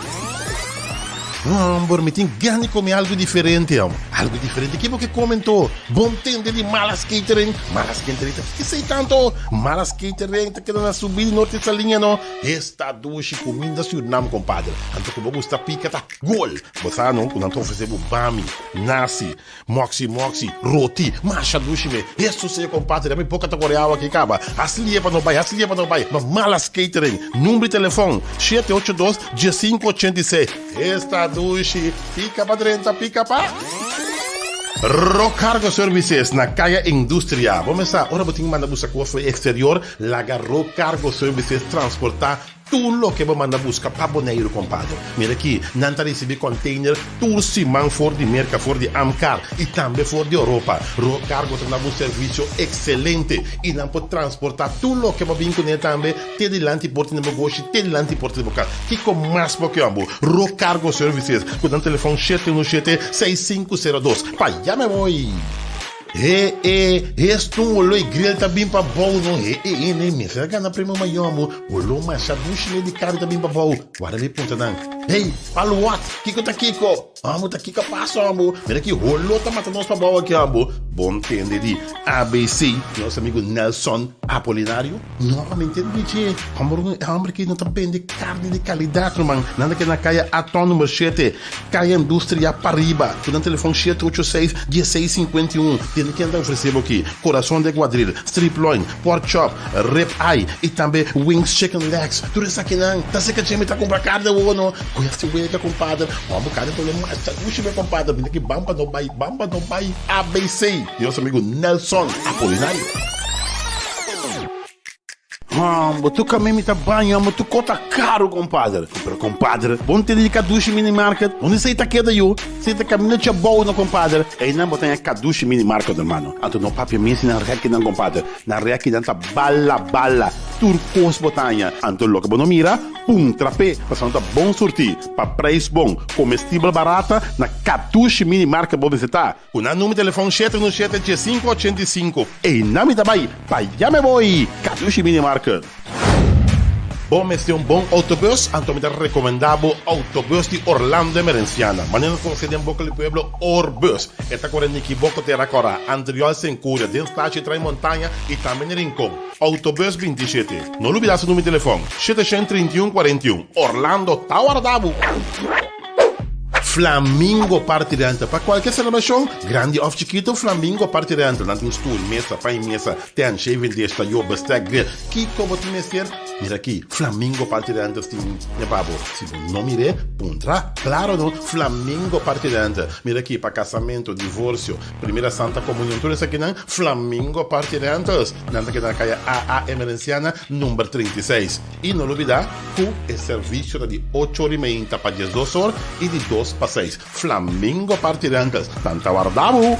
Homber, mi tin gana di come algo diferente, amo. Algo diferente? Ki bo ke come anto? Bon tende di Malas Catering. Malas Catering ta kiko esei tanto? Malas Catering ta keda na subida di Norte Saliña no. Esta dushi cuminda Surinam, compadre. Anto ku bo gusta pica ta gol. Bo sa no ku nan ta ofrece bo bami, nasi, Moxi moxi, roti, masha dushi me. Hesus sea compadre, mi boca ta core awa aki caba. Hasi lie pa no bay, hasi lie pa no bay. Ma Malas Catering, number di telefon, shete ocho dos, diesinco ochenta i seis. Esta dushi, pica pa drenta, pica pa. Rock Cargo Services na Kaya Industria. Bo mesa, ora bo tin manda buska cos for exterior, laga Rock Cargo Services transporta Tur loke bo manda buska pa Boneiru, kompadre. Mira aki, nan ta risibí kònteiner tur siman for di Merka, for di Amkar i tambe for di Oropa. Road Cargo ta na bo servisio ekselente i nan por transportá tur loke bo bin kuné tambe te dilanti porta di bo goshi, te dilanti porta di bo kas. Kiko mas bo ke amo? Road Cargo Services ku nan telefòn 717 6502. Pa ya me voy! He e, hestun wolo e grill ta bin pa bou no he e e ne mester a gana premio mayor mo wolo masha dushi ne di kari ta bin pa bou wara mi puntra nan hey pal what kiko ta kiko amo ta kiko a pasa amo mira ki holo ta mata nos pa bou aki amo bon tende di abc nos amigo Nelson Apolinario no mi ntende di dje homber e homber aki no ta bende karni di kalidat ruman nan ta keda na kaya Aton number shete. Kaya Industria pariba, ku nan telefòn shete ocho seis, dieseis sinkuenta i un. Tende ken ta ofresé bo aki, Corazon de Guadril, Strip Loin, Pork Chop, Rib Eye i tambe Wings Chicken Legs. Tur esakinan ta seka dje mi ta kumpra karni awor no. Ku hasi wega kompadre, wan bo karni ta lo masha dushi mi kompadre. Bini aki ban pa no bai, ban pa no bai. ABC, di nos amigu Nelson Apolinario. Hum, bo tuca mi mi ta baña, bo tuco ta caro, compadre. Pero compadre, bo no tene di Kadushi Mini Market? Unda esey ta keda yo? Esey ta camina Chabou no, compadre. Eynan bo ta haña Kadushi Mini Market, hermano. Anto no papia mes di nan rekinan, compadre. Nan rekinan ta bala bala. Tur cos bo ta haña. Anto loke bo no mira, puntra p'e, pasobra nan ta bon surti, pa prijs bon, comestibel barata, na Kadushi Mini Market bo mester ta. Ku nan number telefòn shete unu shete diesinku ochenta i sinku. Einan mi ta bai, pa ya me boi! Kadushi Mini Market. Bo mester un bon autobus? Anto mi ta rekomendá bo Autobus di Orlando Emerenciana. Manera nos konosé den boka di pueblo, Orbus. E ta kore Nikiboko, Tera Kòrá, Antriol, Senkuria, den Stachi Trai Montaña i tambe na Rincon. Autobus 27. No lubidá su number di telefòn, 731 41. Orlando ta warda bo! Flamingo Party Rental Pa cualkier celebracion, grandi of chikito, Flamingo Party Rental Nan tin stoel, mesa, pan y mesa, tent, shaving dish, tayo, bestek, grill. Kico bo tin mester? Mira aki, Flamingo Party Rentals tin e pa bo. Si bo no mir'é, puntra. Claro no, Flamingo Party Rental. Mira aki, pa casamento, divorcio, primera Santa Comunion, tur esakinan, Flamingo Party Rentals. Nan ta keda na caya AA Emerenciana, number 36. I no lubidá ku e servisio ta di ocho or i meinta pa diesdos or i di dos pa seis. Flamingo Party Rentals, nan ta warda bo!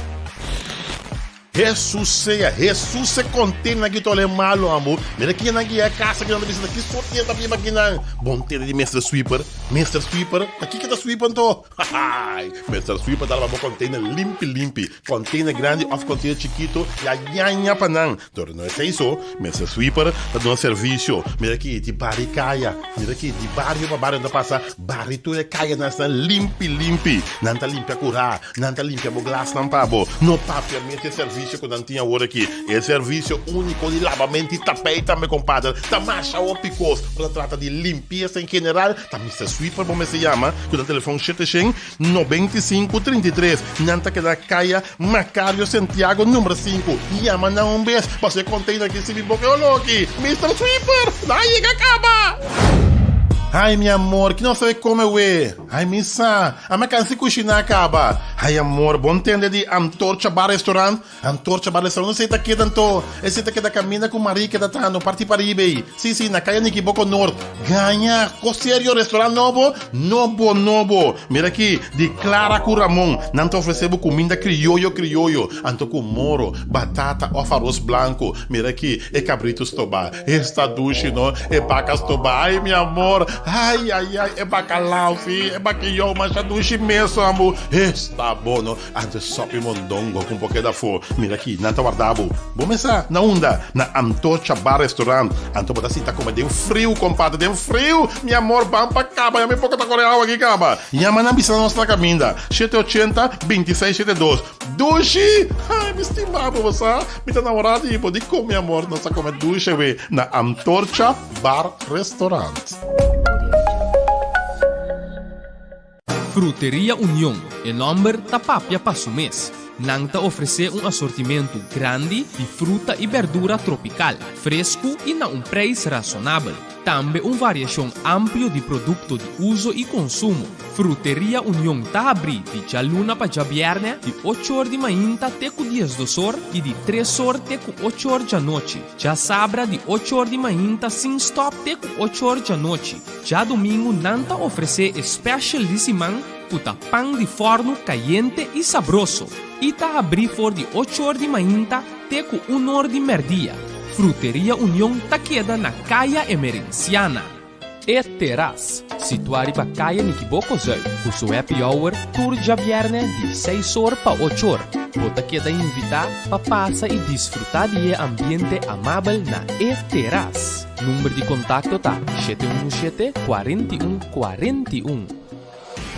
Hesus sea, Hesus se kontena ki tole malo ambo. Mira kinan ki ya kasa kinan ta bisa ki sorti e ta biba kinan. Bon tende di Mister Sweeper. Mister Sweeper, ta kiko ta sweep anto? Hahaai, Mister Sweeper ta laba bo container limpi limpi. Container grandi of container chikito ya ñaña pa nan. Dor no esei so, Mister Sweeper ta duna servisio. Mira aki di bari kaya, mira aki di bario pa bario nan ta pasa bari tur e kayanan esnan limpi limpi. Nan ta limpia kurá, nan ta limpia bo glasnan pa bo. No papia mes e servisio ku nan tin awor aki. E servisio úniko di labamento i tapei tambe kompadre. Ta masha hopi kos. Ora ta trata di limpiesa en general, ta Mister Sweeper bo mester yama ku nan telefòn shete shen 95 33 Nan ta keda Kaya Macario Santiago number sinku. Yama nan un bes paso e container aki sibi boca e olo aki. Mister Sweeper, nan a yega caba! Ay mi amor, ki nos ta bay come we? Ay mi sa, a mi a cansa di cushina caba. Ay amor, bo ntende di Antorcha Bar Restaurant? Antorcha Bar Restaurant, esei ta keda anto? Esei ta keda caminda cu Marie keda trahando parti pariba ei. Si, si, na Kaya Nikiboko Noord. Gaña! Ko serio restaurant nobo? Nobo, nobo! Mira aki, di Clara ku Ramon. Nan ta ofresé bo kuminda krioyo krioyo, anto ku moro, batata òf aros blanku. Mira aki, e kabritu stobá. Esta dushi, no? E baka stobá. Ai, mi amor! Ai, ai, ai, e bakalau, si, e bakiyou masha dushi mes, ambu. Esta. abo no. Anto sopi mondongo ku un por keda afó. Mira aki, nan ta warda bo. Bo mesa na unda? Na Antorcha Bar Restaurant. Anto bo ta sinta kome den friu, kompadre, den friu! Mi amor, ban pa kaba, ya mi poko ta kore awa aki kaba. Yama nan bisa nos na kaminda, shete ochenta, bintiseis shete dos. Dushi! Ai, mi stima bo, bo sa? Mi ta namorá di bo. Dikon, mi amor, nos ta kome dushi awe na Antorcha Bar Restaurant. Fruteria Union, e nòmber ta papia pa su mes. Nan ta ofresé un asortimentu grandi di fruta i bèrdura tropikal, fresku i na un preis rasonabel. Tambe un variashon amplio di produkto di uso i konsumo. Fruteria Union ta habrí di djaluna pa djabièrnè di ocho or di mainta te ku diesdos or i di tres or te ku ocho or djanochi. Djasabra di ocho or di mainta sin stòp te ku ocho or djanochi. Djadumingu nan ta ofresé e special di siman ku ta pan di fòrnu kayente i sabroso i ta habrí for di ocho or di mainta te ku un or di mèrdia. Fruteria Union ta keda na Kaya Emerenciana. E Terras, situá riba Kaya Nikiboko Zuid, ku su happy hour tur djabièrnè di seis or pa ocho or. Bo ta keda invitá pa pasa i disfrutá di e ambiente amabel na E Terras. Number di kontakto ta 717 41 41.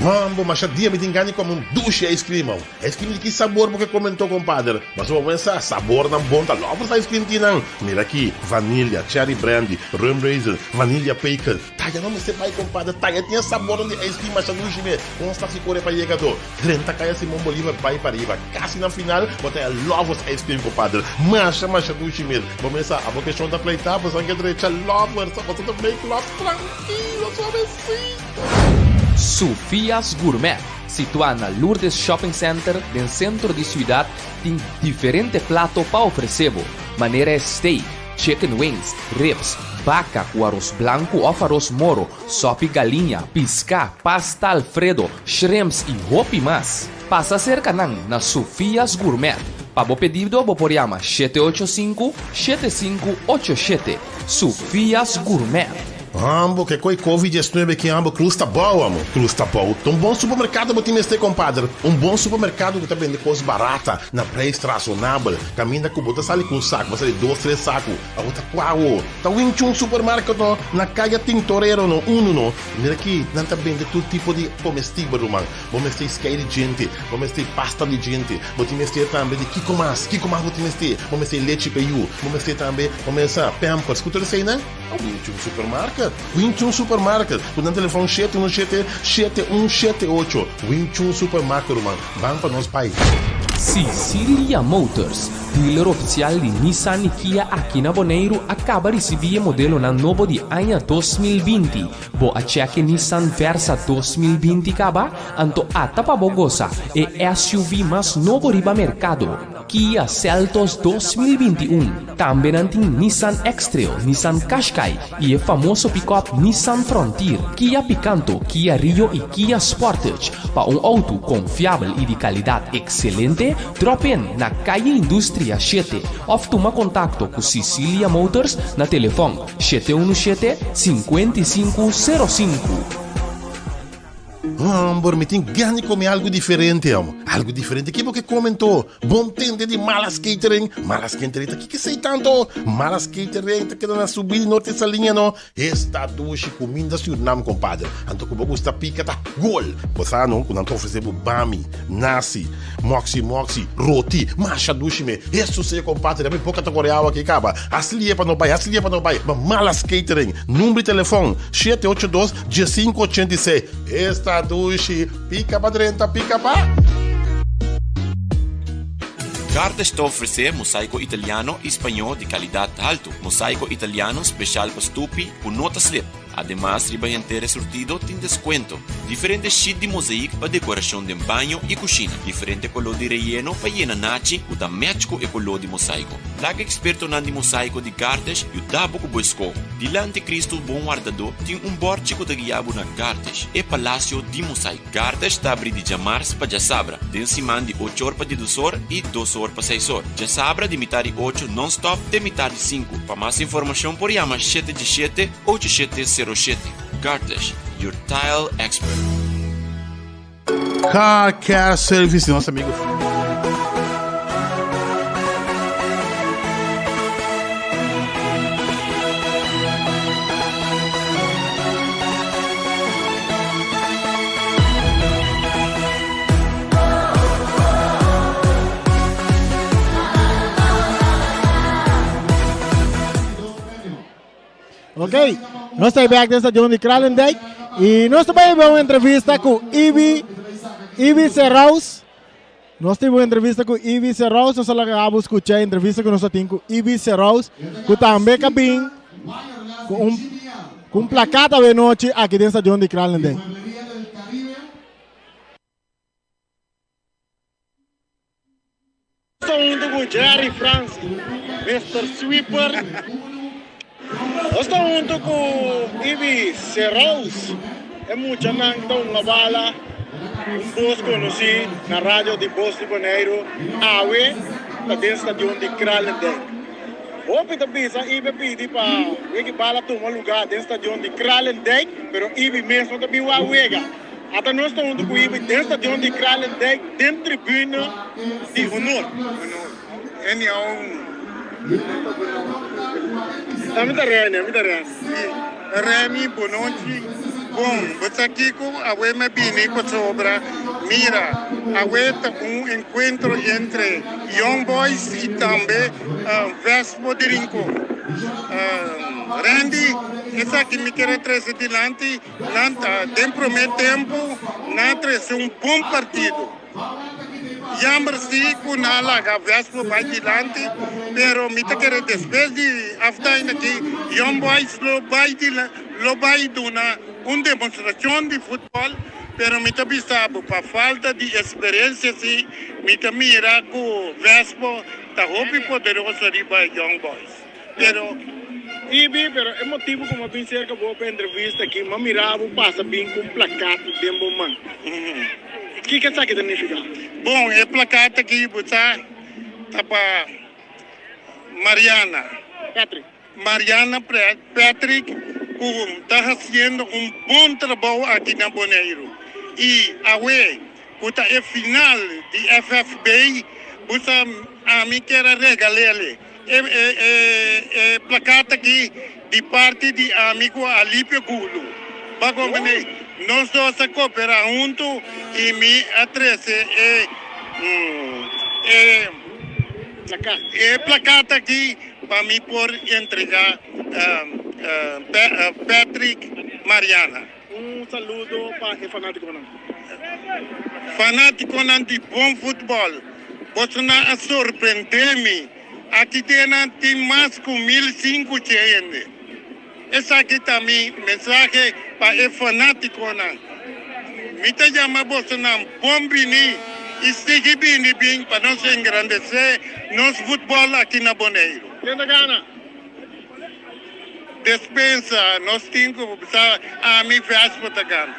Mambo, masha dia mi tin gana di kome un dushi ice cream aw. Ice cream di ki sabor bo ke kome anto kompader? Pasobra bo pensa sabornan bon ta lover sa ice cream tin nan. Mira aki, vanilla, cherry brandy, rum raisin, vanilla pecan. Taya no mester bai kompader, taya tin e sabornan di ice cream masha dushi mes. Kon sta si kore pa yega to? Drenta kaya Simon Bolivar bai pariba. Kasi na final bo ta e lovers ice cream kompader. Masha masha dushi mes. Bo mester sa abo ke shon ta pleita bo san ke drecha lovers bo ta make love trankilo suavecito. Sofia's Gourmet, situá na Lourdes Shopping Center den sentro di siudat, tin diferente plato pa ofresé bo, manera e steak, chicken wings, ribs, baka ku aros blanku òf aros moro, sòpi galiña, piská, pasta alfredo, shrimps i hopi mas. Pasa serka nan na Sofia's Gourmet. Pa bo pedido bo por yama 785 7587. Sofia's Gourmet. Ambo ke koi covid 19 ki ambo cruz ta bou amo cruz ta bou ta un bon supermercado bo tin mester compadre un bon supermercado ku ta bende kos barata na prijs razonabel kaminda ku bo ta sali ku un saku bo sali dos tres saku abo ta kua awo ta Wing Chun supermarket no na kaya Tintorero no uno no mira ki nan ta bende tur tipo di comestibel ruman bo mester skei di djente bo mester pasta di djente bo tin mester tambe di kiko mas kiko mas bo tin mester bo mester lechi pa yu bo mester tambe bo mester pampers ku tur eseinan. A Wing Chun Supermarket, Wing Chun Supermarket, ku nan telefòn shete unu shete, shete un shete ocho. Wing Chun Supermarket, ruman, ban pa nos bai. Sicilia Motors, dealer ofisial di Nissan i Kia aki na Boneiru a kaba risibí e modelonan nobo di aña 2020. Bo a chèk e Nissan Versa 2020 kaba? Anto ata pa bo gosa e SUV mas nobo riba merkado. Kia Seltos 2021. Tambe nan tin Nissan X-Trail, Nissan Qashqai i e famoso pikòp Nissan Frontier, Kia Picanto, Kia Rio i Kia Sportage. Pa un outo konfiabel i di kalidat ekselente, drop in na Calle Industria shete òf tuma kontakto ku Sicilia Motors na telefòn shete unu shete, 55 05. Homber, mi tin gana di come algo diferente, amo. Algo diferente? Ki bo ke come anto? Bon tende di Malas Catering. Malas Catering ta kiko esei tanto? Malas Catering ta keda na subida di Norte Saliña no. Esta dushi cuminda Surinam, compadre. Anto ku bo gusta pica ta gol. Bo sa no ku nan ta ofrece bo bami, nasi, moxi moxi, roti. Masha dushi me. Hesus sea, compadre, mi boca ta kore awa aki kaba. Hasi lie pa no bai, hasi lie pa no bai. Ma Malas Catering, number di telefon, shete ocho dos, Diesinku ochenta i seis Esta dushi Pika pa drenta pika pa. Gardes ta ofresé mosaiko italiano i spañó di kalidat haltu. Mosaiko italiano speshal pa stupi ku no ta slip. Ademas riba henter e surtido tin deskuento. Diferente sheet di mozaïek pa dekorashon den baño i kushina. Diferente koló di reyeno pa yena nachi ku ta match ku e koló di mosaiko. Laga ekspertonan di mosaiko di Gardes yuda bo ku bo eskoho. Dilanti Kristu Bon Wardadó tin un bòrchi ku ta guia bo na Gardes, e palasio di mosaiko. Gardes ta abri di djamars pa djasabra, den siman di ocho or pa diesdos or i dos or pa seis or. Djasabra di mitar di ocho nònstòp te mitar di sinku. Pa mas informashon por yama shete djeshete, ocho shete sero shete. Gardes, your tile expert. Car Care Service di nos amigo. Ok, nos ta back den stadion di Kralendijk y nos ta bay un entrevista cu Ibi, Ibi Serraus. Nos tin un entrevista cu Ibi Serraus, nos a laga abo escucha e entrevista cu nos a tin cu Ibi Serraus, cu tambe ka bin cu un, cu un plakat awe nochi aki den stadion di Kralendijk. Nos ta hunto cu Jerry Frans, Mister Sweeper. Nos ta hunto cu Ibi Serous. E muchanan ta hunga bala, un bos conoci na radio di Bos di Boneiru awe ta den stadion di Kralendijk. Hopi ta bisa Ibi a pidi pa wega bala tuma luga den stadion di Kralendijk, pero Ibi mes no ta bin wak wega. Ata nos ta huntu ku Ibi den stadion di Kralendijk den tribune di honor. Anyhow, Ami ta Reni, ami ta Reni. Si, Reni, bonochi. Bon, bo sa kiko awe mi a bini pasobra mira, awe ta un enkuentro entre Young Boys i tambe Vespo di Rincon. Randy, esaki mi kier a trese dilanti. Nan ta den prome tempu nan a trese un bon partido. Jammer si ku nan a laga Vespo bai dilanti, pero mi ta kere despues di halftime aki Young Boys lo bai lo bai duna un demostrashon di futbòl, pero mi ta bisa bo pa falta di eksperensia si mi ta mira ku Vespo ta hopi poderoso riba Young Boys. Pero, Ibi, pero e motibu ku mi a bin serka bo pa e entrevista aki, mi a mira bo pasa bin ku un plakat den bo man. Kiko esaki ta nifiká? Bon, e plakat aki bo sa ta pa Mariana. Patrick. Mariana Patrick ku ta hasiendo un bon trabou aki na Boneiru. I awe ku ta e final di FFB, bo sa ami kier a regal'el. E e plakat aki di parti di ami ku Alipio Gulu. Bo a komprendé? Nos dos a koperá huntu i mi a trese e e e plakat aki pa mi por entregá Patrick Mariana. Un saludo pa e fanátikonan. Fanátikonan di bon futbòl, bosonan a sorprendé mi. Aki den nan tin mas ku 1500 hende. Esaki ta mi mensahe pa e fanátikonan. Mi ta yama bosonan bon bini i sigui bini bin pa nos engrandesé nos futbòl aki na Boneiru. Ken ta gana? Despensa, nos tin ku sa ami Vespo ta gana.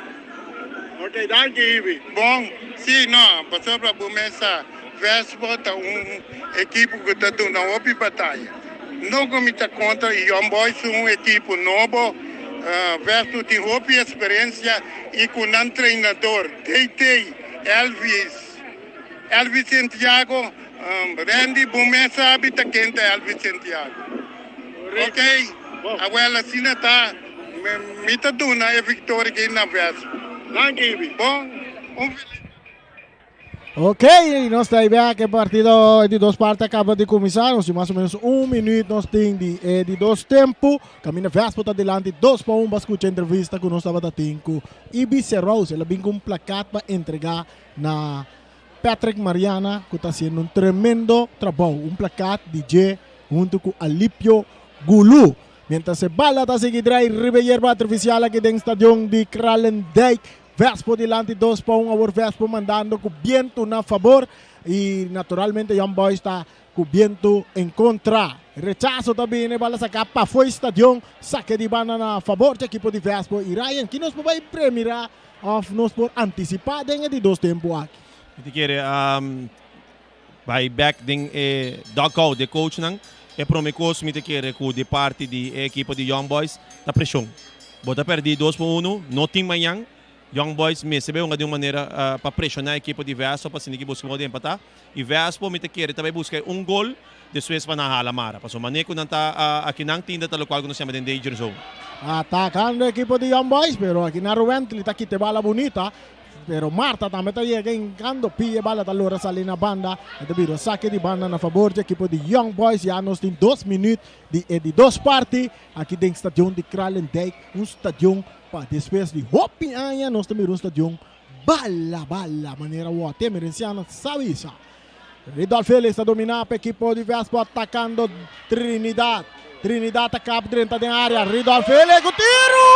Ok, danki Ibi. Bon, si, no, pasobra bo mes sa Vespo ta un ekipo ku ta duna hopi bataya. No ku mi ta kontra Young Boys un ekipo nobo, Vespo tin hopi eksperensia i ku nan treinador DT Elvis Elvis Santiago, Randy bo mes sabi ta ken ta Elvis Santiago. Ok, awel asina ta, mi ta duna e victoria aki na Vespo. Bon, un feliz. Ok, nos ta bek e partido di dos parti a caba di cuminsa. Nos tin mas o menos un minuut nos tin di e di dos tempo. Caminda Vespo ta dilanti 2-1. Ba scucha entrevista cu nos tabata tin cu Ibi Serous. El a bin cu un plakat pa entrega na Patrick Mariana cu ta haciendo un tremendo trabou. Un plakat di dje hunto cu Alipio Gulu. Mientras e bala ta sigui drai riba e yerba artificial aki den stadion di Kralendijk. Vespo dilanti 2-1. Awor Vespo mandando cu biento na favor. Y naturalmente Young Boys ta cu biento en contra. Rechazo ta bini, bala saca pafo e stadion. Saque di banda na favor di ekipo di Vespo. Y Ryan, ki nos por bay premira of nos por anticipa den e di dos tempo aki? Mi ta kere bai bek den e dugout di e coachnan. E prome cos mi ta kere cu di parti di e ekipo di Young Boys ta presion. Bo ta perdi 2-1, no tin mañan. Young Boys mester bai hunga di un manera pa preshoná e ekipo di Vespo pa asina ki buska modo di empatá. I Vespo mi ta kere ta bai buska e un gol despues pa nan hala mara. Pasobra manera ku nan ta aki nan tinda ta lokual ku nos yama den danger zone. Atakando ekipo di Young Boys pero aki na Ruwently ta kita e bala bunita. Pero Marta tambe ta yega hincando pie, bala ta logra sali na banda. E ta bira un sake di banda na fabor di ekipo di Young Boys. Ya nos tin dos minuut di e di dos parti aki den stadion di Kralendijk. Un stadion pa despues di hopi aña nos ta mira un stadion bala bala manera wote Merenciano sa bisa. Ridolf Felix ta domina pa ekipo di Vespo atakando Trinidad. Trinidad ta kap drenta den area. Ridolf Felix ku tiru!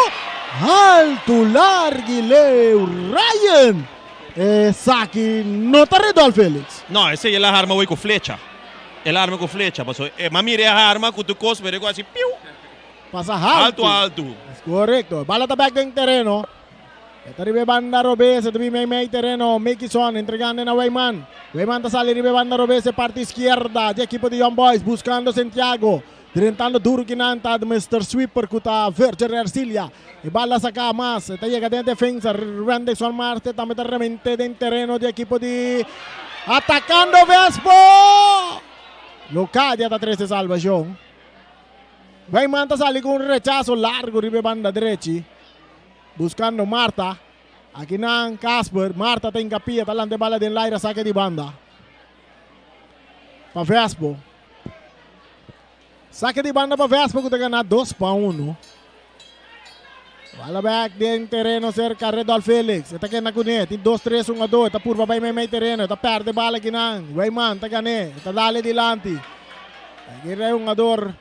Altu largi leu Ryan. Esaki no ta Ridolf Felix. No, esei el a harma wei ku flecha. El a harma ku flecha paso e m'a mira e harma ku tur kos pero e ku hasi piu. Pasa haltu. Altu altu. Es korekto. Bala ta bek den tereno. E ta riba e banda robes, e ta bin meimei tereno. Mikison entregando na Weyman. Weyman ta sali riba e banda robes e parti izquierda di ekipo di Young Boys buscando Santiago. Drentando duro kinan ta Mister Sweeper cu ta Verger Ercilia. E bala saca mas, e ta yega den e defensa. Wendexon Marte tambe ta remente den tereno di ekipo di atacando Vespo. Locadia ta trece salvacion. Weyman ta sali cu un rechazo largo riba e banda drechi. Buscando Marta. Aki nan Casper. Marta ta hinca pia, ta lanta e bala den laira sake di banda. Pa Vespo. Sake di banda pa Vespo cu ta gana 2-1. Bala back den tereno cerca Redolf Felix. E ta kenda cune. Tin dos tres hungador. E ta purba bay mei mei tereno. E ta perde bala aki nan. Weyman ta gane. E ta dale dilanti. Aki rey hungador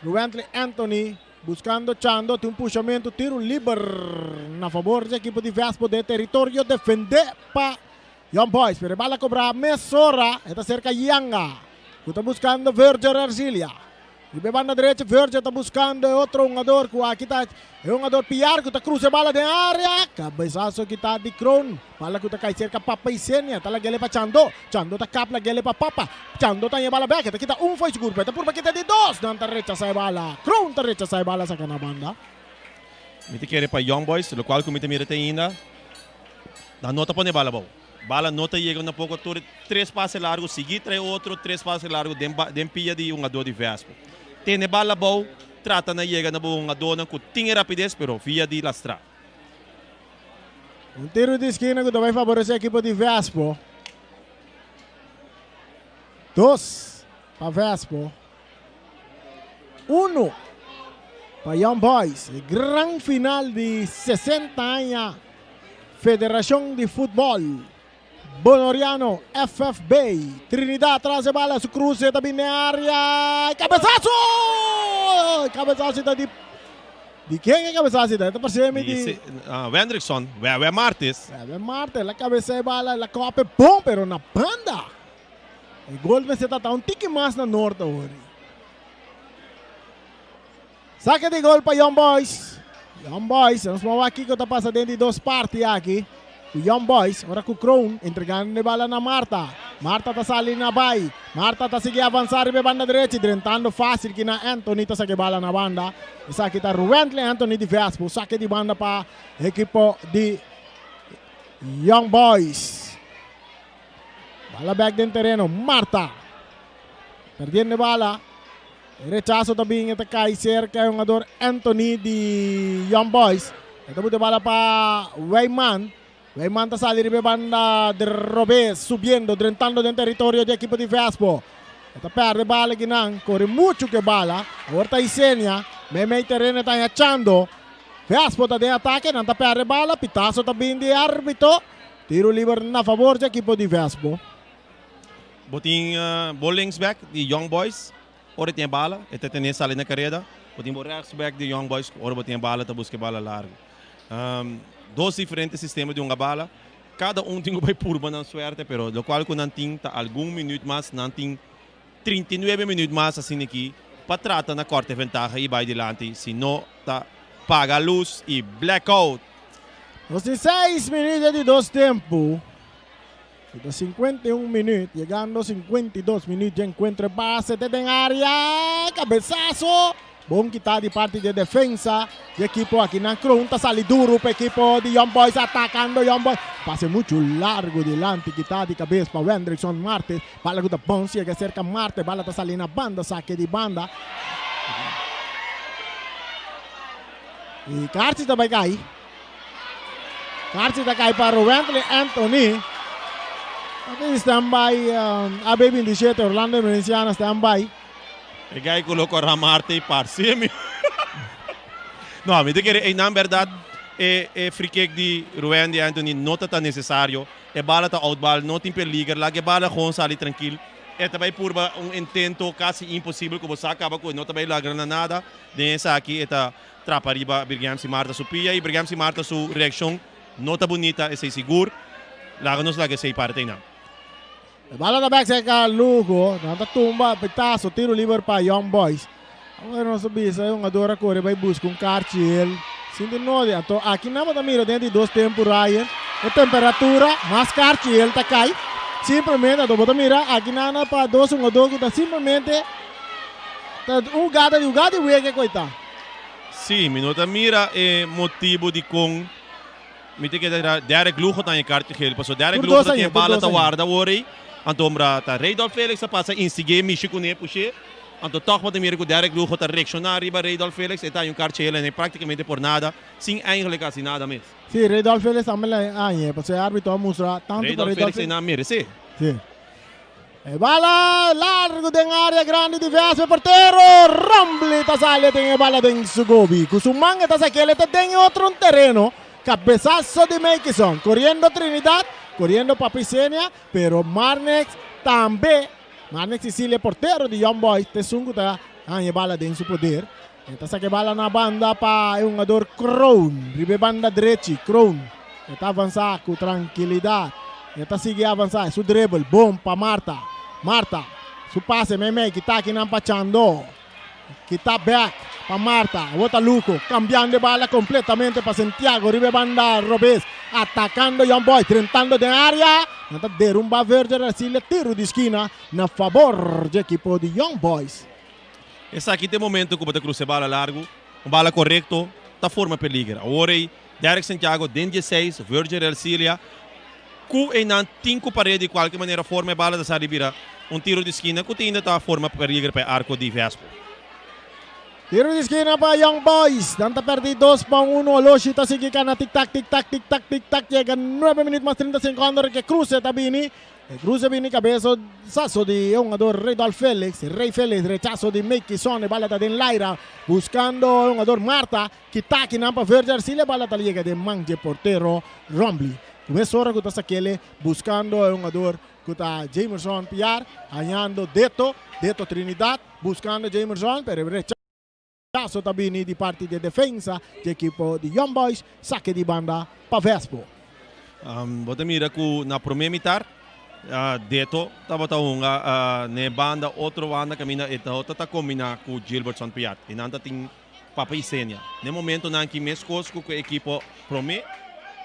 Ruwentley Anthony. Buscando Chando, tin un pushamento, tiro liber na favor di ekipo di Vespo den teritorio defende pa Young Boys. Pero e bala cobra mesora, e ta cerca Yanga, cu ta buscando Verger Ercilia. Riba e banda derecho Verger ta buscando e otro hungador cu aki ta e hungador Piar cu ta cruza e bala den area. Cabezazo kita di Kroon. Bala ku ta kai serka Papa Isenia ta lag'ele pa Chando. Chando ta kap lag'ele pa Papa. Chando ta haña e bala bèk. E ta kita un fo'i su kurpa. E ta purba kita di dos. Nan ta rechasá e bala. Kroon ta rechasá e bala saka na banda. Mi ta kere pa Young Boys, lokual ku mi ta mira te ainda, nan no ta pone bala abou. Bala no ta yega tampoco tur tres pase largo sigui trae otro tres pase largo den den pia di hungador di Vespo. Tene bala abou, trata na yega na bo hungadornan ku tin e rapides pero via di lastra. Un tiro di skina ku ta bai faboresé ekipo di Vespo. Dos pa Vespo. Uno pa Young Boys. E gran final di 60 aña Federashon di Futbòl Bonoriano, FFB. Trinidad tras e bala, su cruce ta bin den area. Cabezazo! Cabezazo ta di Di ken e cabezazo ta? Ta parse mi di Wendrickson, Wewe Martes. Wewe Martes, la cabeza e bala, la kope bon, pero na banda. E gol mester ta un tiki mas na noord awor. Sake di gol pa Young Boys. Young Boys, nos por wak kiko ta pasa den di dos parti aki. Ku Young Boys, ora ku Kroon entregando e bala na Marta. Marta ta sali na bai. Marta ta sigui avansa riba e banda drechi, drentando fásil ki na Anthony ta saka e bala na banda. Esaki ta Ruwentley Anthony di Vespo. Sake di banda pa ekipo di Young Boys. Bala bek den tereno. Marta perdiendo e bala. E rechaso ta bin e ta kai serka e hungador Anthony di Young Boys. E ta buta e bala pa Weyman. Weyman ta sali riba e banda di robes, subiendo, drentando den teritorio di ekipo di Vespo. E ta perde bala kinan, kore muchu ku e bala. Awor ta Isenia, meimei tereno e ta hachando. Vespo ta den atake, nan ta perde bala, pitaso ta bin di arbitro. Tiro liber na favor di ekipo di Vespo. Bo tin bo linksback di Young Boys ora e tin e bala e ta tene sali na kareda. Bo tin bo rechtsback di Young Boys ora bo tin e bala ta buska e bala largu. Dos diferente sistema di hunga bala. Kada un tin ku bai purba nan suerte pero lokual ku nan tin ta algun minuut mas nan tin 39 minuut mas asina aki pa trata na korte ventaha i bai dilanti si no ta paga lus i blackout. Nos tin seis minuut di dos tempu. E ta 51 minuut, yegando 52 minuut dje encuentro. E pase te den area, cabezazo! Bon kita di parti di defensa di ekipo aki nan Kroon ta sali duru pa ekipo di Young Boys atakando Young Boys. Pase muchu largu dilanti kita di kabes pa Wendrickson Martes. Bala ku ta bon siega serka Marte. Bala ta sali na banda sake di banda. I karchi ta bai kai. Karchi ta kai pa Rowentley Anthony. Aki stand by AB 27 Orlando Emerenciana stand by. E guy ku lo kora Marte i parse mi. No, mi ta kere einan bèrdat e e free kick di Ruwendy Anthony no ta tan nesesario. E bala ta out bal, no tin peliger, laga e bala gewoon sali trankil. E ta bai purba un intento kasi imposibel ku bo sa kaba ku e no ta bai lagra na nada. Den esaki e ta trapa riba Birgemsi Marta su pia i Birgemsi Marta su reakshon no ta bunita, esei sigur. Laga nos laga esei parti einan. E bala ta bek serka Lugo, nan ta tumba petaso, tiro liber pa Young Boys. Awor nos ta bisa e hungador a kore bai buska un karchi el sinti nodi. Anto aki nan bo ta mira den di dos tempu Ryan, e temperatura mas karchi el ta kai. Simplemente anto bo ta mira aki nan na pa dos hungador ku ta simplemente ta un hugada di hugada di wega ku e ta. Sí, mi no ta mira e motibu dikon. Mi ta keda ra Derek Lugo ta haña karchi gel pasobra Derek Tur Lugo dos ta haña, tin tur bala dos ta haña. warda awor ei. Anto ombra ta Reydolf Felix a pasa instig'é mishi kuné push'é. Anto tòg bo ta mira ku Derek Lugo ta reakshoná riba Reydolf Felix. E ta haña un karchi gel en e práktikamente por nada, sin eigenlijk hasi nada mes. Sí, Reydolf Felix tambe la haña pasobra e árbitro a mustra tantu pa Reydolf Reydolf Felix Felix. einan meresé. Sí. E bala largo den area grandi di VSV portero Rombley ta sali den e bala den su gobi. Ku su man e ta sakel e ta den e otro un tereno. Cabezazo di Maikison. Coriendo Trinidad, coriendo Papi Senia, pero Marnex tambe. Marnex Cecilia portero di Young Boys ta esun ku ta haña e bala den su poder. E ta saka e bala na banda pa e hungador Kroon. Riba e banda drechi, Kroon. E ta avansá ku trankilidat. E ta sigui avansá. Su dribble bon pa Marta. Marta su pase meimei kita akinan pa Chando. Kita bèk pa Marta. Awor ta Luco kambiando e bala kompletamente pa Santiago riba e banda robes. Atakando Young Boys drentando den área. Nan ta derumba Verger Arcilia tiru di skina na fabor dje ekipo di Young Boys. Esaki ta e momento ku bo ta krusa e bala largu. Un bala korekto ta forma peliger. Awor ei Derek Santiago den dieseis, Virgil Ercilia ku einan tin ku pared di kualke manera forma e bala ta sa di bira un tiro di skina ku tin ainda ta forma peliger pa e arko di Vespo. Tiro di skina pa Young Boys. Nan ta perdi 2 pa 1. Oloshi ta sigui kana tik tak tik tak tik tak tik tak yega 9 minuut mas 30 sekondo ke Cruze ta bini. E cruce bini cabeso saso di e hungador Redolf Felix. Rey Felix rechazo di Mickey Son. E bala ta den laira buscando e hungador Marta. Kita akinan pa Verge Arcilia. E bala ta yega den man dje portero Rombley. Ku mesora ku ta sakele buscando e hungador ku ta Jamerson Piar. Hañando Deto. Deto Trinidad buscando Jamerson pero e rechazo ta bini di parti di defensa di ekipo di Young Boys. Sake di banda pa Vespo. Bo ta mira ku na promé mitar Deto tabata hunga na e banda otro banda kaminda e tabata ta kombiná ku Gilbertson Piat i nan ta tin Papa Isenia. Na e momentonan aki meskos ku ku e ekipo promé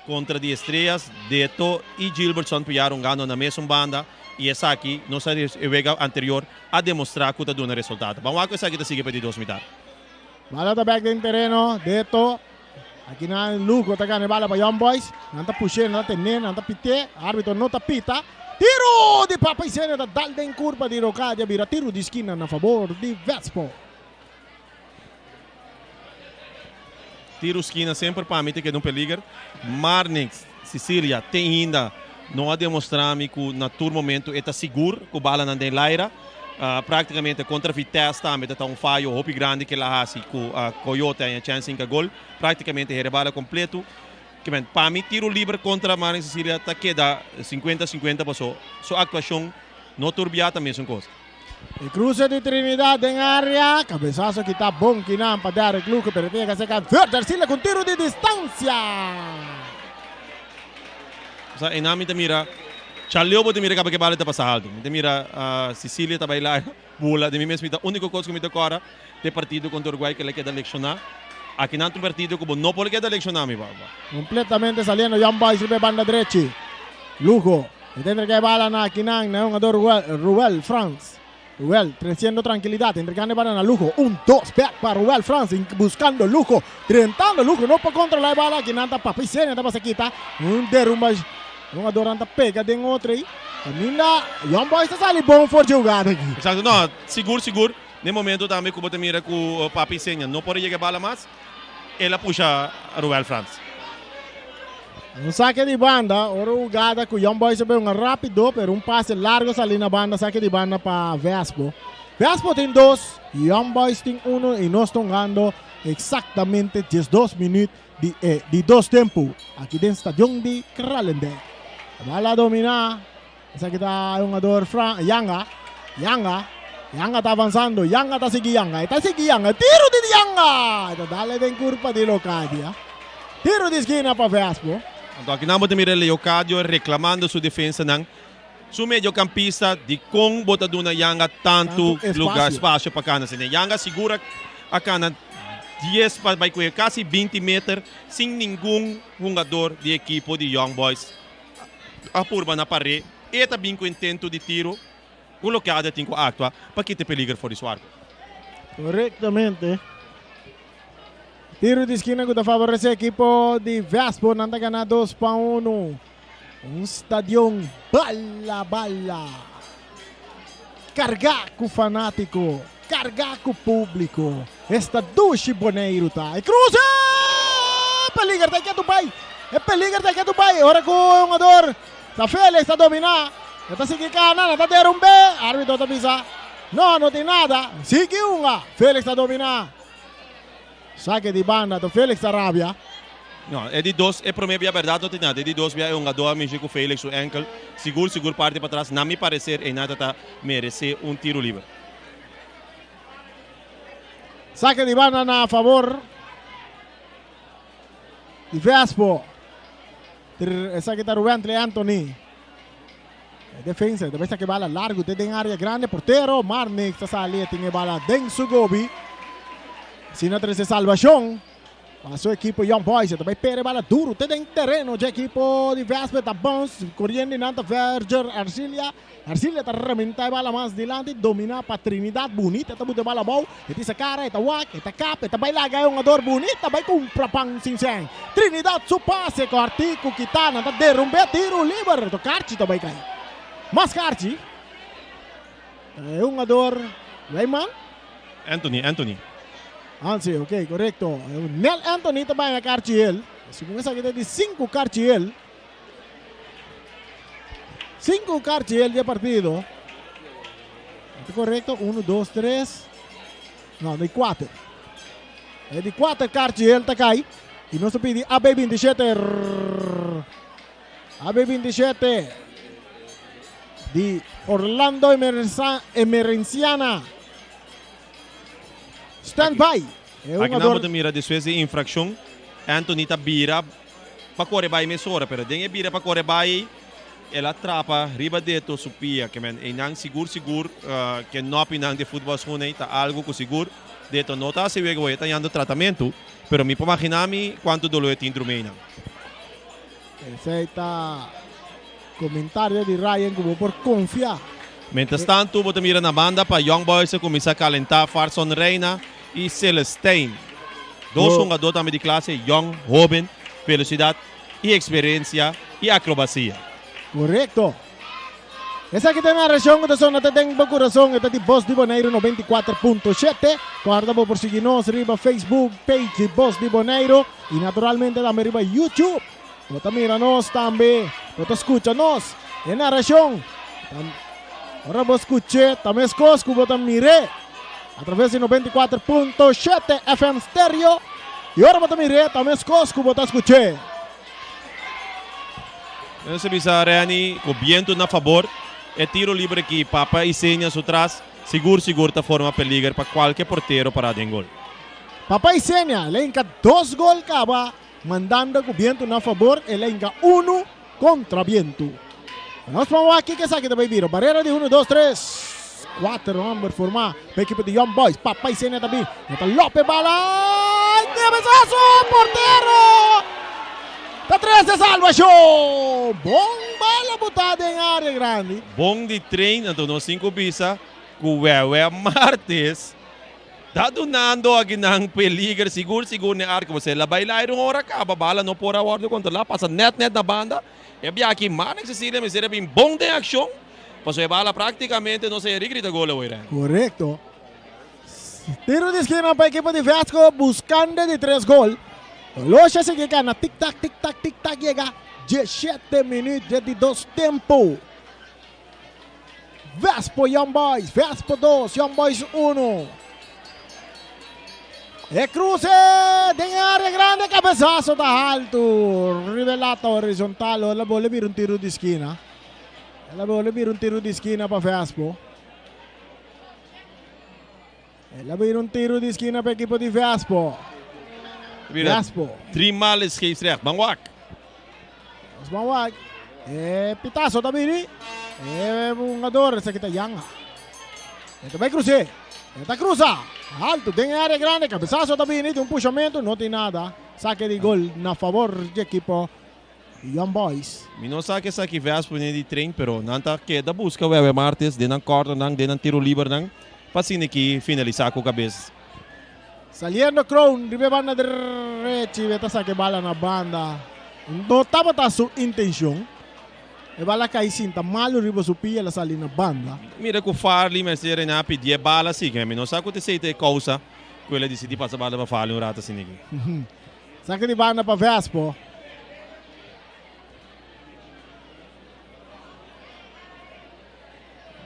kontra di Estrellas, Deto i Gilbertson Piat hungando na mesun banda i esaki nos a e wega anterior a demostrá ku ta duna resultado. Ban wak ku esaki ta sigui pa e di dos mitar. Bala ta bèk den tereno, Deto Aki nan Lugo ta gana e bala pa Young Boys. Nan ta push'é, nan ta ten'é, nan ta pit'é. Arbitro no ta pita. Tiro di Papa Isenia ta dal den kurpa di Rocadia bira tiro di skina na fabor di Vespo. Tiro skina semper pa mi ta keda un peliger. Marnix Cecilia te ainda no a demostra mi ku na tur momento e ta sigur ku balanan den laira. Práktikamente kontra Vitesse tambe ta ta un fayo hopi grandi ke el a hasi ku Coyote a haña chèns hinka gol. Práktikamente hera e bala kompleto. Kimen, pa mi tiro liber kontra Marnix Cecilia ta keda sinkuenta sinkuenta paso su aktuashon no tur bia ta mesun kos. E cruce di Trinidad den area, cabezazo kita bon kinan pa Derrick Luque, pero tiene que saca Verde Arcila con tiro di distancia. Sa einan mi ta mira Chaleo bo ta mira kaba ke bala ta pasa alto. Mi ta mira Cecilia ta bai laira bula. Den mi mes mi ta uniko kos ku mi ta kora te partido kontra Uruguay ke la keda lekshoná. Akinan ta un partido ku bo no por keda lekshoná mi papa. Completamente saliendo Young Boys riba e banda drechi. Lugo e ta entrega e bala na akinan na e hungador Ruel Frans. Ruel treciendo trankilidat, entregando e bala na Lujo. Un, dos, bek pa Ruel Frans, buscando Lujo, drentando Lujo, no por controla e bala. Aki nan ta Papi Senia ta pasa kita. Un derumba, un jugadornan ta pega den otro ei. Caminda Young Boys ta sali bon for dje hugada aki. Exacto, no, sigur sigur. Den momento tambe cu bo ta mira cu Papi Senia no por a yega e bala mas, el a pusha Ruel Frans. Un sake di banda, ora hugada cu Young Boys a bay hunga rapido, pero un pase largo sali na banda, sake di banda pa Vespo. Vespo tin dos, Young Boys tin uno y nos ta hungando exactamente 12 minuut di e di dos tempo aki den stadion di Kralendijk. Bala domina. Esaki ta e hungador Fran Yanga. Yanga. Yanga ta avansando. Yanga ta sigui Yanga. E ta sigui Yanga. Tiro di Yanga! E ta dale den kurpa di Locadia. Tiro di skina pa Vespo. Anto aki nan bo ta mira Leocadio reklamando su defensanan. Su mediocampista dikon bo ta duna Yanga tantu lugar, espasio pa kana asina. Yanga sigur a kana dies pa bai ku e kasi binti meter sin ningun hungador di ekipo di Young Boys. A purba na par'é, e ta bin ku intento di tiro ku loke Ada tin ku aktua pa kita e peliger for di su arko. Korektamente. Tiro di skina ku ta faboresé ekipo di Vespo. Nan ta gana 2-1. Un stadion bala bala. Kargá ku fanátiko, kargá ku públiko. Esta dushi Boneiru ta. E kruse! Peliger ta ketu bai. E peliger ta ketu bai. Ora ku e hungador ta Felix ta dominá. E ta sigui kana, nan ta derumb'é. Árbitro ta bisa, No, no tin nada. Sigui hunga. Felix ta dominá. Sake di banda to Felix ta rabia. No, e di dos, e prome bia berdad no tin nada. E di dos bia e hungador a mishi cu Felix su enkel. Sigur sigur parti patras. Na mi parecer e nata ta merece un tiro liber. Sake di banda na favor di Vespo. Esaki ta Rubentley Anthony. E defensa ta bay saka e bala largo te den area grande. Portero Marnix ta sali e tin e bala den su gobi. Asina trece salvacion pa su ekipo Young Boys. E ta bay pera e bala duro te den tereno dje ekipo di Vespe. Ta bounce coriendo y nan ta Verger Arcilia. Arcilia ta rementa e bala mas dilanti, domina pa Trinidad. Bunita ta buta e bala abou. E tin sa cara, e ta wak, e ta kap, e ta bai laga e hungador. Bunita bai cumpra pan sin sen. Trinidad su pase cortico kita, nan ta derumbe tiro liber. To karchi ta bai kai. Mas karchi. E hungador Weyman. Anthony, Anthony. Ah, si, ok, correcto. Nel Anthony ta bai na karchi el. Segun esaki ta di sinku karchi el. Sinku karchi el di e partido. Ta korekto? Unu, dos, tres. No, di kuater. E di kuater karchi el ta kai. I nos ta pidi AB 27. AB 27 di Orlando Emerenciana. Stand by. E Aki nan bo ta mira despues di infrakshon Anthony ta bira pa kore bai mesora pero den e bira pa kore bai el a trapa riba deto su pia ke men einan sigur sigur ke nòpinan di futbòl schoen ei ta algu ku sigur deto no ta hasi wega bo e ta yando tratamentu pero mi por magina mi kuantu doló e tin drumi einan. Esei ta komentario di Ryan ku bo por konfia. Mientras tantu bo ta mira na banda pa Young Boys a kuminsá kalentá Farson Reina i Celestijn. Dos hungadó tambe di klase young, hóben, velosidat i eksperensia i akrobasia. Korekto. Esaki ta e narashon ku ta sona te den bo kurason. E ta di Bos di Boneiru 94.7. Kòrda bo por sigui nos riba Facebook page di Bos di Boneiru i naturalmente tambe riba YouTube. Bo ta mira nos tambe, bo ta skucha nos. E narashon ta ora bo skuch'é ta meskos ku bo ta mir'é atraves di 94.7 FM stereo i ora bo ta mir'é ta meskos ku bo ta skuch'é. Nos a bisa Renny ku bientu na fabor e tiro libre aki Papa Isenia su tras sigur sigur ta forma peliger pa kualke portero pará den gol. Papa Isenia el a hinka dos gol kaba mandando ku bientu na fabor el a hinka unu kontra bientu. Nos por wak kiko esaki ta bay bira. Barera di unu dos tres kuater homber forma pa ekipo di Young Boys. Papa Isenia ta bin. E ta lope bala. Cabezazo! Portero! Ta trece salvacion! Bon bala bota den area grandi. Bon di train, anto nos tin cu bisa. ku Wewe Martis ta dunando akinan peliger sigur sigur n'e arko. Pasobra el a bai laira un ora kaba, bala no por a wòrdu kontrolá, pasa nèt nèt na banda. E bia aki Marnix Cecilia mester a bin bon den akshon, pasobra e bala práktikamente no sa yeri grita gol awor. Korekto. Tiro di skina pa ekipo di Vasco buskando di tres gol. Losha sigui gana tik tak tik tak tik tak yega 17 minuut dje di dos tempo. Vespo Young Boys, Vespo 2, Young Boys 1. E cruce den área grande, cabezazo ta alto. Rivelata horizontal, la bola bira un tiro di esquina. La bola bira un tiro di esquina pa Vespo. El a bira un tiro di esquina pa equipo di Vespo. Mira, Vespo. Drie maal is scheepsrecht. Ban wak. Nos ban wak. E pitazo ta bini. E hungador esaki ta Yanga. E ta bai cruce. E ta cruza. Alto den e area grande. Cabezazo ta bini. Tin un pushamento. No tin nada. Saque di gol na favor di equipo Young Boys. Mi no sa kesaki Vespo ne di train pero nan ta keda buska Wewe Martes den nan cornernan, den nan tiro libernan pa asina ki finalisa ku kabes. Saliendo Kroon riba e banda drechi e ta saka e bala na banda. No tabata su intencion. E bala kai sinta malu riba su pia el a sali na banda. Mira ku Farley mester a pidi e bala si mi no sa ku ta esei ta e kousa ku el a disidi pasa bala pa Farley un rato asina aki. Saka di banda pa Vespo.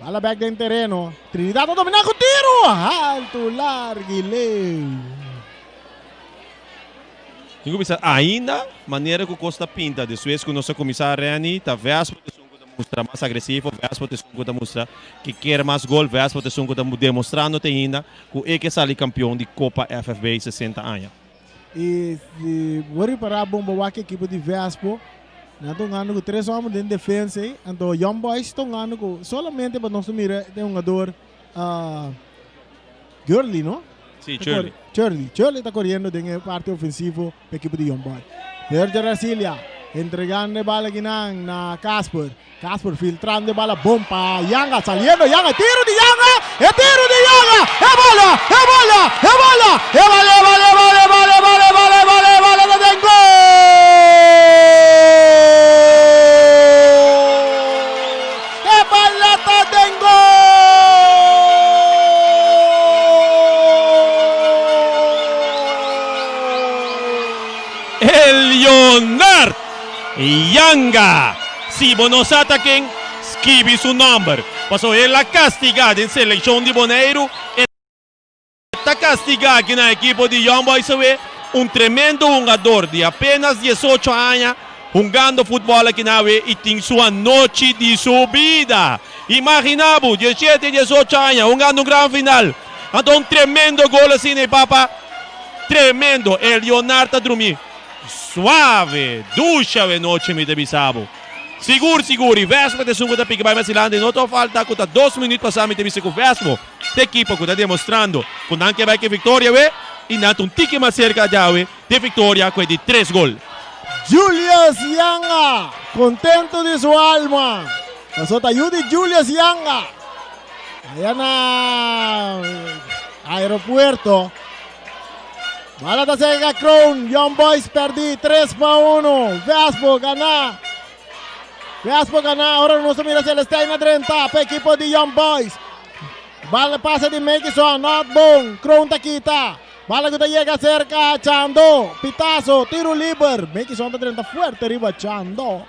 Bala bek den tereno. Trinidad ta domina ku tiro. Alto, largo i leu. Tin ku bisa ainda manera ku kos ta pinta despues ku nos a kuminsá Renny ta Vespo ta esun ku ta mustra mas agresivo, Vespo ta esun ku ta mustra ke kier mas gol, Vespo ta esun ku ta demostrando te ainda ku e ke sali kampion di Kopa FFB 60 aña. I si bo ripará bon bo wak ekipo di Vespo, nan ta hungando ku tres hòmber den defensa ei, anto Young Boys ta hungando ku solamente pa nos ta mira den hungador Gurley no? Sí, Churley. Churley, Churley ta koriendo den e parti ofensivo pa ekipo di Young Boys. Sergio Racilia entregando e bala akinan na Casper. Casper filtrando e bala bon pa Yanga, saliendo Yanga, tiro di Yanga, e tiro di Yanga, e bala, e bala, e bala, e bala, e bala, e bala, e bala, e bala, e bala, e bala, e bala ta den gol! E bala ta den gol! Elionard Yanga! Si bo no sa ta ken, skibi su nòmber. Pasobra el a kastigá den selekshon di Boneiru, e ta kastigá aki na ekipo di Young Boys awe. Un tremendo hungador di apenas diesocho aña hungando futbòl aki na awe i tin su anochi di su bida. Imaginá bo, diesshete, diesocho aña hungando un gran final. Anto un tremendo gol asina e papa. Tremendo! E Leonard ta drumí. Suave, dushi awe nochi mi ta bisa bo. Sigur sigur y Vespo ta esun cu ta pica bay Masilanda y no ta falta cu ta dos minuut pasa mi ta bisa cu Vespo ta ekipo cu ta demostrando cu nan ke bay ke victoria awe y nan ta un tiki mas cerca djawe di victoria cu e di tres gol. Julius Yanga contento di su alma paso ta yu di Julius Yanga aya na aeropuerto. Bala ta sega Kroon. Young Boys perdi 3 pa 1. Vespo gana. Vespo gana. Ora nos ta mira Celestijn na drenta pa ekipo di Young Boys. Bala pasa di Mekison. Not bon. Kroon ta kita. Bala ku ta yega serka Chando. Pitazo. Tiro liber. Mekison ta drenta fuerte riba Chando.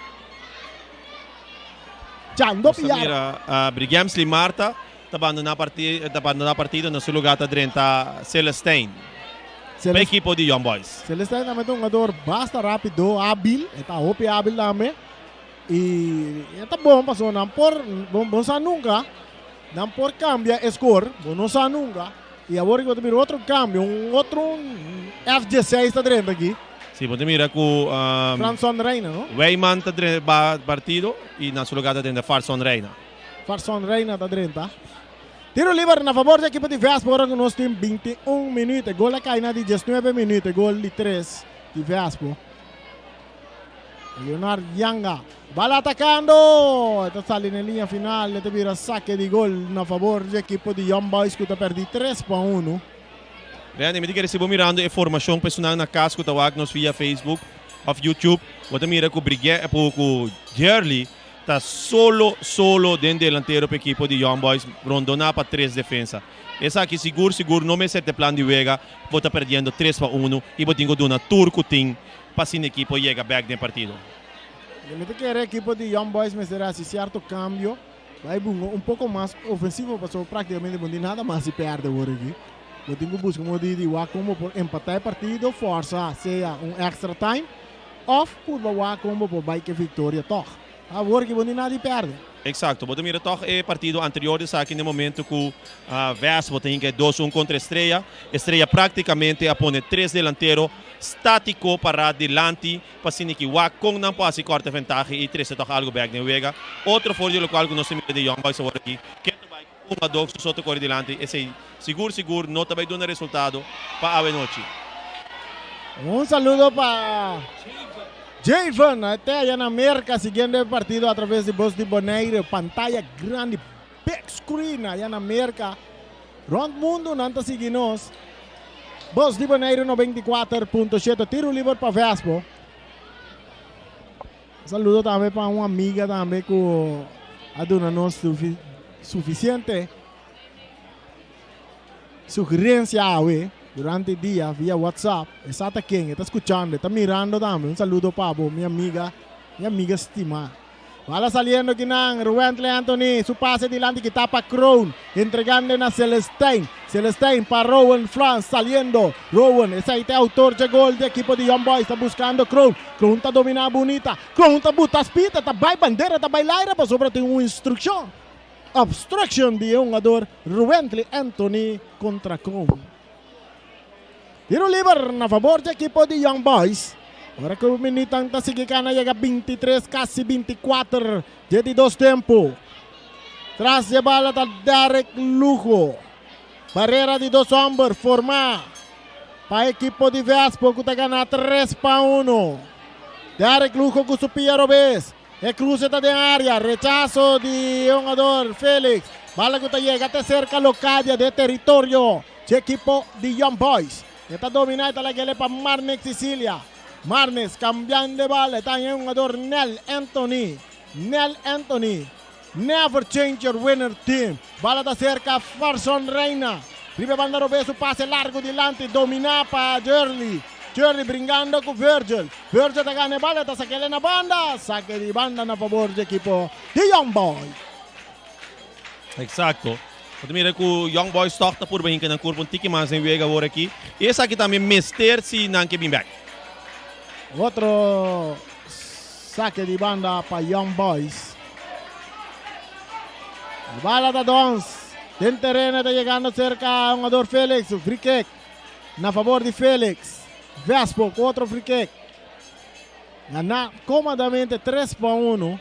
Chando Nos ta Piar. mira uh, Brigemsley Marta Ta bandona partido, ta bandona partido na su lugar ta drenta Celestijn. Pa equipo di Young Boys. Celestijn tambe ta un jugador basta rapido, habil, e ta hopi habil tambe. Y e ta bon pasobra nan por, bo no sa nunca, nan por cambia e score, bo no sa nunca. Y awor bo ta mira otro cambio, un otro F16 ta drenta aki. Si, bo ta mira cu Franson Reina, no? Wijman ta drenta partido y na su lugar ta drenta Farson Reina. Farson Reina ta drenta. Tiro liber na fabor di ekipo di Vespo ora ku nos tin 21 minuut. E gol a kai na di 19 minuut, e gol di 3 di Vespo. Leonard Yanga. Bala atacando. Ta sali na linea final. Ta bira saque di gol na favor di equipo di Young Boys cu ta perdi 3 pa 1. Randy, mi ta kere mirando e formacion personal na cas cu ta wak nos via Facebook of YouTube. Bo ta mira cu Briguet cu Jerly ta solo solo den delantero pa ekipo di Young Boys rondona pa tres defensa. Esaki sigur sigur no mester plan di wega, bo ta perdiendo 3 pa 1 y bo tin cu duna tur cu tin pa e ekipo yega back den partido. Mi ta kere ekipo di Young Boys mester haci cierto cambio. Bay un poco mas ofensivo, paso practicamente no tin nada mas di perde awor aki. Bo tin cu busca modo di wak con por empata e partido, forsa sea un extra time, of por wak con por bay cu victoria toch. Awor aki no tin nada di perde. Exacto. Bo ta mira toch e partido anterior esaki na momento cu Vespo tin cu 2-1 contra Estrella. Estrella practicamente a pone tres delantero statico para dilanti pa asina cu wak con nan por corta ventaha y trece toch algo back den wega. Otro for di locual cu nos mira di Young Boys awor aki. Keto bay un adok so ta core dilanti. Esey sigur sigur no ta bay duna resultado pa awe nochi. Un saludo pa Javen, te aya na America, siguiendo e partido a traves di Bos di Bonaire, pantaya grandi, big screen aya na America. Rond mundo nan ta sigui nos. Bos di Bonaire 94.7, tiro liber pa Vespo. Saludo tambe pa un amiga tambe cu a duna nos suficiente sugerencia awe durante e dia via WhatsApp. Esaki ken ta scuchando, ta mirando tambe. Un saludo pa bo, mi amiga estima. Bala saliendo aki nan, Ruwentley Anthony, su pase dilanti cu ta pa Kroon, entregando na Celestine. Celestine pa Rowan Frans, saliendo. Rowan, esey ta autor di gol di ekipo di Young Boys, ta buscando Kroon. Kroon ta domina bunita. Kroon ta buta spita, ta bay bandera, ta bay laira, pasobra tin un instruccion. Obstruction di hungador Ruwentley Anthony contra Kroon. Tiro liber na favor di ekipo di Young Boys. Ora cu minuut ta sigui cana yega 23, casi 24, di dos tempo. Tras di bala ta Derek Lujo. Barera di dos homber forma pa ekipo di Vespo cu ta gana 3 pa 1. Derek Lujo cu su pia robes. E cruce ta den area. Rechazo di hungador Felix. Bala cu ta yega te cerca Locadia den teritorio di ekipo di Young Boys. Ta domina ta lag'e pa Marnex Cecilia. Marnex cambiando bala. Ta e hungador Nel Anthony. Nel Anthony. Never change your winner team. Bala ta cerca Farson Reina. Riba banda robes pase largo dilanti. Domina pa Jerly. Jerly bringando cu Virgil. Virgil ta gana bala. Ta sac'e na banda. Saque di banda na favor di ekipo di Young Boys. Exacto. Mira cu Young Boys toch ta purba hinca nan curpa un tiki mas den wega awor aki. Esaki tambe mester si nan ke bin back. Otro saque di banda pa Young Boys. Bala ta Dons. Den tereno ta yegando cerca hungador Felix. Free kick na favor di Felix. Vespo cu otro free kick. Gana comodamente 3 pa 1.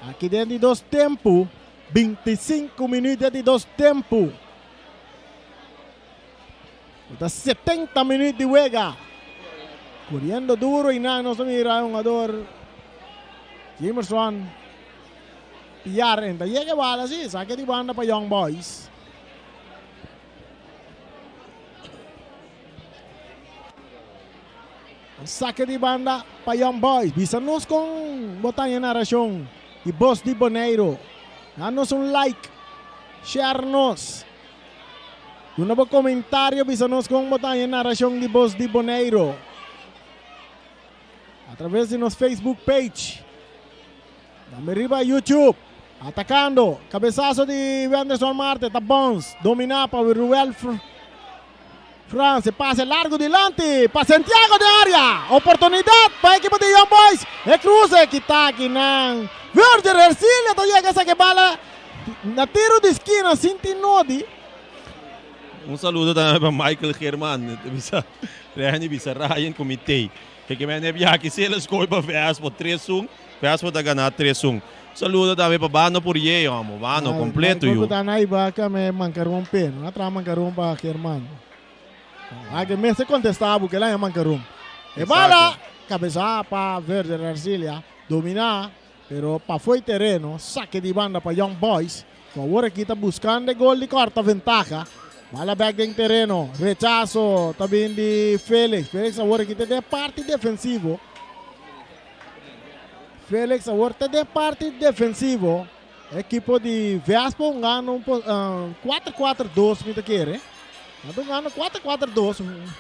Aki den di dos tempo. 25 minuut di dos tempo. Ta 70 minuut di wega. Coriendo duro y nan nos mira hungador Jimerson Piar ta yega bala si, saque di banda pa Young Boys. Saque di banda pa Young Boys. Bisa nos con bo ta haya narracion di Bos di Bonaire. Duna nos un like. Share nos. Un bon comentario bisa nos con bo ta haya narracion di Bos di Bonaire. A traves di nos Facebook page. Tambe riba YouTube. Atacando. Cabesazo di Wenderson Marte. Ta bounce. Domina pa Ruel France. Pase largo dilanti. Pa Santiago den area. Oportunidad pa ekipo di Young Boys. E cruce cu ta aki nan. Virgil Ercilia ta yega saca bala. Na tiro di skina sin tin nodi. Un saludo tambe pa Michael German. Bisa, Reni bisa Ryan Comité. Cu men biaha si el a score pa Vespo 3-1. Vespo ta gana 3-1. Saludo tambe pa Bano Purier, amo. Bano completo yo. Ta na iba ka me mancaron pe. No tra mancaron pa German. Ah, cu mester contesta cu el a mancaron. E bala. Kabesa pa Verder Arcilia dominá, pero pafó e tereno, sake di banda pa Young Boys, ku awor aki ta buskando e gol di kòrta ventaha. Bala bèk den tereno, rechaso ta bin di Felix. Felix awor aki ta den e parti defensivo. Felix awor ta den e parti defensivo. Ekipo di Vespo hungando un kuater kuater dos mi ta kere. Nan ta hungando kuater kuater dos. Un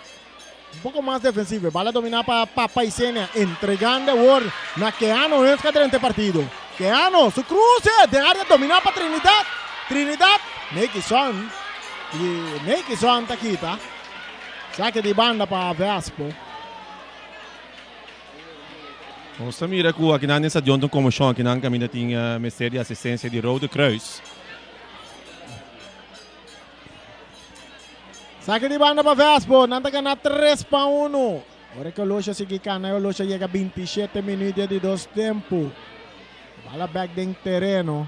poko mas defensivo. E bala dominá pa Papa Isenia. Entregando awor na Keano Hunsca drenta e partido. Keano su kruse den área dominá pa Trinidad. Trinidad. Neikison. Neikison ta kita. Sake di banda pa Vespo. Nos ta mira ku akinan den stadion ta un konmoshon akinan kaminda tin mester di asistensia di Rode Kruis. Saki di banda pa Vespo, nan ta gana 3-1. Ora ku Olosha sigui kana, e Olosha yega 27 minuut di dos tempu. Bala bek den tereno.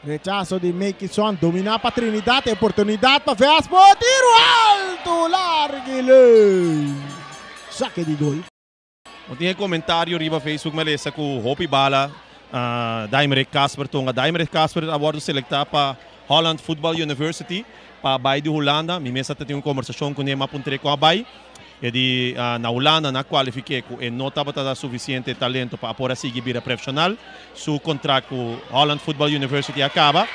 Rechaso di Meikison, domina pa Trinidad, e oportunidad pa Vespo, tiro alto, largo y leu. Sake di gol. No tin e komentario riba Facebook mi a lesa ku hopi bala Daimerick Casper tonga. Daimerick Casper a wòrdu selektá pa Holland Football University pa bai di Hulanda. Mi mes a ta tin un kombersashon kuné, mi a puntr'é kon a bai. E di na Hulanda nan a kualifik'é ku e no tabata da sufisiente talento pa a por a sigui bira prefshonal. Su kontrakt ku Holland Football University a kaba.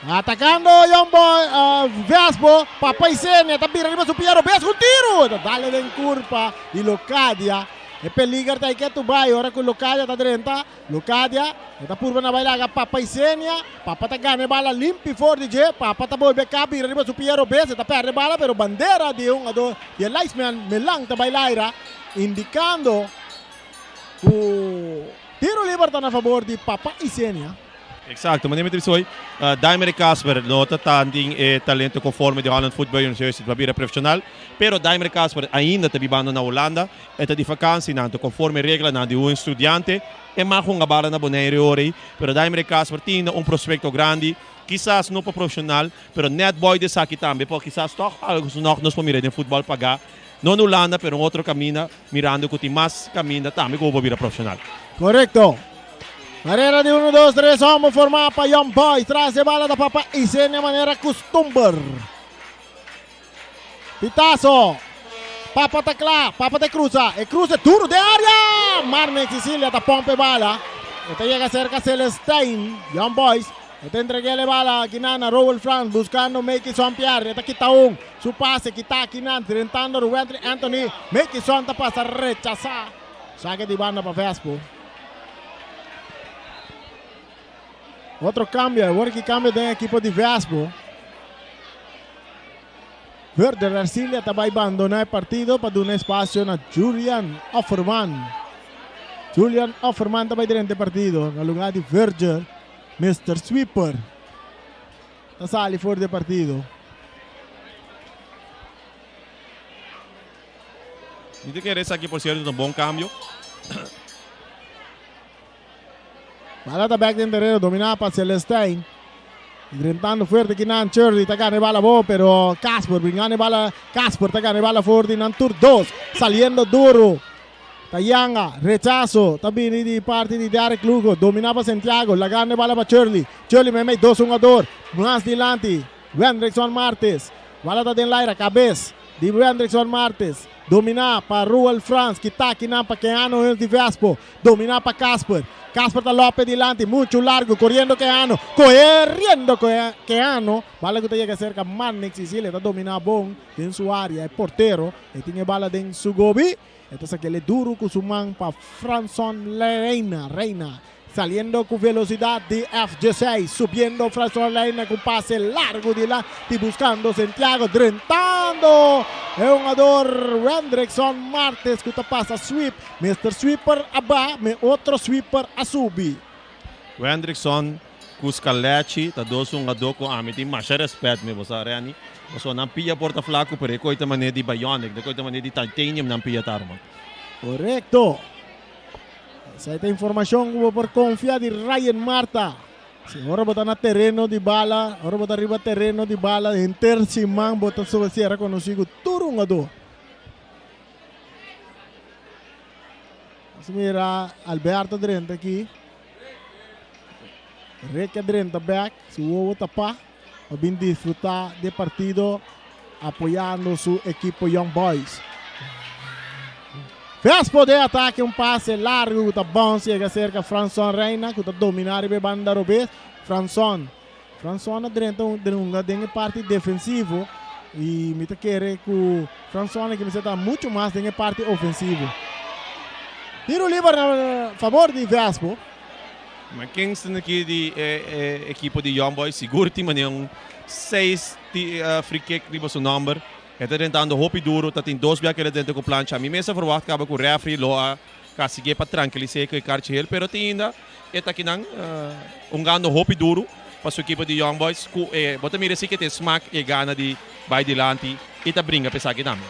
Atakando Young Boy Vespo, Papa Isenia ta bira riba su pia robes ku tiru, ta dale den kurpa di Locadia. E peliger ta ike tu bai ora ku Locadia ta drenta. Locadia e ta purba na bai laga Papa Isenia. Papa ta gana e bala limpi for di dje. Papa ta bolbe ka bira riba su pia robes, e ta perde e bala pero bandera di e hungador di e linesman Melan ta bai laira indikando ku tiro liber ta na fabor di Papa Isenia. Exacto, manera mi ta bisa hoy, Daimerick Casper no ta tantin e talento conforme di Holland Football University pa bira profesional, pero Daimerick Casper ainda ta bibando na Hulanda, e ta di vakantie nan, ta conforme reglanan di un estudiante, e mag hunga bala na Bonaire ora ei, pero Daimerick Casper tin un prospecto grandi, kisas no pa profesional, pero net boy di esaki tambe, por kisas toch algo nog nos por mira den futbal paga, no na Hulanda, pero un otro caminda. Mirando cu tin mas caminda tambe cu bo por bira profesional. Corecto. Barrera di uno, dos, tres homber forma pa Young Boys. Tras de bala ta Papa Isenia manera custumber. Pitazo. Papa ta cla. Papa ta cruza. E cruze duro den area. Marnex Cecilia ta pompa e bala. E ta yega cerca Celestijn. Young Boys. E ta entrega e bala akinan na Rowell Frans buscando Meikison Pierre. E ta kita un. Su pase kita akinan drentando Ruwentry Anthony. Meikison ta pasa rechasa. Sake di banda pa Vespo. Otro cambio. Awor ki cambio den ekipo di Vespo. Werder Arcilia ta bai bandona e partido pa duna espacio na Julian Offerman. Julian Offerman ta bai drenta e partido na lugar di Verger. Mister Sweeper ta sali for di e partido. Mi ta kere esaki por cierto ta un bon cambio. Bala ta bek den tereno domina pa Celestijn. Drentando fuerte kinan Shirley ta gana e bala bo pero Casper bringando e bala Casper ta gana e bala for di nan tur dos saliendo duro. Ta yanga, rechaso ta bini di parti di Derrick Lugo, domina pa Santiago, lagando e bala pa Shirley. Shirley meimei dos hungador, mas dilanti, Wendrickson Martes. Bala ta den laira, kabes di Wendrickson Martes, domina pa Ruel Frans, kita akinan pa Keanu Huns di Vespo, domina pa Casper. Casper ta lope dilanti, muchu largu, koriendo Keanu, koeriendo Keanu, bala ku ta yega serka Marnix Cecilia ta domina bon den su area, e portero, e tin e bala den su gobi. E ta sak'el e duru ku su man pa Franson Reina. Reina saliendo ku velosidat di FG6. Subiendo Franson Reina ku pase largu dilanti buskando Santiago. Drentando e hungador Wendrickson Martes ku ta pasa sweep. Mister Sweeper a ba, me otro sweeper a subi. Wendrickson Ku Scalacci ta dos hungadó ku ami tin masha rèspèt mi, bo sa Renny. Pasobra nan pia por ta flaku pero e koi ta manera di bionic, e koi ta manera di titanium nan pia ta arma. Korekto. Esei ta informashon ku bo por konfia di Ryan Marta. Si ora bo ta na tereno di bala, ora bo ta riba tereno di bala henter siman bo ta sera konosí ku tur hungadó. Nos mira Alberto drenta aki. Rick a drenta bek, su wowo tapa pa bin disfruta di e partido apoyando su ekipo Young Boys. Vespo den atake un pase largo ku ta bounce yega serka Franson Reina ku ta domina riba e banda robes. Franson Franson a drenta un hunga den e parti defensivo y mi ta kere cu Franson aki mester ta mucho mas den e parti ofensivo. Tiro liber na favor di Vespo. Ma Kingston aki di e ekipo di Young Boys sigur tin manera un seis free kick riba su nomber. E ta drentando hopi duro, ta tin dos bia ku el a drenta ku plancha. Mi mes a verwacht kaba ku refri lo a kastig'é pa trankilis'é ku e karchi hel, pero tin ainda e ta akinan hungando hopi duro pa su ekipo di Young Boys ku e bo ta mira si ke ta e smak i e gana di bai dilanti i ta bringa pa esaki tambe.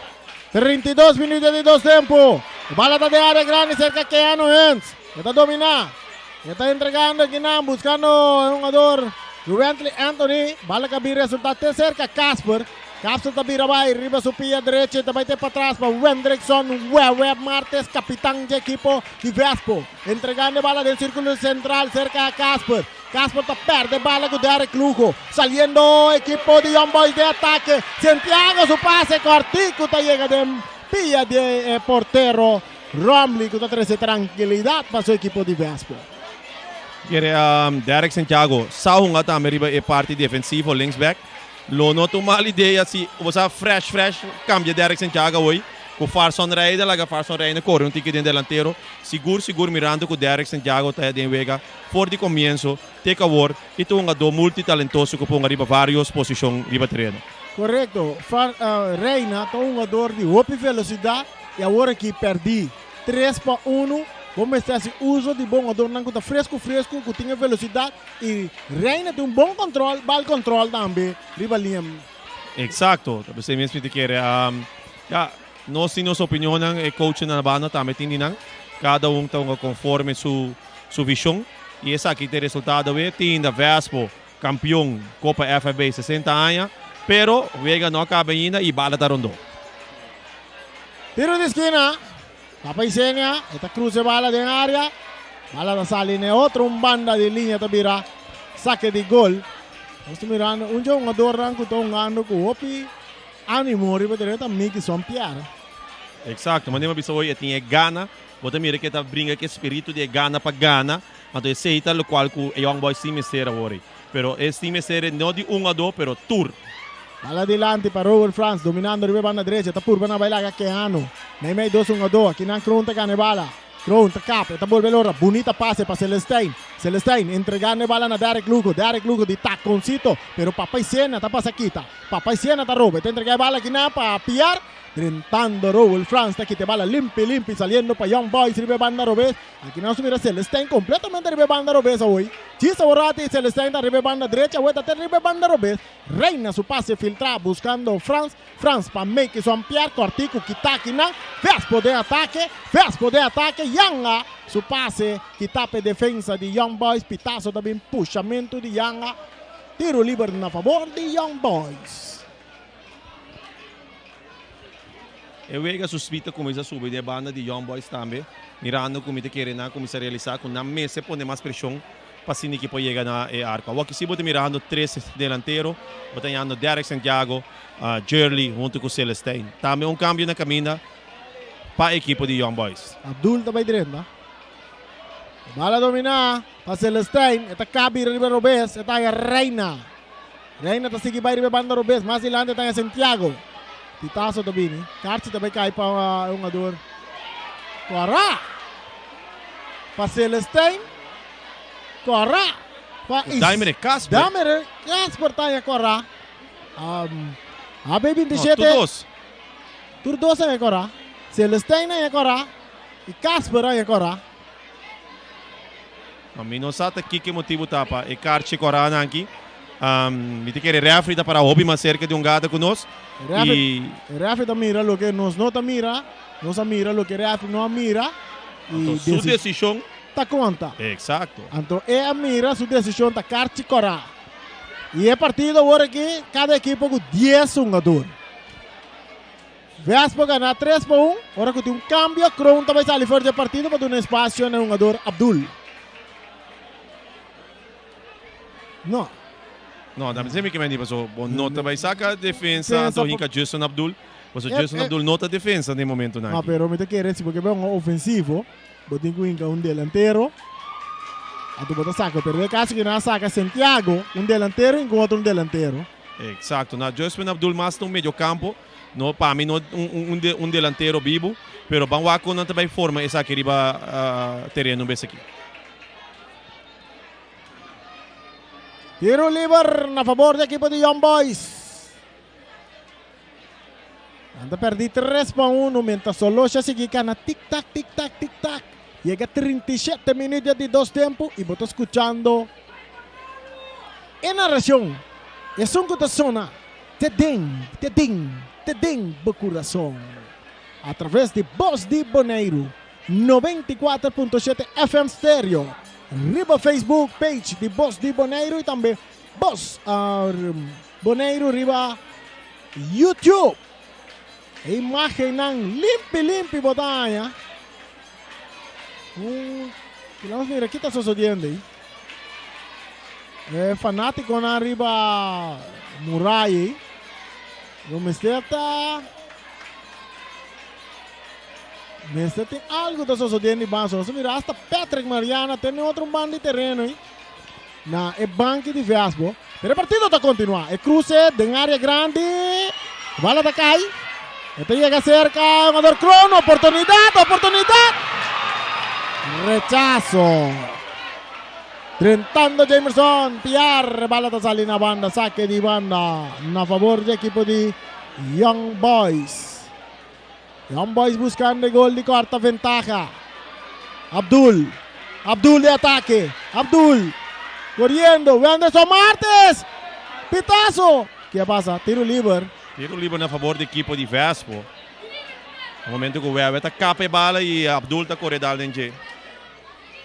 32 minuut di dos tempo. E bala ta den area grandi serka Keanu Hens. E ta dominá. E ta entregando akinan buskando e hungador Ruwentley Anthony. Bala ka bin resultá te serka Casper. Casper ta bira bai riba su pia derecho y ta bai te patras pa Wendrickson Wewe Martes, capitan dje ekipo di Vespo. Entregando e bala den circulo central cerca Casper. Casper ta perde bala cu Derrick Lugo. Saliendo ekipo di Young Boys den atake. Santiago su pase cortico ta yega den pia di e portero Romley cu ta trece trankilidad pa su ekipo di Vespo. Kere Derrick Santiago sa hunga tambe riba e parti defensivo linksback. Lo no ta un mal idea si bo sa fresh fresh cambia Derrick Santiago awoy cu Farson Reina laga Farson Reina core un tiki den delantero sigur sigur mirando cu Derrick Santiago ta den wega for di comienzo te cu awor y ta un hungador multi talentoso cu ponga riba varios posicion riba tereno. Corecto, Reina ta un hungador di hopi velocidad y awor aki perdi tres pa uno, bo mester haci uzo di bo hungadornan cu ta fresco fresco cu tin e velocidad Y Reina tin un bon control, bal control tambe riba linea. Exacto, ta pesey mes mi ta kere. Ya, nos tin nos opinionnan, e coachnan na banda tambe tin di nan. Cada un ta hunga conforme su su vision y esaki ta e resultado awe. Tin da Vespo, campeon Copa FFB 60 aña, pero wega no a caba ainda y bala ta rondó. Tiro di esquina. Papa Isenia e ta cruza e bala den area. Bala ta sali n'e otro un banda di liña ta bira saque di gol. Nos ta mirando un dje hungadornan cu ta hungando cu hopi animo riba tereno ta Mickey Son Pierre. Exacto, manera mi a bisa hoy e tin e gana, bo ta mira cu e ta bringa cu e spiritu di e gana pa gana, anto esey ta locual cu e Young Boys tin mester awor ey. Pero es tin mester no di un a do, pero tur. Bala dilanti pa Roel Frans, dominando riba e banda drecha, ta purba na bai laga Keanu. Meimei dos un a do, akinan Kroon ta gana e bala. Kroon ta kap, e ta bolbe lora, bunita pase pa Celestijn. Celestijn entregando e bala na Derrick Lugo, Derrick Lugo di taconcito, pero Papay Sena ta pasa kita. Papay Sena ta roba, e ta entrega e bala akinan pa Piar. Drentando Roel Frans ta kita e bala limpi limpi saliendo pa Young Boys riba e banda robes. Aki nos mira Celestijn completamente riba e banda robes awoy. Djis aworati Celestijn ta riba e banda drecha, awoy ta te riba e banda robes. Reina su pase filtra buscando Frans. Frans pa Meke Son Pierre cortico kita akinan. Vespo den atake, Vespo den atake. Yanga su pase kita pa e defensa di Young Boys. Pitazo ta bin pushamento di Yanga. Tiro liber na favor di Young Boys. E wega su speed ta cuminsa subi den e banda di Young Boys tambe, mirando cu mi ta kere nan a cuminsa realisa cu nan mester pone mas presion pa asina ekipo yega na e arco. Awor ki si bo ta mirando tres delantero, bo ta hañando Derrick Santiago, Jerley hunto cu Celestijn. Tambe un cambio na caminda pa e ekipo di Young Boys. Abdul ta bay drenta. E bala domina pa Celestijn. E ta cabi riba robes. E ta haya Reina. Reina ta sigui bai riba e banda robes. Mas dilanti ta haña Santiago. Pitazo ta bini. Karchi ta bai kai pa e hungador Kora. Pa Celestijn. Kora. Pa Is. Daimere Kasper. Daimere Kasper ta haña Kora. Um, AB 27. No, tur dos. Tur dos haña Kora. Celestijn haña Kora. I Kasper haña Kora. No, mi no sa ta kiko e motibu ta pa e karchi kòrá aki. Mi ta kere rèfri ta pará hopi mas serka di un gata ku nos. I. E rèfri ta mira loke nos no ta mira, nos a mira loke rèfri no a mira. I Anto su desishon. Ta konta. Eksakto. Anto e a mira su desishon ta karchi kòrá. I e partido awor aki kada ekipo ku dies hungador. Vespo gana 3 pa 1. Ora ku tin un kambio, Kroon ta bai sali for di e partido pa duna espasio na e hungador Abdul. No. No, ta mi ke men di paso bo no ta bai saka defensa anto hinka Justin Abdul. Paso Justin Abdul no ta defensa den momentonan No, aki. pero mi ta kere si bo ke bai un ofensivo, bo tin ku hinka un delantero. Anto bo ta saka, pero den e kaso ku nan a saka Santiago, un delantero hinka un otro un delantero. Exacto. Na Justin Abdul mas ta un mediocampo. No, pa mi no un un delantero bibu, pero ban wak kon nan ta bai forma esaki riba tereno bes aki. Tiro liber na fabor di ekipo di Young Boys. Nan ta perdi 3 pa 1 mientras Solosha sigui kana tik tak tik tak tik tak. Yega 37 minuut di dos tempo y bo ta scuchando e narracion. Esun cu ta sona te den, te den, te den bo curason. A traves di Bos di Boneiru 94.7 FM Stereo, riba Facebook page di Bos di Boneiru y tambe Bos Boneiru riba YouTube. E imagennan limpi limpi bo ta haña. Un, nos mira ki ta sosodiendo ei. E fanátikonan riba muraya ei. Lo mester ta mester tin algo ta sosodiendo di banso. Nos mira hasta Patrick Mariana tene otro ban di tereno ei. Na e banki di Vesbo. Pero e partido ta kontinuá. E kruse den área grandi. Bala ta kai. E ta yega serka jugador Kroon. Oportunidat, oportunidat. Rechaso. Drentando Jamerson. Piar. Bala ta sali na banda. Sake di banda. Na favor di ekipo di Young Boys. Young Boys buscando e gol di corta ventaha. Abdul. Abdul de ataque. Abdul. Corriendo. Wenderson Martes. Pitazo. Ke pasa? Tiro liber. Tiro liber na favor di ekipo di Vespo. Na momento ku Wewe ta kapa e bala i Abdul ta kore dal den dje.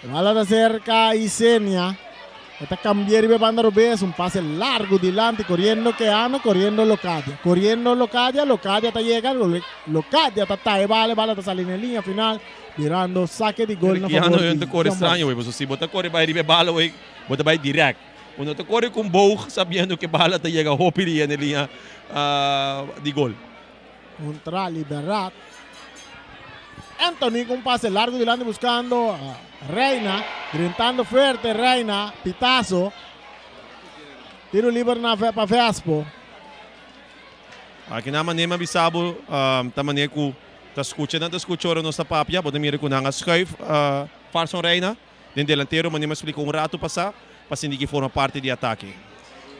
Bala ta cerca Isenia. E ta cambia riba e banda robes. Un pase largo dilanti. Corriendo Keano, corriendo Locadia. Corriendo Locadia, Locadia ta yega. Locadia ta taha e bala. E bala ta sali na e linea final. Birando sake di gol na Keano favor ta di kore Young straño Boys. wey. Pasobra si bo ta kore bai riba e bala wey, bo ta bai direct. Bo no ta kore ku un boog sabiendo ku e bala ta yega hopi dia na e linea di gol. Contra Liberat. Anthony cu un pase largo dilanti buscando Reina. Drentando fuerte Reina. Pitazo. Tiro liber na pa Vespo. Aki nan manera mi a bisa bo ta manera cu ta scucha nan ta scucha ora nos ta papia. Bo ta mira cu nan a schuif Farson Reina den delantero manera mi a splica un rato pasa pa sinti ki forma parti di atake.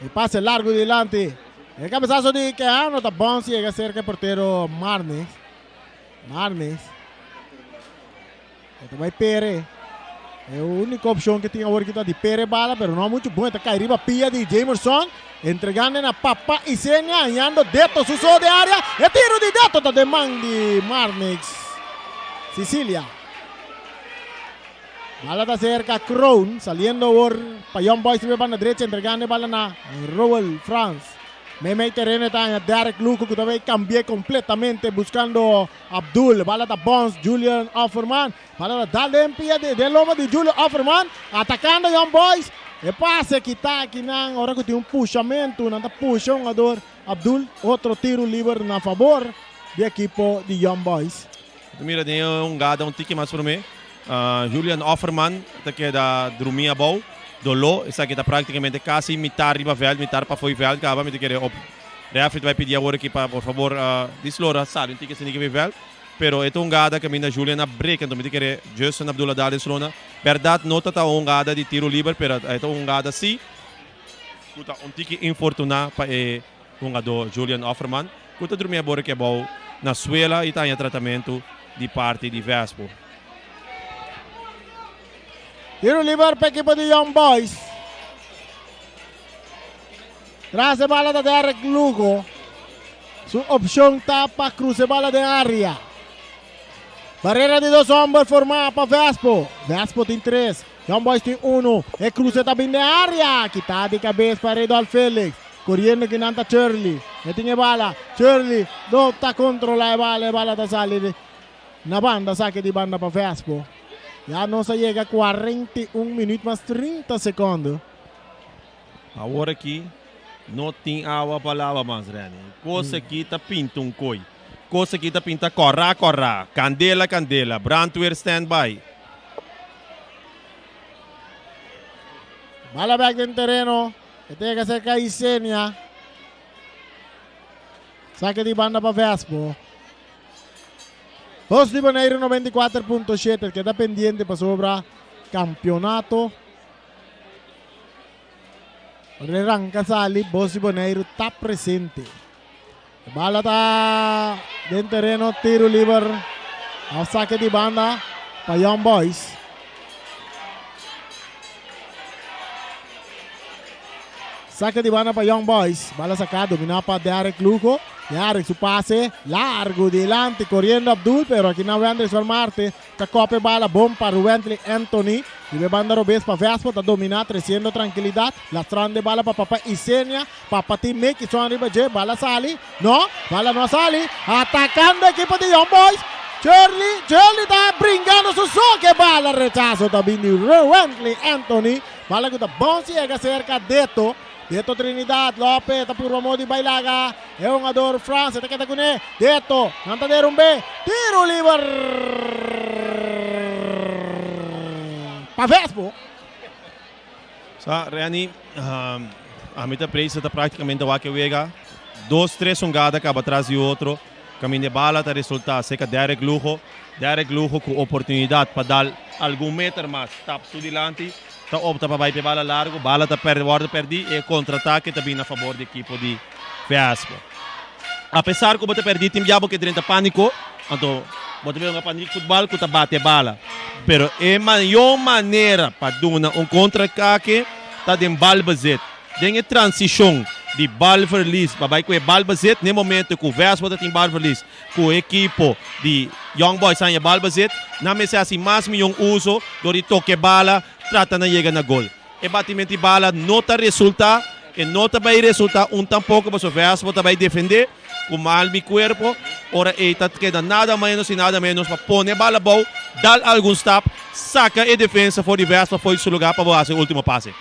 E pase largo dilanti. E cabezazo di Quijano ta bon si yega cerca e portero Marnes. Marnes. E ta bai pere. E unico opcion que tin awor ki ta di pere bala, pero no mucho bon. E ta cai riba pia di Jamerson. Entregando na Papa Isenia, hañando Deto su so de area. E tiro di Deto ta den man di Marnix. Sicilia. Bala ta cerca Kroon, saliendo awor pa Young Boys riba banda derecha, entregando e bala na Roel Frans. Meimei tereno ta haña Derek Luco cu ta bay cambi'e completamente buscando Abdul. Bala ta bounce Julian Offerman. Bala ta dal den pia di den loma di Julian Offerman, atacando Young Boys. E pase kita akinan ora cu tin un pushamento, nan ta pusha un jugador Abdul. Otro tiro liber na favor di ekipo di Young Boys. Ta mira den e hungada un tiki mas prome. Julian Offerman ta keda drumi abou. Doló, esaki ta praktikamente kasi mitar riba vèlt, mitar pafó di vèlt kaba. Mi ta kere op rèfri ta bai pidi awor aki pa por fabor dislora sali un tiki asina riba e vèlt. Pero e ta hungada kaminda Julian a brek, anto mi ta kere Justin Abdullah dal den slona. Bèrdat no ta ta un hungada di tiro liber, pero e ta un hungada si ku ta un tiki infortuná pa e Hungadó Julian Offerman ku ta drumi abor aki abou na suela i ta haña tratamentu di parti di Vespo. Tiro liber pa ekipo di Young Boys. Tras e bala ta Derek Lugo. Su opshon ta pa krusa e bala den área. Barera di dos homber formá pa Vespo. Vespo tin tres. Young Boys tin uno. E kruse ta bin den área. Kita di kabes pa Redolf Felix. Coriendo kinan ta Shirley. E tin e bala. Shirley no ta controla e bala. E bala ta sali na banda. Sake di banda pa Vespo. Ya nos a yega 41 minuut mas 30 secondo. Awor aki no tin awa pa laba mas, Renny. Kos aki ta pinta un koi. Kos aki ta pinta kòrá kòrá, kandela kandela, brandweer stand by. Bala bek den tereno. E ta yega serka Isenia. Sake di banda pa Vespo. Bos di Boneiru 94.7 keda pendiente pasobra kampeonato. Ora e ranka sali, Bos di Boneiru ta presente. E bala ta den tereno, tiro liber of sake di banda pa Young Boys. Sake di banda pa Young Boys. Bala saká, dominá pa Derek Lugo. Derek su pase largo dilanti, koriendo Abdul, pero aki nan Wendrix van Marte Ta kòp e bala bon pa Ruwentley Anthony. Riba e banda robes pa Vespo ta dominá tresiendo trankilidat. Lastrando e bala pa Papa Isenia. Papa tin Mickey son riba dje. Bala sali. No, bala no a sali. Atakando ekipo di Young Boys. Shirley, Shirley ta bringando su so ku e bala. Rechaso ta bin di Ruwentley Anthony. Bala ku ta bon si yega serka Deto. Deto Trinidad, Lopez ta purba modo di bai laga e hungador Frans, e ta keda kuné. Deto, nan ta derumbe, tiro liber pa Vespo. Sa, Renny, ami ta presa ta práktikamente wak e wega. Dos, tres hungada kaba tras di otro. Kaminda e bala ta resultá serka Derek Lugo. Derek Lugo ku oportunidat pa dal algun meter mas tap su dilanti. Ta opta pa bai p'e bala largu, bala ta pèrdè wòrdu pèrdí i e kontratake ta bin na fabor di ekipo di Vespo. Apesar ku bo ta pèrdí tin bia bo ke drenta pániko, anto bo ta bira un paniek futbal ku ta bati e bala. Pero e mayor manera pa duna un kontratake ta den balbezit. Den e transishon di balverlies pa bai ku e balbezit, n'e momento ku Vespo ta tin balverlies, ku ekipo di Young Boys haña bal bezit, nan mester hasi mas mion uso dor di toke bala trata na yega na gol. E batimento di bala no ta resulta, e no ta bai resulta un tampoko pasobra Vespo ta bai defende ku mal mi kuerpo, ora ei ta keda nada menos i nada menos pa pone bala abou, dal algun stap, saka e defensa for di Vespo for di su lugar pa bo hasi e ultimo pase.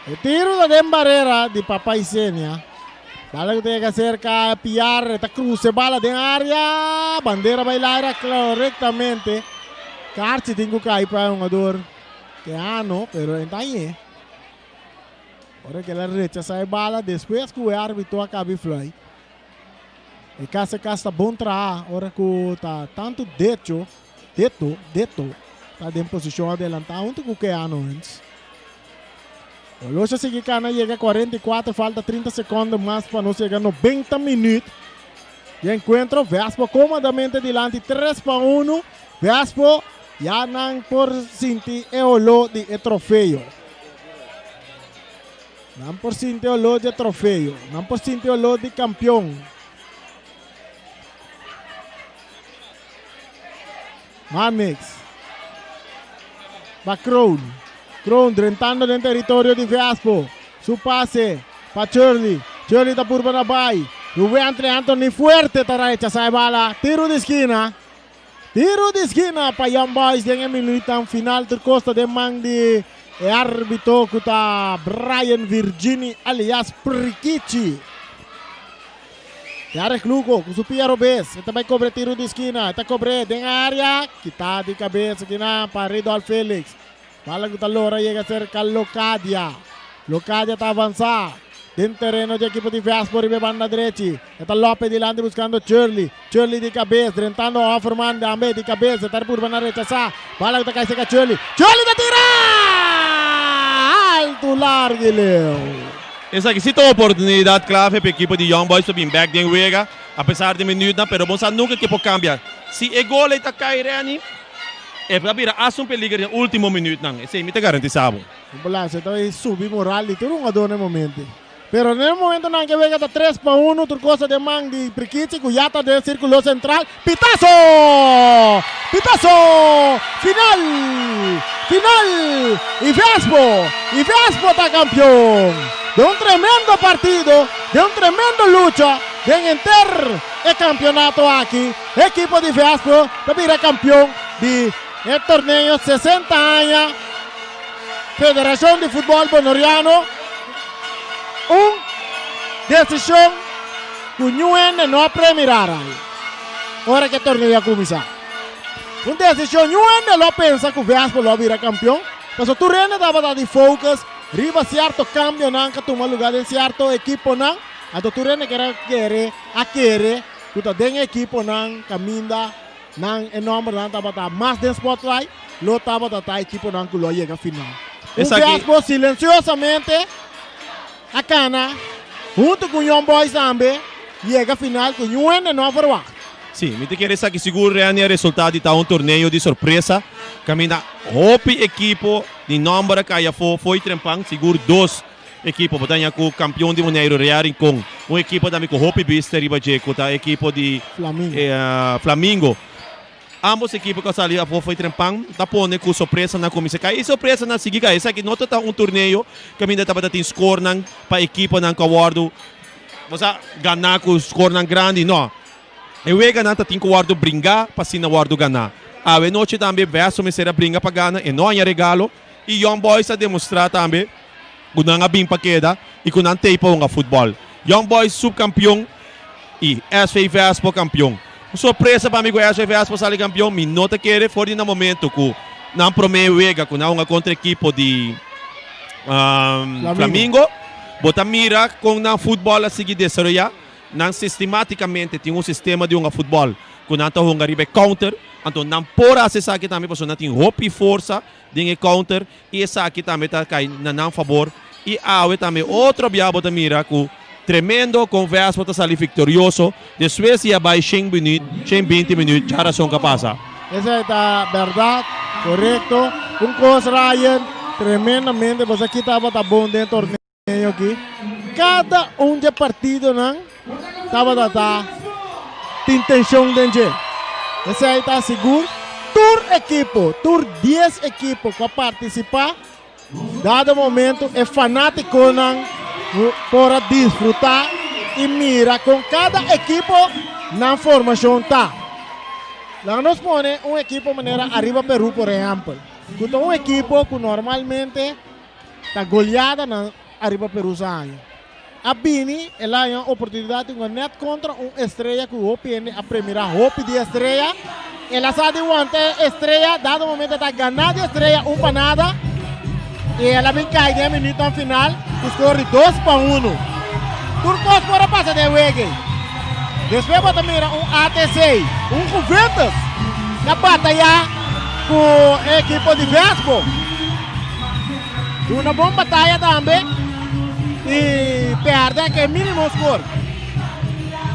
E tiro ta den barera di Papa Isenia. Bala ku ta yega serka Piar, e ta krusa e bala den área. Bandera bai laira korektamente. Karchi tin ku kai pa e hungador Keano, pero e ta hañ'é. Ora ku el a rechasá e bala despues ku e árbitro a kabi fluit. E kas e kas ta bon traha ora ku ta tantu Decho, Deto, Deto ta den posishon adelantá huntu ku Keano Hens. Olosh a sigui kana yega 44 falta 30 sekondo mas pa nos yega 90 minuut di enkuentro. Vespo komodamente dilanti 3 pa 1. Vespo ya nan por sinti e oló di e trofeo. Nan por sinti oló di e trofeo. Nan por sinti oló di kampion. Marnix. Pa Kroon. Kroon drentando den teritorio di Vespo. Su pase pa Shirley. Shirley ta purba na bai. Ruwentre Anthony fuerte ta rechasa e bala. Tiro di skina. Tiro di skina pa Young Boys den e minuutnan final. Tur kos ta den man di e arbitro ku ta Brian Virgini alias Prikichi. Yarek Lugo ku su pia robes. E ta bai kobre tiro di skina. E ta kobre den área. Kita di kabes akinan pa Ridolf Felix. Bala ku ta lora yega serka Locadia. Locadia ta avansá den tereno di ekipo di Vespo riba e banda drechi. E ta Lope dilanti buskando Shirley. Shirley di kabes drentando Offerman tambe di kabes. E ta purba na rechasá. Bala ku ta kai serka Shirley. Shirley ta tira! Altu largu i leu. Esaki si ta un oportunidat klave pa ekipo di Young Boys pa bin bek den wega, apesar di minuutnan, pero bo sa nunka ke por kambia. Si e gol ei ta kai Renny, e ta bira asta un peliger den ultimo minuutnan, esei mi ta garantisa bo. Un balanse ta bai subi moral di tur hungador na e momento. Pero na e momentonan ke wega ta tres pa uno, tur kos ta den man di Prikichi ku ya ta den sirkulo sentral. Pitazo! Pitazo! Final! Final! Y Vespo! Y Vespo ta campeon! Den un tremendo partido, den un tremendo lucha den henter e campeonato aki, ekipo di Vespo ta bira campeon di e torneo 60 aña Federacion di Futbol Bonoriano. Un decision cu niun hende no a premira rai ora cu e torneo a cuminsa. Un decision niun hende lo a pensa cu Vespo lo a bira campeon, pasobra tur hende tabata di focus Riba sierto kambionan ka tuma lugá den sierto ekiponan, anto tur hende ker a kere a kere ku ta den e ekiponan kaminda nan e nòmbernan tabata mas den spotlight, lo tabata ta ekiponan ku lo a yega final. Un Esaki. fiasco silensiosamente a kana huntu ku Young Boys tambe yega final ku niun hende no a verwagt. Sí, mi ta kere esaki sigur Renny a resultá di ta un torneo di sorpresa kaminda hopi ekipo Di nomber a kai afó fo'i trempan, sigur dos ekipo. Bo ta haña ku kampion di Boneiru Real Rincon, un ekipo tambe ku hopi bista riba dje ku ta ekipo di Flamingo. Ambos ekipo ku a sali afó fo'i trempan ta pone ku sorpresanan kuminsá kai i sorpresanan sigui kai. Esaki no ta ta un torneo kaminda tabata tin skornan pa ekiponan ku a wòrdu ganá ku skornan grandi, no. E weganan ta tin ku wòrdu bringá pa asina wòrdu ganá. Awe nochi tambe Vesto mester a bringa pa gana, e no haña regalo i Young Boys a demostrá tambe ku nan a bin pa keda i ku nan tei pa hunga futbòl. Young Boys supkampion i SV Vespo kampion. Un sorpresa pa mi ku SV Vespo sali kampion, mi no ta kere for di na momento ku nan promé wega ku nan hunga kontra ekipo di Flamingo, bo ta mira kon nan futbòl a sigui desaroyá. Nan sistematicamente tin un sistema di hunga futbol cu nan ta hunga riba e counter, anto nan por haci esaki tambe pasobra nan tin hopi forsa den e counter y esaki tambe ta cay na nan fabor y awe tambe otro bia bo ta mira cu tremendo con Vespo ta sali victorioso despues di a bay shen minuut, shen binti minuut djarason ca pasa. Esei ta berdad, corecto. Un cos Ryan, tremendamente boso a kita tabata bon den torneo. Aki kada un dje partidonan tabata ta tin tenshon den dje. Esei ta sigur tur ekipo, tur dies ekipo ku a partisipá, dado momento e fanátikonan por a disfrutá i mira kon kada ekipo nan formashon ta. Laga nos pone un ekipo manera Arriba Peru por ehèmpel, ku ta un ekipo ku normalmente Ta goleada nan ariba Peru sa aña. A bini el a haña oportunidat di hunga nèt kontra un Estrella ku hopi hende a premirá hopi di Estrella. El a sa di wanta e Estrella, dado momento e ta ganá di Estrella un pa nada i el a bin kai den e minütnan final ku skor di dos pa unu. Tur kos por a pasa den e wega ei. Despues bo ta mira un ATC, un Juventus ta batayá ku e ekipo di Vespo. Duna bon bataya tambe y perde ke minimo score.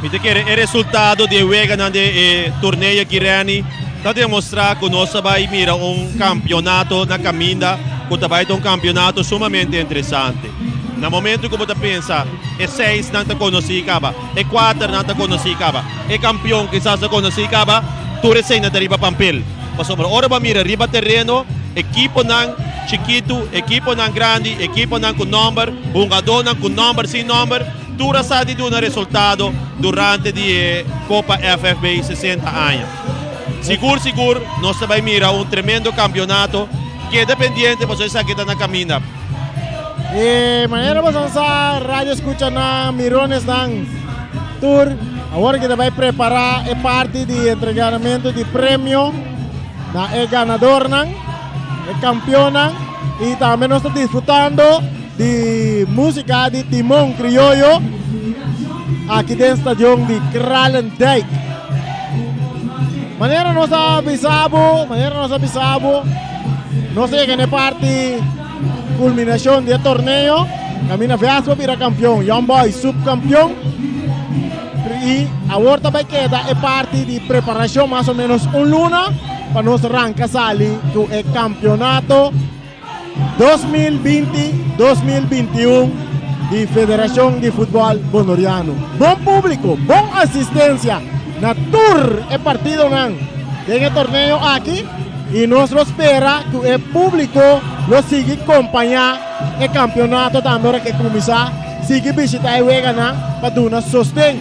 Mi ta kere e resultado di e weganan di e torneo aki Renny ta demostra ku nos ta bai mira un kampionato na kaminda ku ta bai ta un kampionato sumamente interesante. Na momento ku bo ta pensa e seisnan ta konosí kaba, e kuaternan ta konosí kaba, e kampion kisas ta konosí kaba, tur eseinan ta riba pampel. Pasobra ora bo a mira riba tereno, ekiponan chikitu, ekiponan grandi, ekiponan ku nòmber, hungadónan ku nòmber, sin nòmber, tur a sa di duna resultado durante di e Kopa FFB 60 aña. Sigur sigur nos ta bai mira un tremendo kampionato. Keda pendiente pasobra esaki ta na kaminda. E manera boso sa radio escuchanan, mironesnan tur. Awor ki ta bai prepara e parti di entregamento di premio na e ganadornan, e campeonnan. Y tambe nos ta disfrutando di musica di Timon Criollo aki den stadion di Kralendijk. Manera nos a bisa bo, manera nos a bisa bo, nos a yega na e parti Kulminashon di e torneo, kaminda Vespa bira kampion, Young Boys supkampion i awor ta bai keda e parti di preparashon mas o menos un luna pa nos ranka sali ku e kampionato 2020, 2021 di Federashon di Futbòl Bonoriano. Bon públiko, bon asistensia na tur e partidonan den e torneo aki. I nos lo spera ku e públiko lo sigui kompañá e kampeonato tambe ora ku e kuminsá, sigui bishitá e weganan pa duna sosten.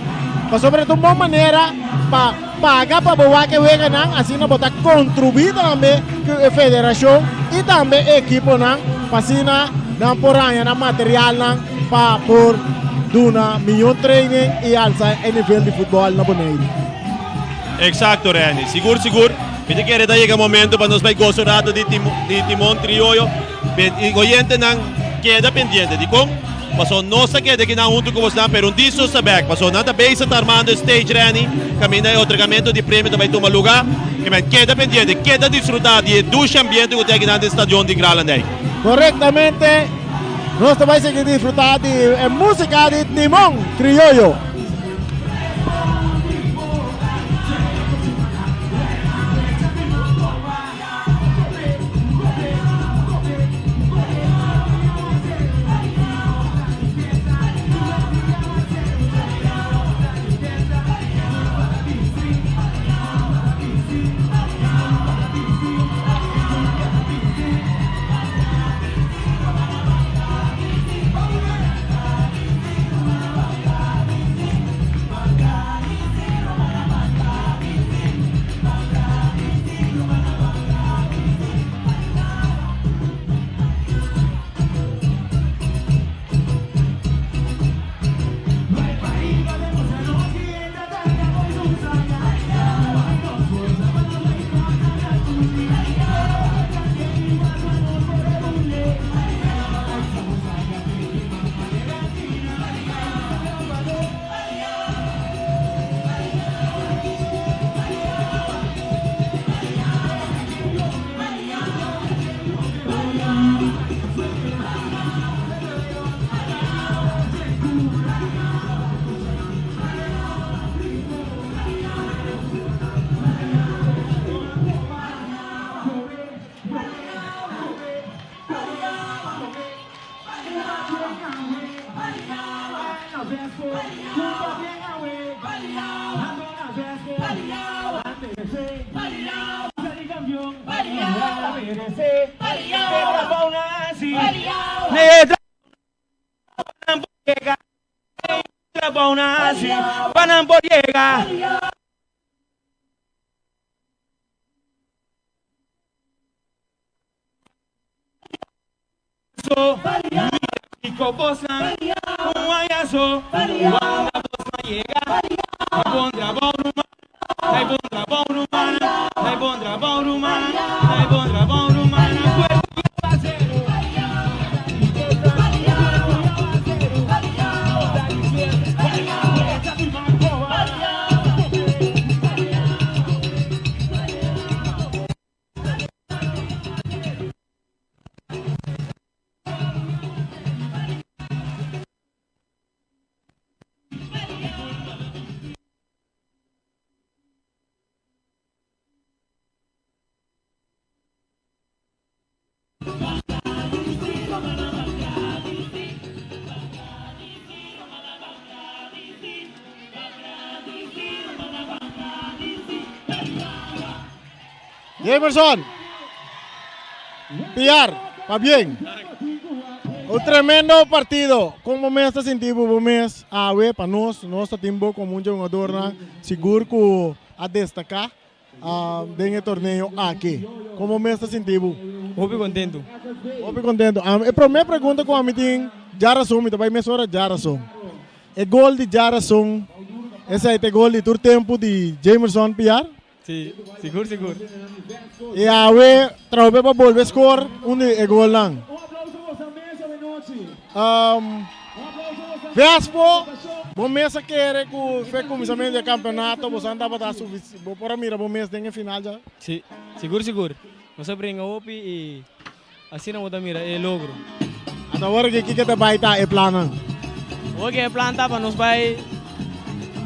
Pasobra ta un bon manera pa paga pa bo wak e weganan, asina bo ta kontribuí tambe ku e federashon i tambe e ekiponan pa asina nan por haña nan materialnan pa por duna mihó training i alsa e nivel di futbòl na Boneiru. Exacto Renny, sigur sigur mi ta kere ta yega momento pa nos bai gosa un rato di di Timon Trioyo y oyentenan keda pendiente dikon paso nos ta keda kinan hunto ku bosnan pero un diso sa bek paso nan ta bezig ta armando e stage Renny kaminda e otorgamento di premio ta bai tuma luga kimen keda pendiente keda disfruta di e dushi ambiente ku tin akinan den stadion di Kralendijk. Korektamente nos ta bai sigui disfruta di e musika di Timon Trioyo. Jefferson, Piar, pabien. Un tremendo partido. Kon bo mes ta sinti bo bo mes awe pa nos? Nos ta tin bo komo un jugadornan sigur ku a destaká den e torneo aki. Kon bo mes ta sinti bo? Hopi kontentu. Hopi kontentu. E promé pregunta ku ami tin djarason, mi ta bai mesora djarason. E gol di djarason, esei ta e gol di tur tempu di Jamerson Piar? Si, sigur sigur. I awe Traube pa bolbe score un di e golnan. Vespo, bo mes a kere ku fe kuminsamentu di e kampeonato boso tabata sufici, bo por a mira bo mes den e final dja? Si, sigur sigur. Nos a bringa hopi i asina bo ta mira e logro. Ata awor aki kiko ta bai ta e plannan? Awor ki e plan ta pa nos bai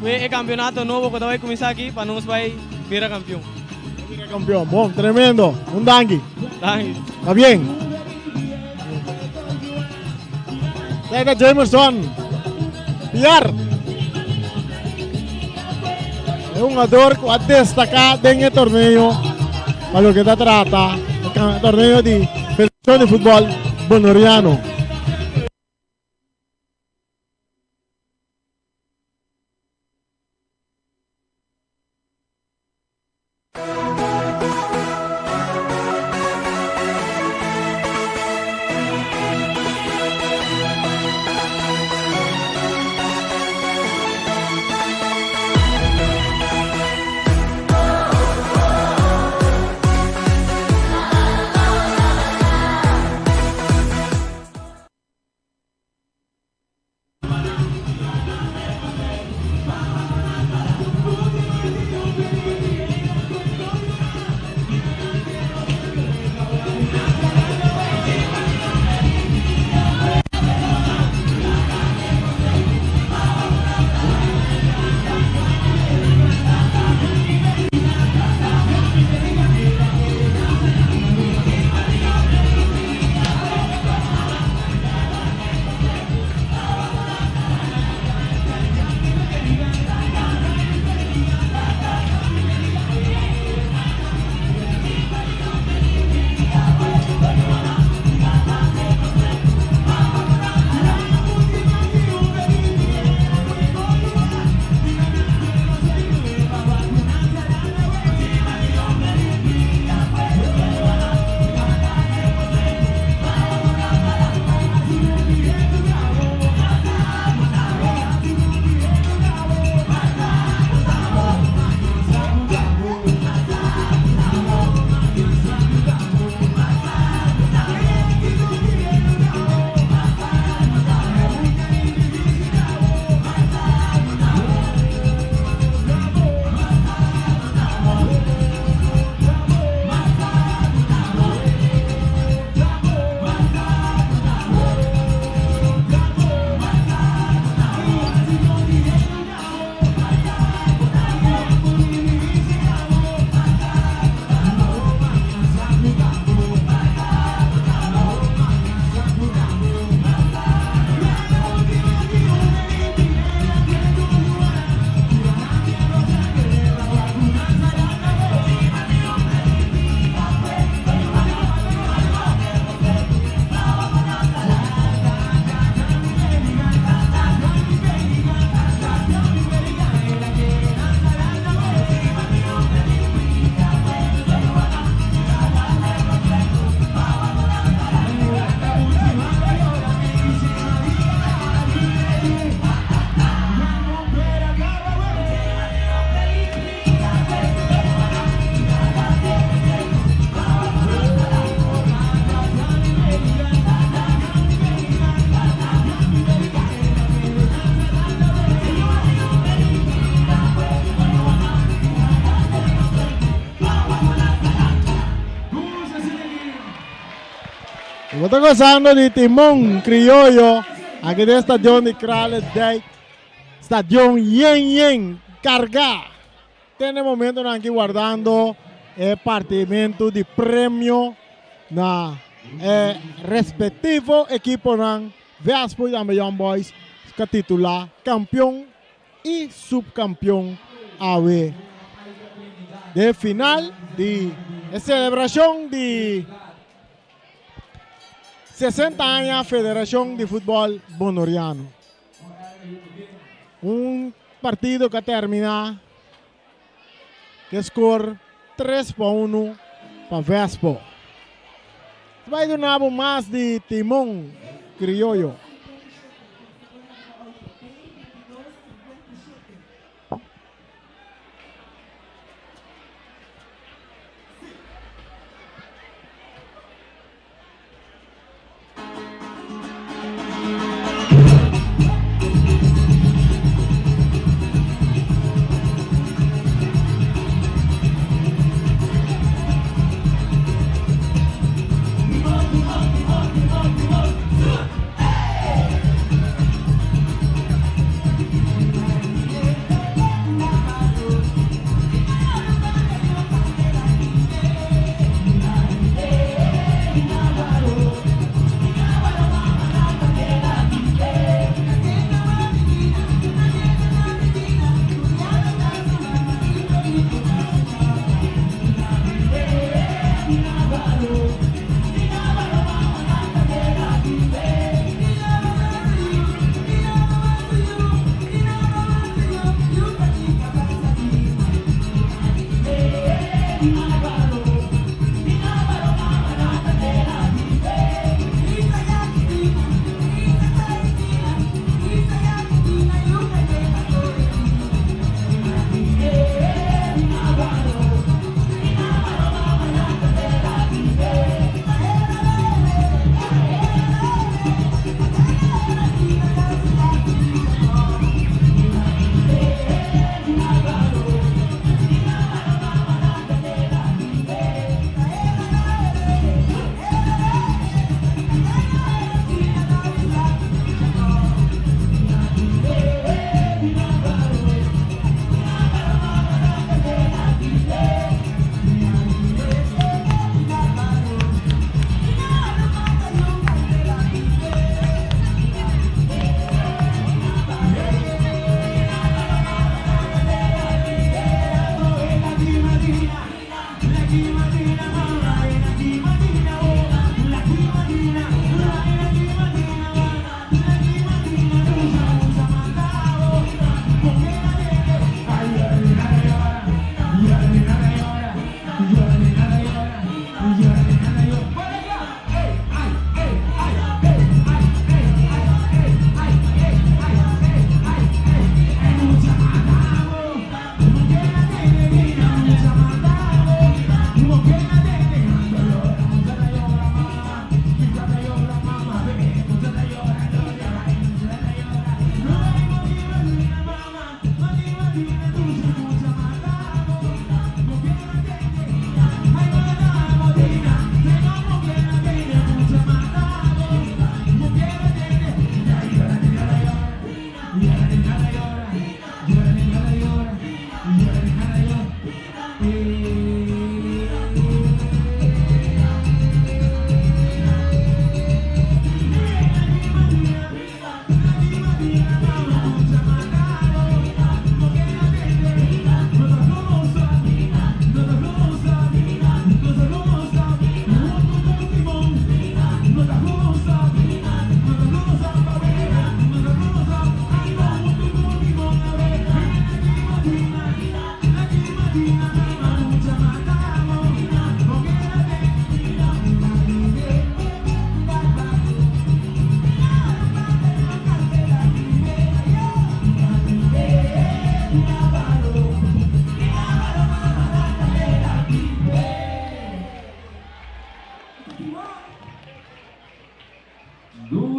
ku e kampeonato nobo ku ta bai kuminsá aki pa nos bai bira kampion. Bira kampion. Bon, tremendo. Un danki. Danki. Ta bien. Esei ta Jamerson Piar. E hungador ku a destaká den e torneo. pa loke ta trata e torneo di Federacion di Futbol Bonoriano. Bo ta gozando di Timon Criollo aki den stadion di Kralendijk. Stadion yen yen carga. Te na e momentonan aki wardando e partimento di premio na e respectivo ekiponan Vespo y tambe Young Boys ka titula campeon y subcampeon awe. Den final di e celebracion di 60 aña Federacion di Futbol Bonoriano. Un partido que a termina que score 3-1 pa Vespo. Bai duna bo mas di Timon Criollo.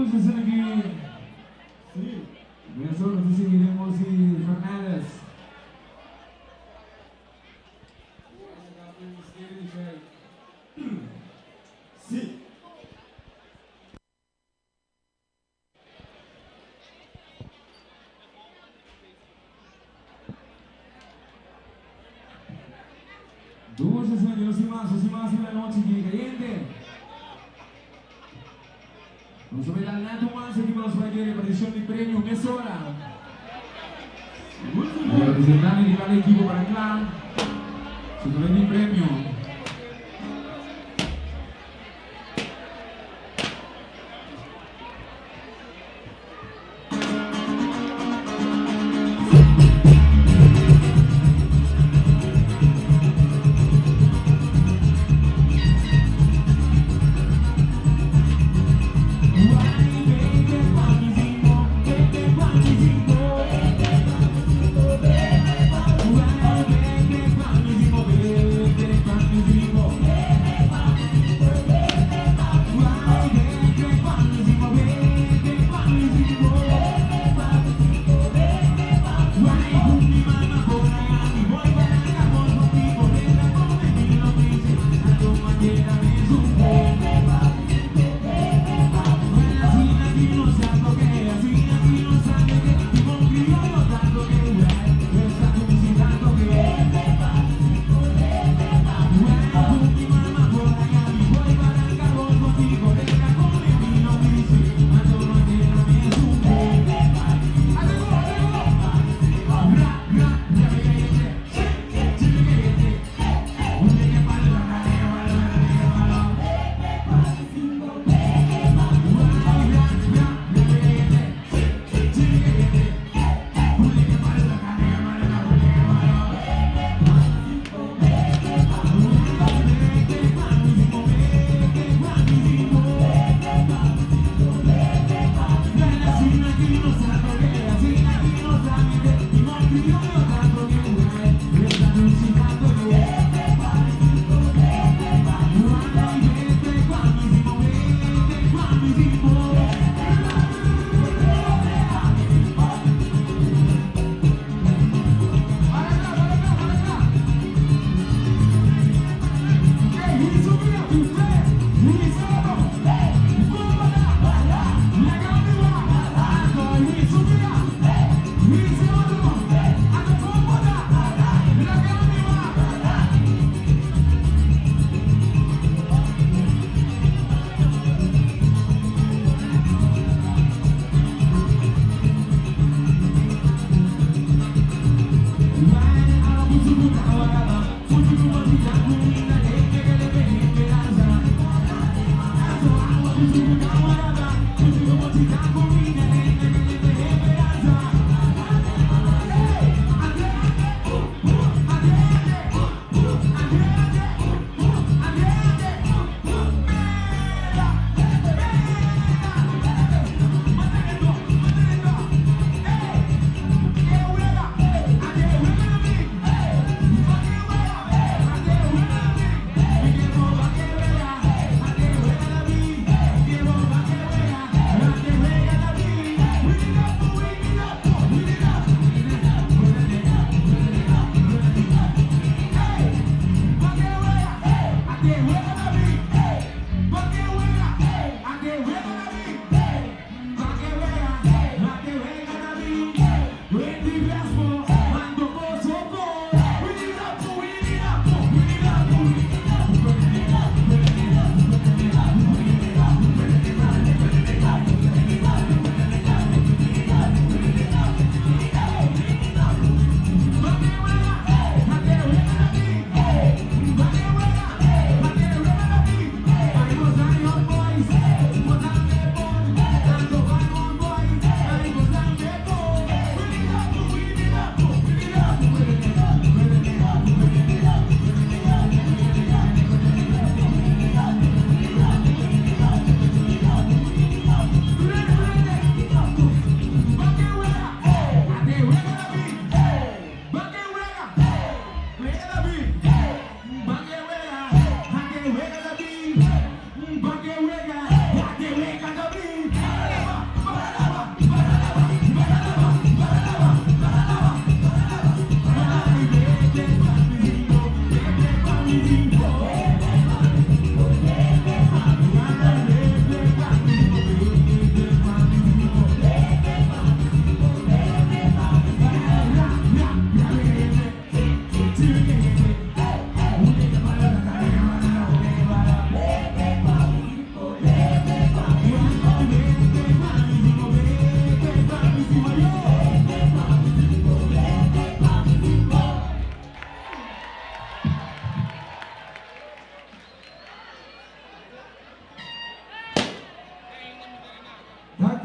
Aqui. Si. Mesora nos ta sigui den voz di Fernandez. Si. Dulce sueño, no sin más, no sin más en la noche, que caliente. Nos ve la Nato más aquí para los repartición de premio, mesora. Representante de cada equipo para clan. Se el premio.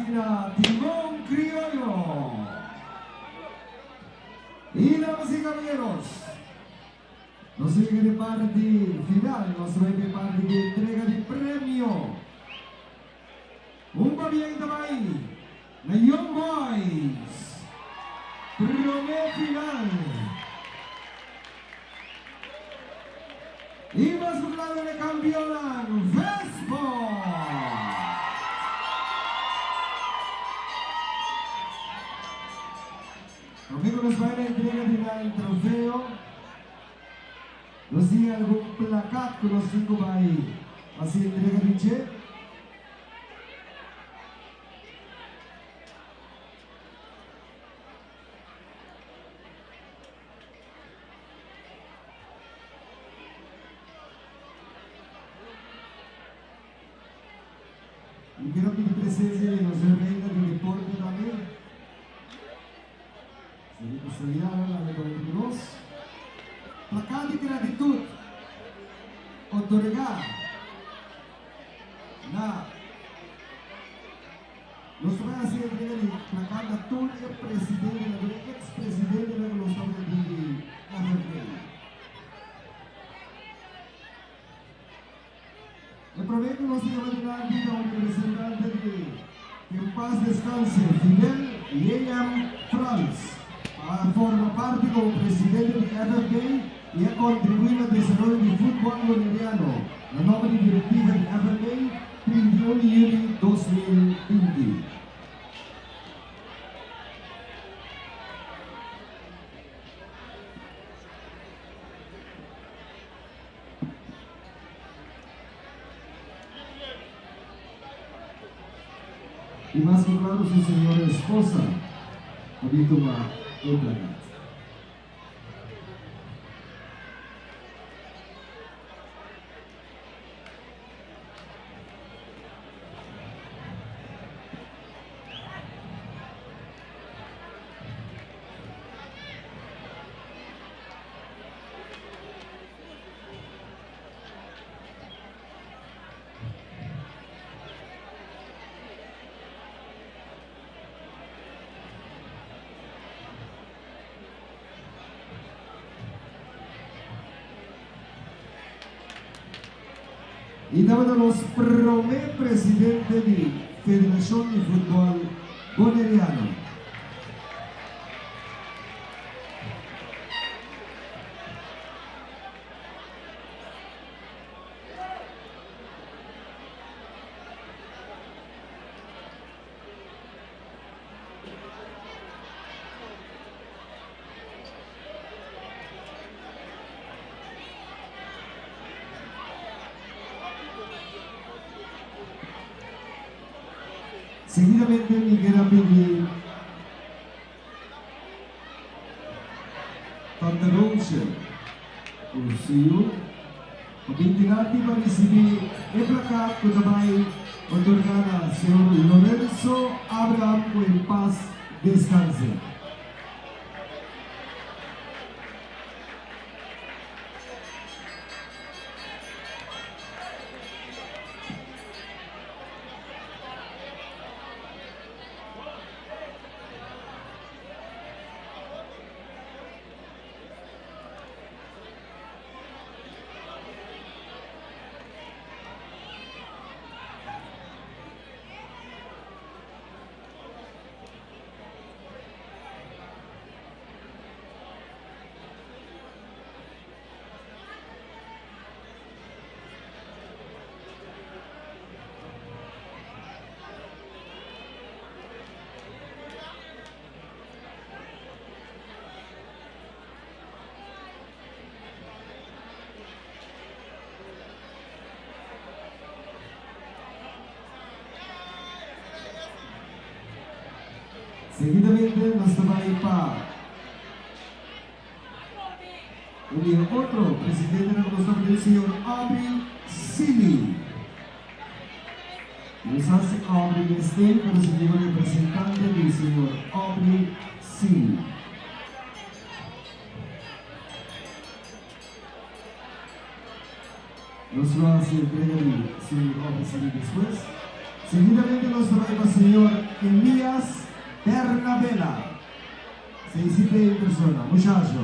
aki na Timon Crioyo. Y damas y caballeros, nos yega di parti final, nos bai pa e parti di entrega di premio. Un pabien ta bai na Young Boys, prome final. Y mas ku klaro na kampionnan Vespo. Prome ku nos bai na entrega di nan trofeo, nos tin algun plakat ku nos tin ku bai hasi entrega di dje. Mi quiero pidi presencia di nos reina di deporte tambe. Señorita Soriano tambe por entre nos. Placa di gratitud otorga na Nos ta bai hasi entrega di placa na tur e presidentenan, tur e ex-presidentenan ku nos tabata tin di FFA. E promé ku nos ta yama dilanti ta un representante di Que en paz descanse Fidel J.M. Frans, a forma parti komo presidente di FFA i a kontribuí na desaroyo di futbòl boneriano. Na nòmber di direktiva di FFA, 31 di yüli 2020. Y mas cu claro su señora esposa a bin tuma e placat. Y tabata nos prome presidente di Federacion di Futbol Boneriano. Seguidamente mi kier a pidi Tante Roosje ku su yu pa bin dilanti pa risibí e plakat ku ta bai otorgá na señor Lorenzo Abraham ku en pas deskanse. Seguidamente nos ta bai pa un di e otro presidentenan ku nos ta pidi, señor Aubrey Sealy. Nos hasi Aubrey mester, pero si tin un representante di señor Aubrey Sealy. Nos lo hasi entrega di señor Aubrey Sealy despues. Seguidamente nos ta bai pa señor Elias Bernabela. Esei ta en persona, muchacho.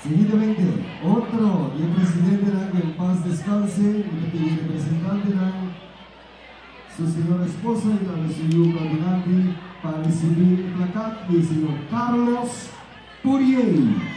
Seguidamente, otro di e presidentenan ku en pas deskanse, mi ta pidi representantenan, su señora esposa y tambe su yu pa dilanti pa ricibi e plakat di señor Carlos Pourier.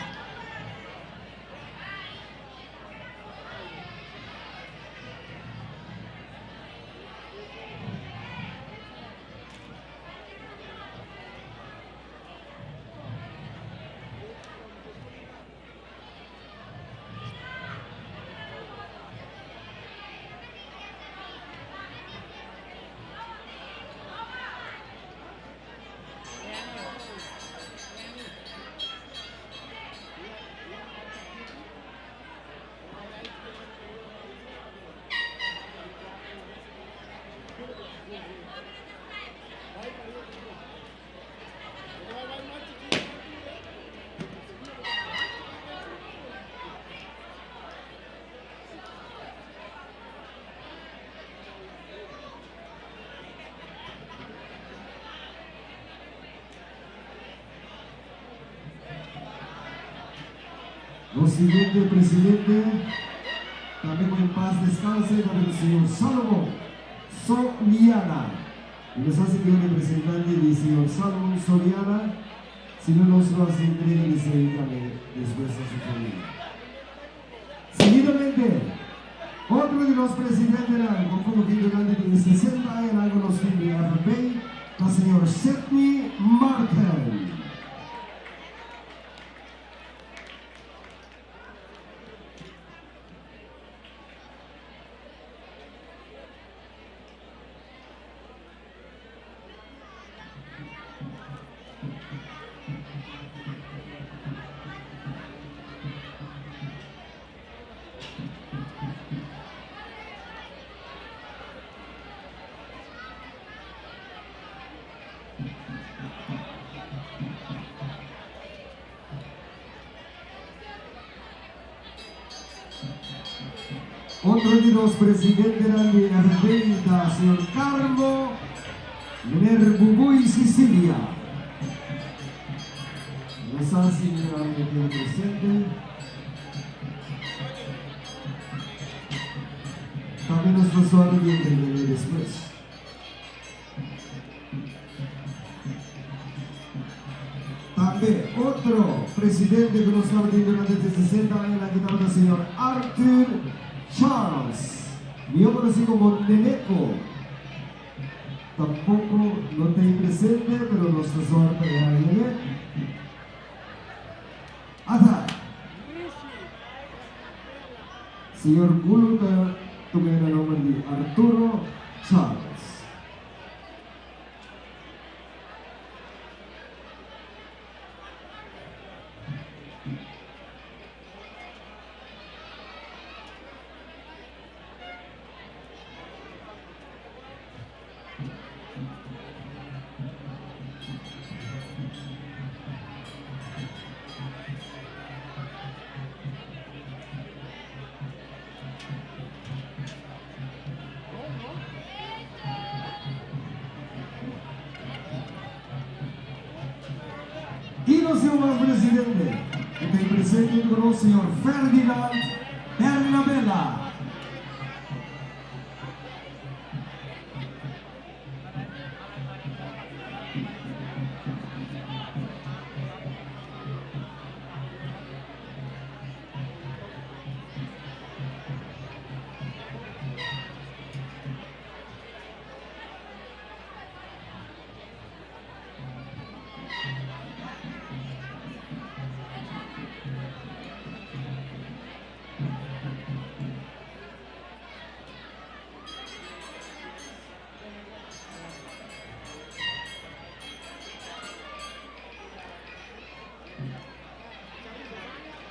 Nos siguiente presidente, tambe ku en paz descanse, tabata señor Salomon Soliana. Y nos hace que un representante di señor Salomon Soliana, si no nos lo hace entrega di esey tambe despues na su familia. Seguidamente, otro di nos presidentenan cu a fungi durante di e 60 añanan cu nos tin di FNP ta señor Sidney Marten. Otro di nos presidentenan di FNP ta señor Carlo Meneer Bubuy Cicilia. No sa si mi ta presente. Tambe nos ta sòru di entreg'é despues. Tambe otro presidente ku nos tabatin durante e 60 añanan aki tabata señor Arthur Charles, mihó konosí komo Neneco. Tampoko no ta ei presente, pero nos ta sòru pa e haña. Ata! Señor Gulu ta tum'é na nomber di Arturo Charles. Y nos señor presidente, que ta presente con nos, señor Ferdinand Bernabela.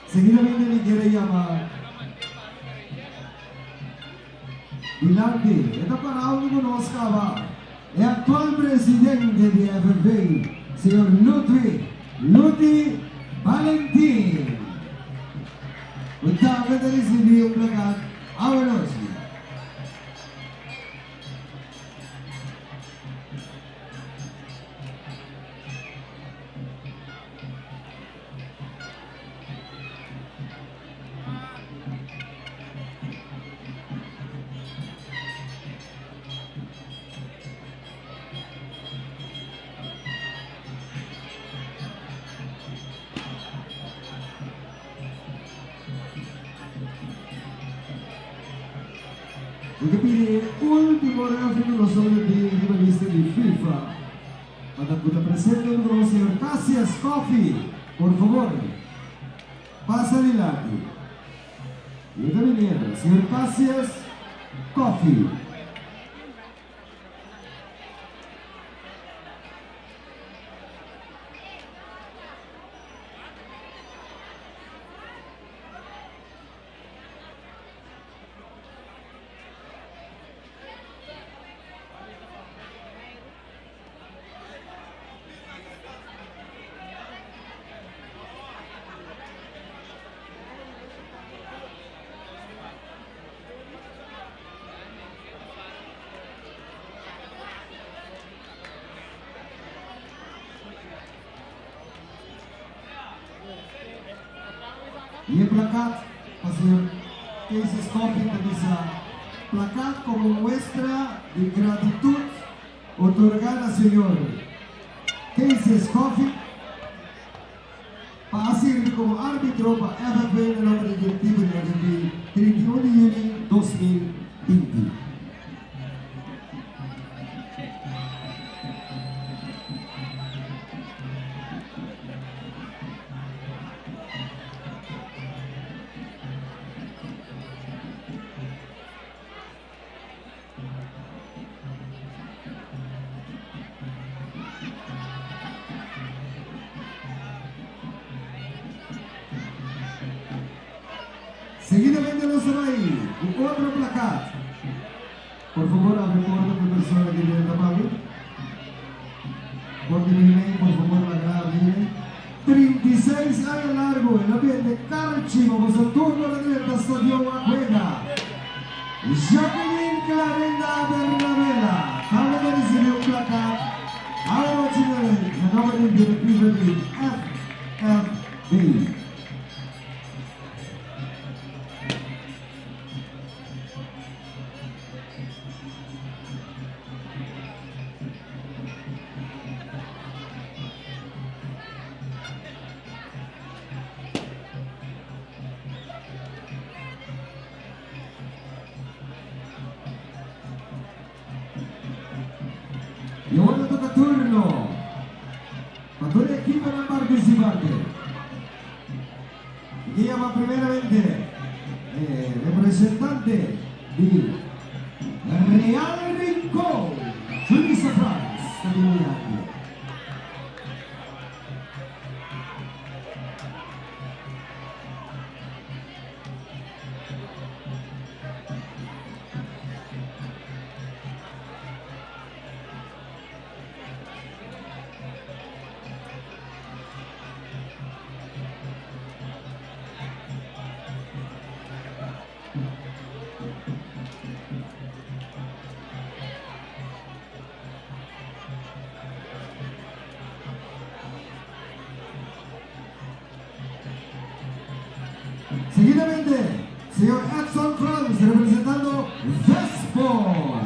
Seguidamente mi kier a yama dilanti, e ta parao ku nos kaba, e aktual presidente di FNV, señor Ludwig Luti Valentin, ku tambe ta risibí un plakat awanochi. Mi ta pidi e ultimo referee ku nos ta tin riba lista di FIFA. Pa ta cu ta presente un nos señor Cassius Coffie, por favor, pasa dilanti. Yo ta biniendo, señor Cassius Coffie. Y e plakat pa señor Casey Scofield ta bisa, Plakat como muestra di gratitud otorga na señor Casey Scofield pa a sirbi como arbitro pa FFB na nomber di directivo di FFB 31 di juni 2020. Seguidamente nos ta bai ku otro plakat. Por favor abri porta pa e persona ki drenta pabi. Por di bini por favor laga abri. 36 aña largo el a bende karchi pa boso turno ta drenta stadion a juega. Jacqueline Clarinda Bernabela tambe ta ricibi un plakat awe nochi na nomber di directiva di FFB. Y awor ta toca turno pa tur e equiponan participante. Y que llama primeramente eh, representante di Real Rincón, Julissa Franz, ta bini dilanti. Seguidamente, señor Edson Franz representando Vespo.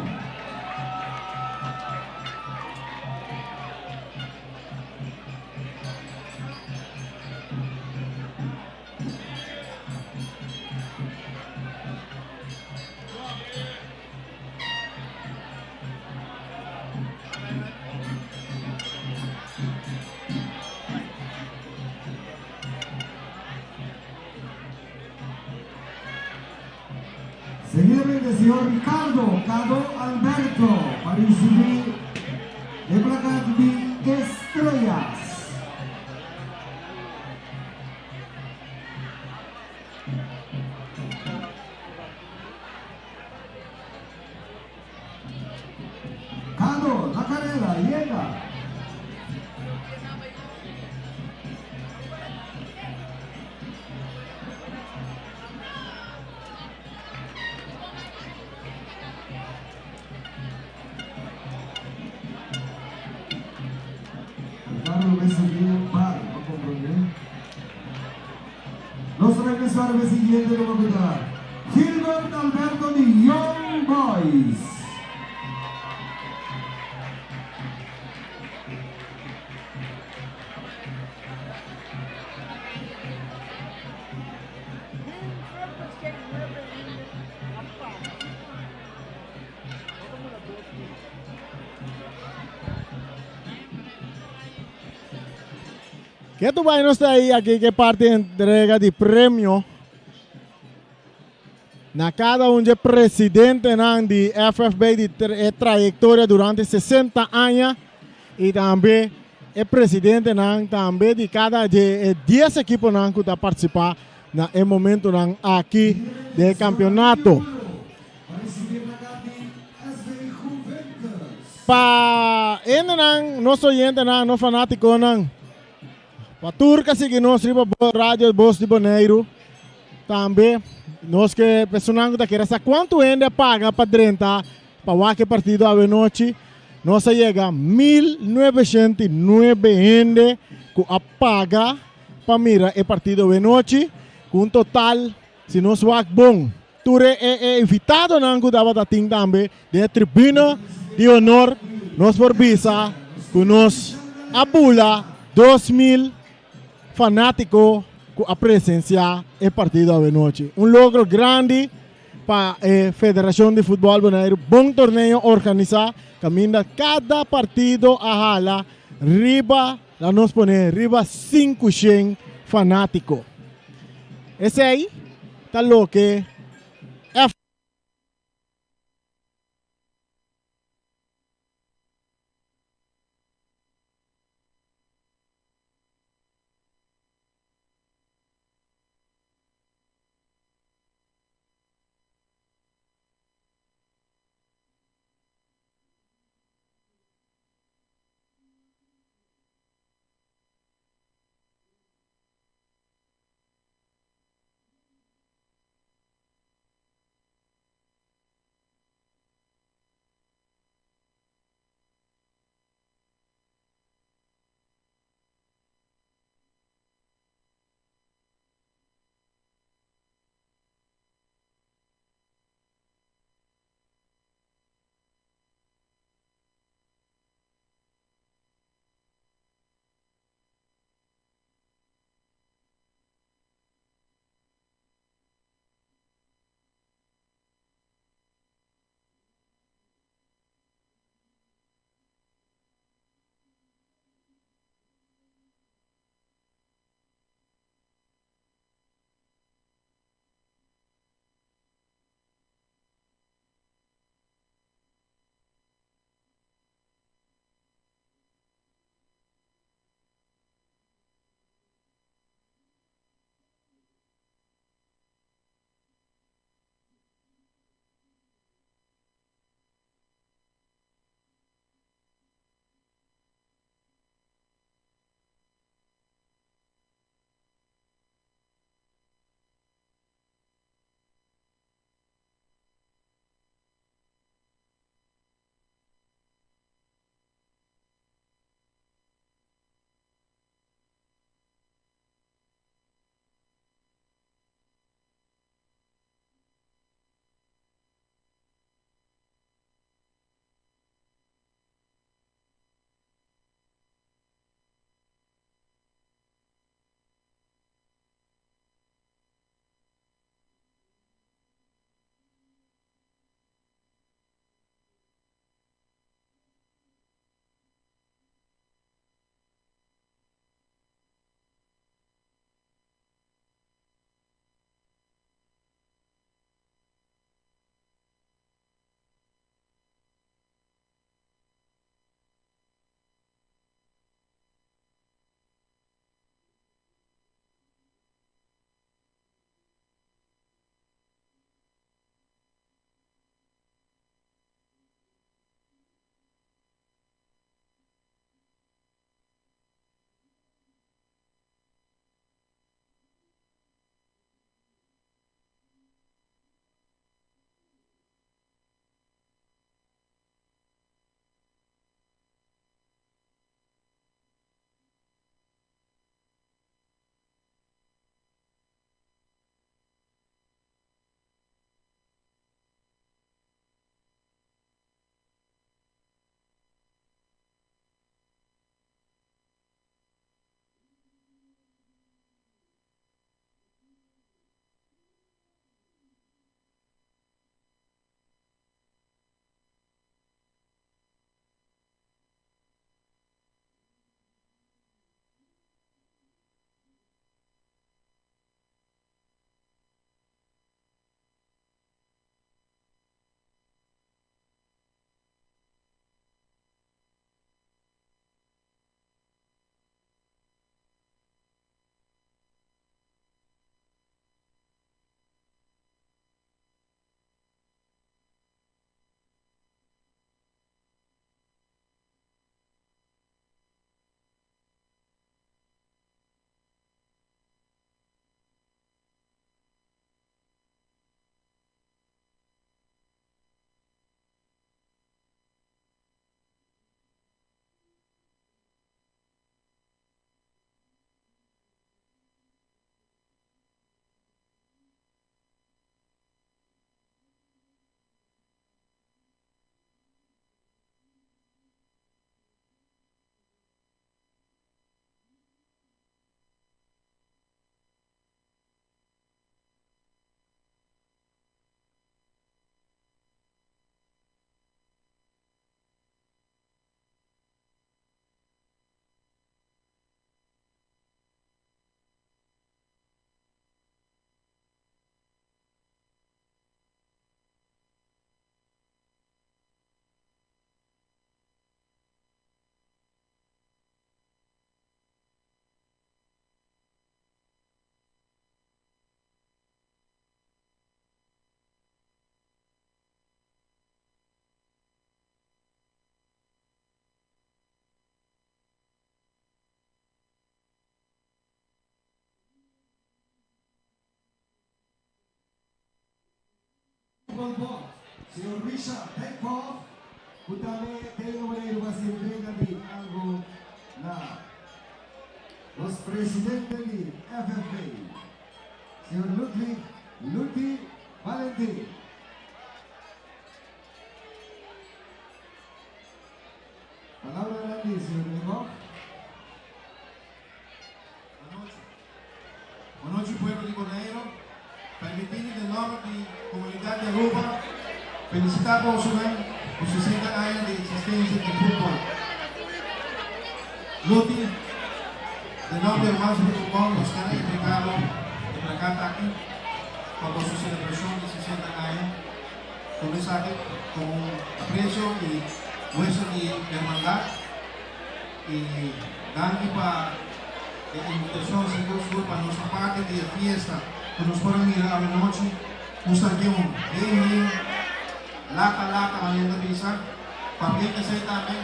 Seguidamente, señor Ricardo Cado Alberto pa ricibi e plakat di Estrellas. Cano, na carrera, llega. Ricardo Messi para, no comprende. Nos regresar el siguiente como Gilbert Alberto de Young Boys. Ke tu bai nos ta ei aki ke parti entrega di premio na kada un dje presidentenan di FFB di e trayektoria durante 60 aña i tambe e presidentenan tambe di kada dje e dies ekiponan ku ta partisipá na e momentonan aki den e kampeonato. Pa hendenan, nos oyentenan, nos fanátikonan, pa tur ka sigui nos riba Radio Bos di Boneiru, tambe nos ke personan ku ta kere sa kuantu hende a paga pa drenta pa wak e partido awenochi, nos a yega 1909 hende ku a paga pa mira e partido awenochi, ku un total, si nos wak bon, Tur e e invitadonan ku tabata tin tambe den e tribuna di honor, nos por bisa ku nos a bula 2000 fanátiko ku a presensiá e partido awenochi. Un logro grandi pa e Federashon di Futbòl Boneiru. Bon torneo organisá kaminda kada partido a hala riba, laat nos pone riba 500 fanátiko. Esei ta loke F. Futbol Bond, señor Richard Dijkhoff, ku tambe ta e Boneiru pa hasi entrega di algu na nos presidente di FFB, señor Ludwig Luti Valentin. Palabra di señor Dijkhoff. Bon nochi pueblo di Bonaire. Permitimi den nomber di comunidad di Aruba felicita bosonan cu 60 aña di existencia di futbol. Luti, den nomber di Arubaanse Futbol Bond nos kier a entrega bo e plakat aki pa boso celebracion di 60 aña. Tuma esaki como un aprecio y muestra di hermandad. Y danki pa e invitacion sigur sigur pa nos ta parti di e fiesta cu nos por a mira awe nochi. Un stadion bien bien lata lata manera ta bisa. Pabien esey tambe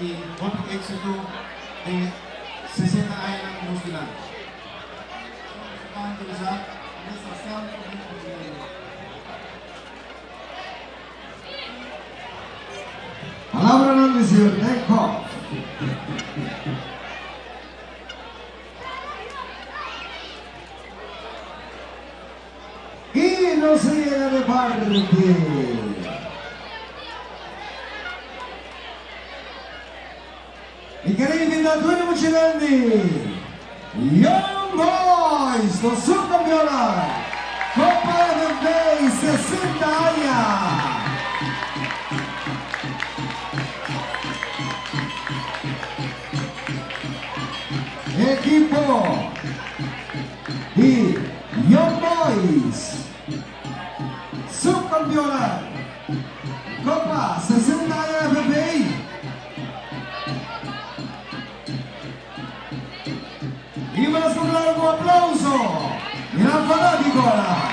y hopi exito den e 60 añanan nos dilanti. Palabranan di señor Dijkhoff. Y nos a yega de parti. Mi kere invita tur e muchanan di Young Boys, nos subcampeonnan Copa FFB 60 aña. Ekipo di Young Boys, subcampeonnan Copa 60 aña FFB. Y mas un largo aplauso, gran fanáticonan.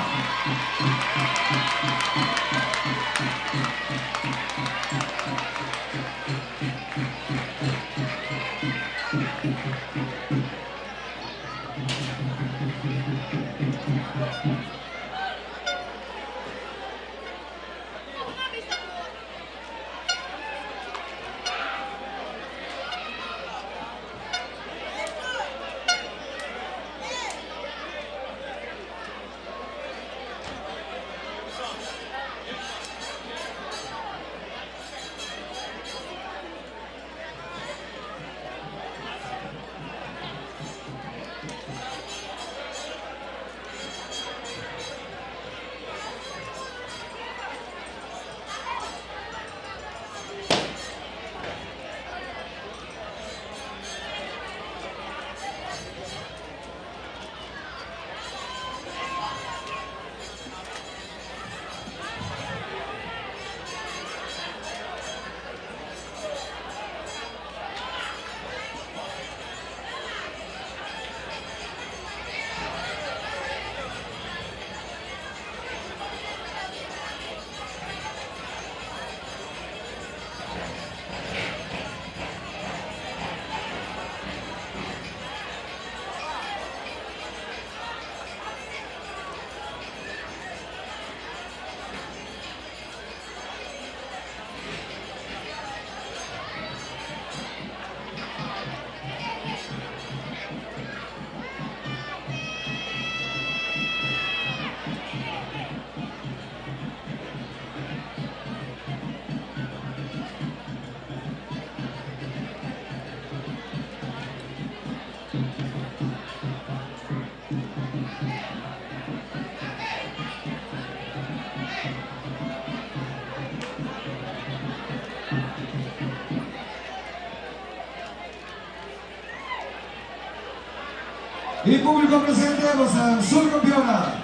Y público presente, boso subcampeona.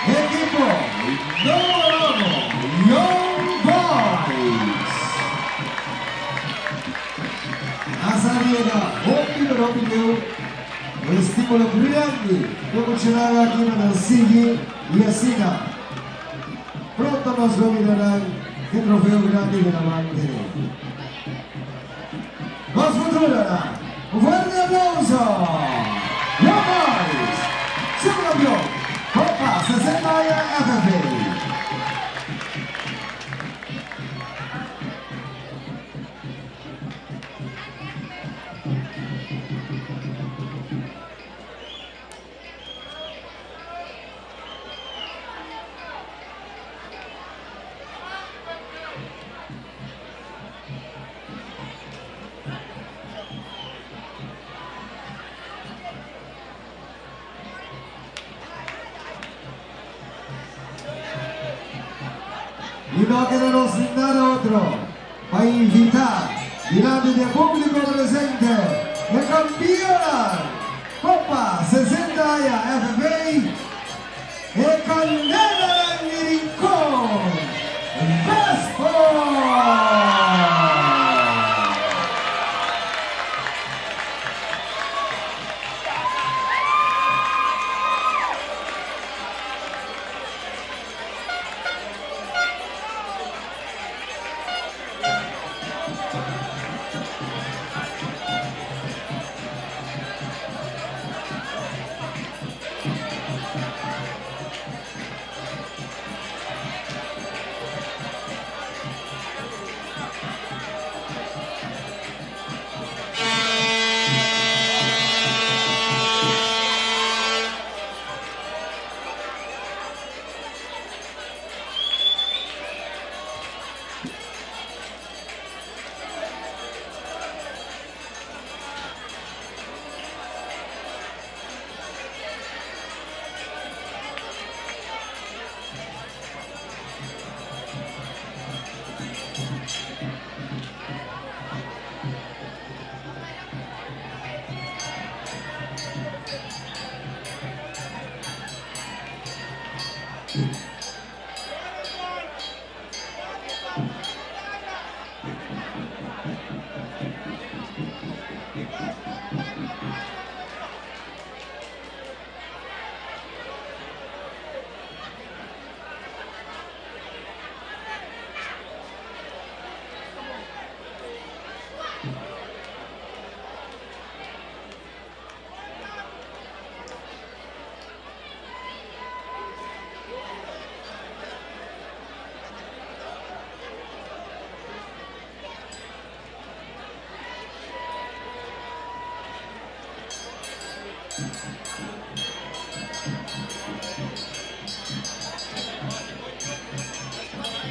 Equipo número 1, Young Boys. Azariega, hopi pero hopi leu. Un estímulo grande promocionado aki na sigui y asina. Pronto nos lo mirarán e trofeo grandi den nan man tene. Nos futuro na. Un fuerte aplauso! Young Boys, subcampeon, Copa 60 aña FFA. Y no a keda nos nada otro pa invita dilanti di e publico presente e campeonnan Copa 60 aña FFA, e Candelanan di Rincon, Vespo!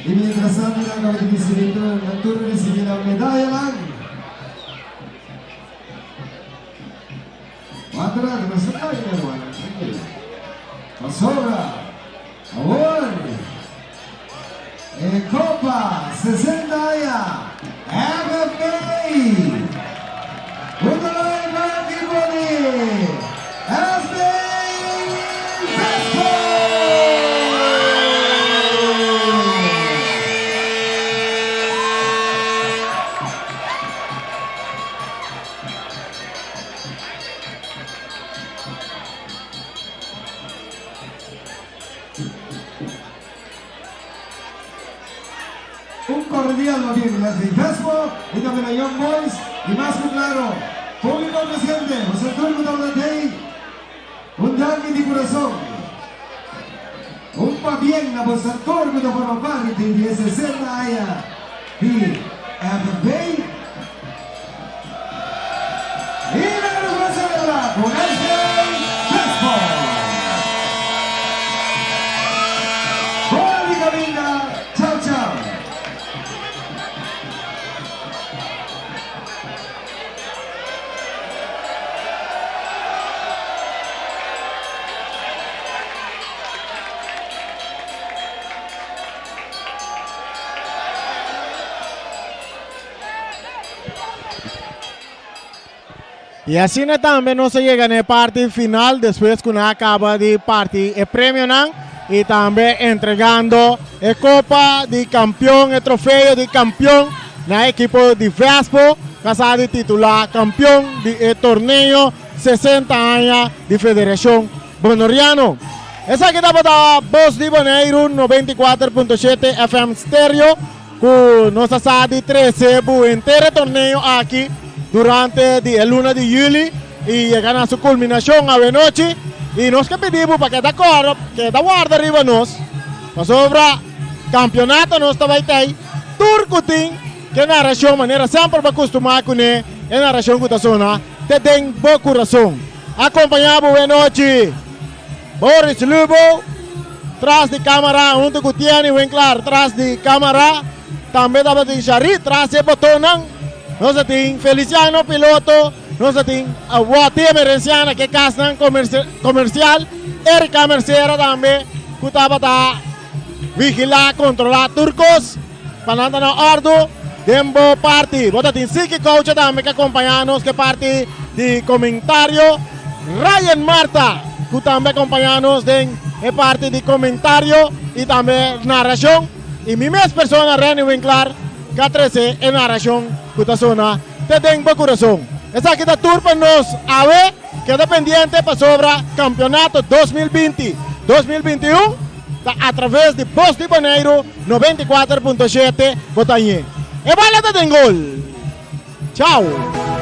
Y mientras tanto, nan a ricibi nan tur a ricibi nan medayanan. Wanta rato, nos ta kai, mi hermano, tranquilo. Pasobra, awor, e Copa 60 aña FFA. Hunto lo e pa ekipo di SV Vespo! Un cordial pabien na SV Vespo y tambe na Young Boys y mas cu claro publico presente, boso tur cu tabata tey, un danki di curason. Un pabien na boso tur cu ta forma parti di e 60 aña di FFB. Y nan nos a celebra cu SV Vespo. Boa di caminda, chao chao. Y asina tambe nos a yega na e parti final despues cu nan a caba di parti e premionan y tambe entregando e copa di campeon, e trofeo di campeon na e ekipo di Vespo cu a sa di titula campeon di e torneo 60 aña di Federacion Bonoriano. Esaki tabata Bos di Boneiru 94.7 FM Stereo. Ku nos a sa di trese bu henter e torneo aki durante di e luna di yüli i yega na su kulminashon awenochi. I nos ke pidi bu pa keda kòrda, keda warda riba nos, pasobra kampionato nos ta bai tei tur ku tin ke narashon manera semper bo a kustumá kuné, e narashon ku ta sona te den bo kurason. Akompañá bu wenochi. Boris Lubo tras di camara hunto cu Tiany Winklaar tras di camara. Tambe tabatin Shari tras di e botonnan. Nos a tin Feliciano piloto, nos a tin Watty Emerenciana ke casnan comercial, Erika Mercera tambe cu tabata. vigilá, kontrolá tur kos pa nan ta na òrdu den bo parti. Bo ta tin Siki Koucha tambe ke akompañá nos ke parti di komentario. Ryan Marta ku tambe akompañá nos den e parti di komentario i tambe narashon. I mi mes persona Renny Winklaar ke a trese e narashon ku ta sona te den bo kurason. Esaki ta tur pa nos awe. Keda pendiente pasobra Campeonato 2020, 2021 ta atraves di Bos di Boneiru 94.7 bo ta ñe. E bala ta den gol! Chao!